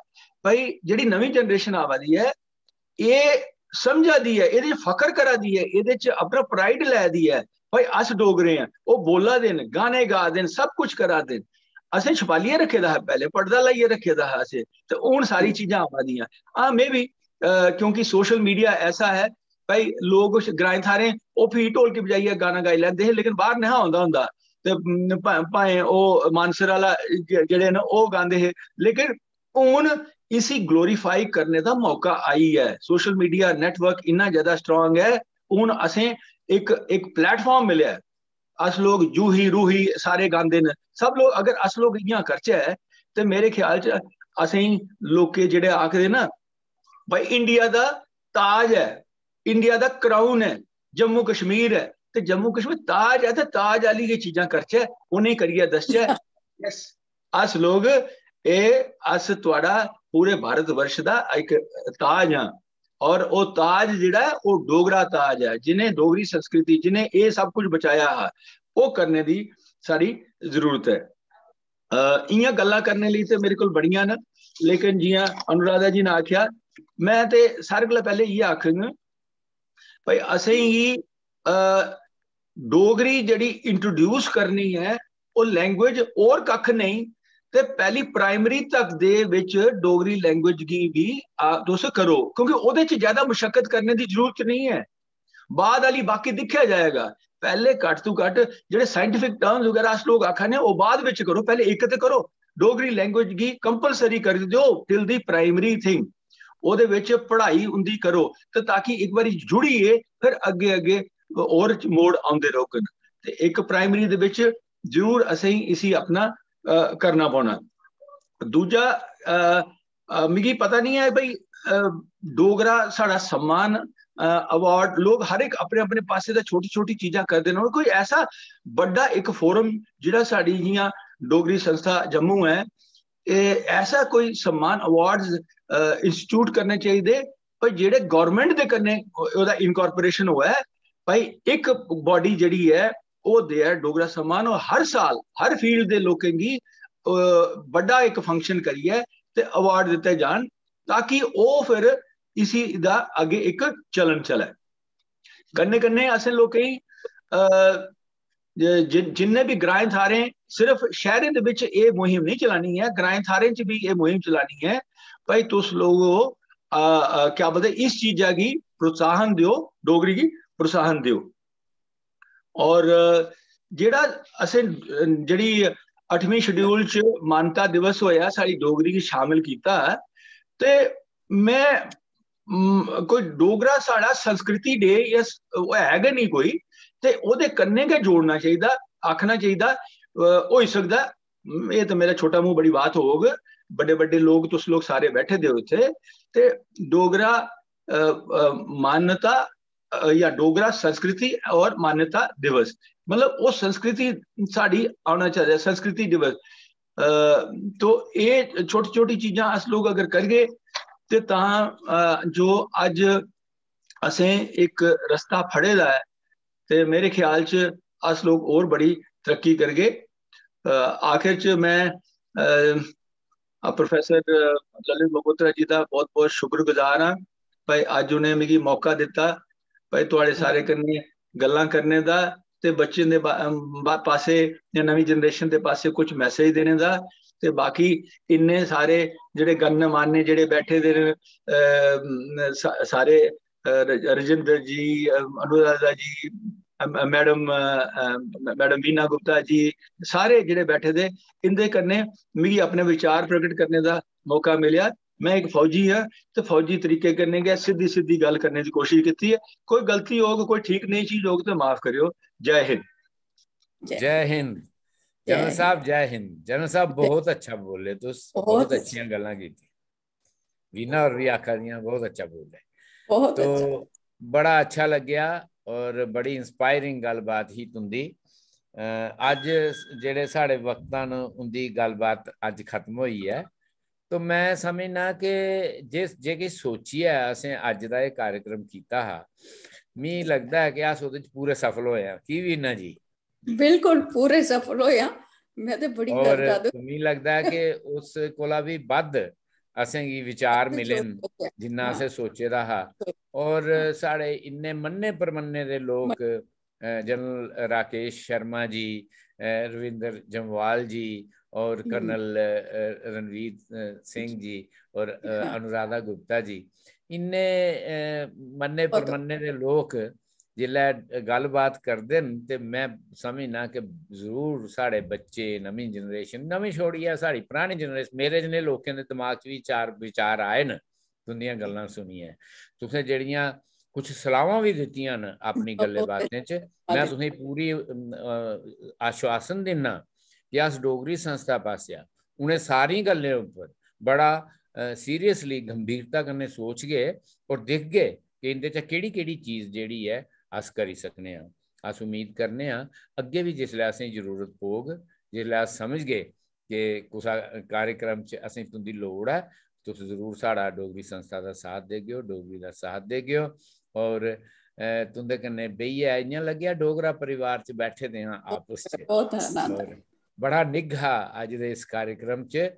भाई, जेह्ड़ी नमीं generation आवा दी ऐ, एह् समझा दी ऐ, एह्दे च फखर करा दी ऐ, एह्दे च अपना pride लै दी ऐ, भाई, अस डोगरे आं। ओह् बोला दे न, गाने गा दे न, सब कुछ करा दे न। असें छपालियै रक्खे दा हा पैह्ले, पर्दा लाइयै रक्खे दा हा असें, ते हुन सारी चीजां आवा दियां। हां, maybe, अ, क्योंकि social media ऐसा ऐ, भाई, लोक उस ग्राएं थाह्रें ओह् फ्ही ढोलकी बजाइयै गाना गाई लैंदे हे, लेकिन बाह्र नेहा औंदा होंदा। ते, उम, भा-, भाएं ओह् मानसर आह्ला जे-, जेह्ड़े न, ओह् गांदे हे, लेकिन हुन इसी glorify करने दा मौका आई ऐ। Social media network इन्ना ज्यादा strong ऐ, हुन असें इक, इक platform मिलेआ ऐ। अस लोग जूही रूही सारे गांदे न, सब लोग, अगर अस लोग इ'यां करचै ते मेरे ख्याल च असेंगी लोकें जेह्ड़े आखदे ना, भाई, इंडिया दा ताज ऐ, इंडिया दा crown ऐ, जम्मू कश्मीर ऐ, ते जम्मू कश्मीर ताज ऐ, ते ताज आह्ली गै चीजां करचै, उ'नेंगी करियै दसचै। Yes, अस लोग, एह् अस, थुआढ़ा, पूरे भारत वर्ष दा इक ताज आं। और ओह् ताज जेह्ड़ा ऐ, ओह् डोगरा ताज ऐ। जि'नें डोगरी संस्कृति, जि'नें एह् सब कुछ बचाया हा, ओह् करने दी साढ़ी जरूरत ऐ। अ, इ'यां गल्लां करने लेई ते मेरे कोल बड़ियां न, लेकिन जि'यां अनुराधा जी ने आखेआ, मैं ते सारें कोला पैह्ले इ'यै आखङ, भाई, असेंगी, अ, डोगरी जेह्ड़ी introduce करनी ऐ, ओह् language होर कक्ख नेईं, ते पैह्ली primary तक दे बिच डोगरी language गी बी, आ, तुस करो, क्योंकि ओह्दे च ज्यादा मुशक्कत करने दी जरूरत नेईं ऐ। बाद आह्ली बाकी दिक्खेआ जाएगा। पैह्ले घट्ट तो घट्ट जेह्ड़े scientific terms बगैरा अस लोग आखा ने, ओह् बाद बिच करो, पैह्ले इक ते करो, डोगरी language गी compulsory करी देओ till the primary thing। ओह्दे बिच पढ़ाई उं'दी करो, ते ताकि इक बारी जुड़ियै फिर अग्गें अग्गें होर मोड़ औंदे रौह्ङन। ते इक primary दे बिच जरूर असेंगी इसी अपना, अ, करना पौना। दूजा, अ, अ, मिगी पता नहीं ऐ भाई, अ, डोगरा साढ़ा सम्मान, अ, award, लोग हर इक अपने अपने पासे दा छोटी छोटी चीजां करदे न। और कोई ऐसा बड्डा इक forum जेह्ड़ा साढ़ी जि'यां डोगरी संस्था जम्मू ऐ, एह् ऐसा कोई सम्मान, awards, अ, institute करने चाहिदे, पर जेह्ड़े government दे कन्नै ओह्दा incorporation होऐ, भाई, इक body जेह्ड़ी ऐ, ओह् देऐ डोगरा सम्मान, और हर साल हर field दे लोकें गी, अ, बड्डा इक function करियै ते award दित्ते जान, ताकि ओह् फिर इसी, एह्दा अग्गें इक चलन चलै। कन्नै कन्नै असें लोकें गी, अ, जे-, जिन-, जिन्ने बी ग्राएं थाह्रें, सिर्फ शैह्रें दे बिच एह् मुहिम नेईं चलानी ऐ, ग्राएं थाह्रें च बी एह् मुहिम चलानी ऐ। भाई, तुस लोगो, अ, अ, क्या बोलदे, इस चीजा गी प्रोत्साहन देओ, डोगरी गी प्रोत्साहन देओ। और, अ, जेह्ड़ा असें, अ, जेह्ड़ी अठमीं schedule च मानता दिवस होएआ, साढ़ी डोगरी गी शामिल कीता, ते मैं, म, कोई डोगरा साढ़ा संस्कृति day या स-, ओह् है गै निं कोई, ते ओह्दे कन्नै गै जोड़ना चाहिदा, आखना चाहिदा, अ, होई सकदा एह् ते मेरा छोटा मूंह बड़ी बात होग, बड़े बड़े लोग, तुस लोग सारे बैठे दे हो इत्थै, ते डोगरा अ, अ, मान्यता, अ, या डोगरा संस्कृति और मान्यता दिवस, मतलब ओह् संस्कृति साढ़ी औना चाहिए, संस्कृति दिवस। अ, तो एह् छोटी छोटी चीजां अस लोग अगर करगे ते तां, अ, जो अज्ज असें इक रस्ता फड़े दा ऐ, ते मेरे ख्याल च अस लोग होर बड़ी तरक्की करगे। अ, आखिर च मैं, अ, अ, प्रोफेसर, अ, ललित मगोत्रा जी दा बहुत-बहुत शुक्रगुजार आं। भाई, अज्ज उ'नें मिगी मौका दित्ता, भाई, थुआढ़े सारे कन्नै गल्लां करने दा ते बच्चें दे बा-, अम, बा-, पासै जां नमीं जनरेशन दे पासै कुछ मैसेज देने दा। ते बाकी इन्ने सारे जेह्ड़े गणमान्य जेह्ड़े बैठे दे न, अ, सा-, सारे, अ, र-, रजिंदर जी, अ, अनुराधा जी, अ, मैडम, अ, अ, मैडम वीना गुप्ता जी, सारे जेह्ड़े बैठे दे, इंदे कन्नै मिगी अपने विचार प्रकट करने दा मौका मिलेआ। मैं इक फौजी आं ते फौजी तरीके कन्नै गै सिद्धी सिद्धी गल्ल करने दी कोशिश कीती ऐ। कोई गलती होग, कोई ठीक नेही चीज होग ते माफ करेओ। जय हिंद। जय हिंद। जनरल साहब, जय हिंद। जनरल साहब, बहुत अच्छा बोले तुस, बहुत अच्छियां गल्लां कीतियां। वीना होर भी आखा दियां, बहुत अच्छा बोले। बहुत तो अच्छा। बड़ा अच्छा लग्गेआ और बड़ी इंस्पायरिंग गल्लबात ही तुंदी। अ, अज्ज जेह्ड़े साढ़े वक्ता न, उंदी गल्लबात अज्ज खत्म होई ऐ। तो मैं समझना कि जिस, जे किश सोचियै असें अज्ज दा एह् कार्यक्रम कीता हा, मी लगदा ऐ कि अस ओह्दे च पूरे सफल होए आं। की वीना जी? बिल्कुल पूरे सफल होए आं। मैं ते बड़ी और गदगद मी लगदा ऐ कि उस कोला बी बद्ध असेंगी विचार ते मिले न, सोच सोचेआ। जिन्ना हाँ। असें सोचे दा हा। सोच- और हाँ। साढ़े इन्ने मन्ने परमन्ने दे लोक, अ, जनरल राकेश शर्मा जी, अ, रविंद्र जम्वाल जी और हम्म। कर्नल, अ, रणवीर, अ, सिंह जी और, अ, हाँ। अनुराधा गुप्ता जी, इन्ने, अ, मन्ने बहुत परमन्ने दे लोक जिसलै गल्लबात करदे न ते मैं समझना कि जरूर साढ़े बच्चे, नमीं जनरेशन, नमीं छोड़ियै साढ़ी परानी जनरेशन, मेरे जनेह् लोकें दे दमाग च बी चार विचार आए न तुंदियां गल्लां सुनियै। तुसें जेह्ड़ियां कुछ सलाहां बी दित्तियां न अपनी बहुत गल्लबातें च, मैं धन्यवाद। तुसेंगी पूरी, अम, अ, आश्वासन दिन्ना कि अस डोगरी संस्था पासेआ उ'नें सारी गल्लें उप्पर बड़ा, अ, सीरियसली, गंभीरता कन्नै सोचगे और दिखगे कि इंदे चा केह्ड़ी-केह्ड़ी चीज जेह्ड़ी ऐ अस करी सकने आं। अस उम्मीद करने आं अग्गें बी जिसलै असें जरूरत पौग, जिसलै अस समझगे कि कुसै कार्यक्रम च असें तुंदी लोड़ ऐ, तुस जरूर साढ़ा डोगरी संस्था दा साथ देगेओ, डोगरी दा साथ देगेओ। और, अ, तुंदे कन्नै बेहियै इ'यां लग्गेआ डोगरा परिवार च बैठे दे आं आपस च। बहुत आनंद और बड़ा निग्घ हा अज्ज दे इस कार्यक्रम च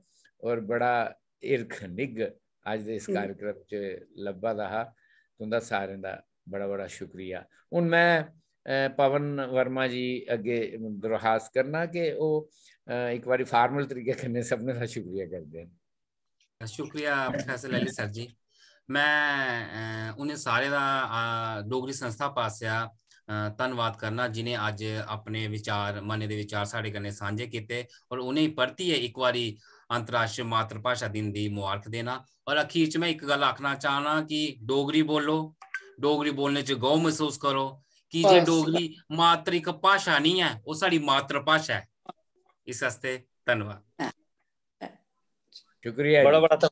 और बड़ा हिरख निग्घ अज्ज दे इस हम्म। कार्यक्रम च लब्भा दा हा। तुंदा सारें दा बड़ा बड़ा शुक्रिया। हून मैं, अ, पवन वर्मा जी अग्गे दरखास्त करना कि ओह्, अ, इक बारी फार्मल तरीके कन्नै सभनें दा शुक्रिया करदे न। शुक्रिया प्रोफेसर ललित सर जी। मैं, अ, उ'नें सारें दा, अ, डोगरी संस्था पासेआ, अ, धन्नवाद करना जि'नें अज्ज अपने विचार, मनै दे विचार साढ़े कन्नै सांझे कीते और उ'नेंगी परतियै इक बारी अंतर्राष्ट्रीय मातृभाशा दिन दी मुबारक देना। और अखीर च मैं इक गल्ल आखना चाहना कि डोगरी बोलो, डोगरी बोलने च गौह् मसूस करो, की जे बस। डोगरी मात्र इक भाशा निं ऐ, ओह् साढ़ी मातृभाशा ऐ। इस आस्तै धन्नवाद। शुक्रिया बड़ा जी। बड़ा धन्नवाद।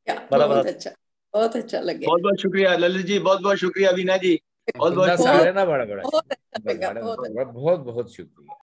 क्या, बड़ा बहुत बड़ा अच्छा, बहुत अच्छा लगे। बहुत बहुत शुक्रिया ललित जी, बहुत बहुत शुक्रिया वीना जी, बहुत बहुत तुंदा शुक्रिया। सारें दा बड़ा बड़ा बहुत शुक्रिया। अच्छा लगा, बड़ा, बहुत बड़ा, बहुत बहुत शुक्रिया।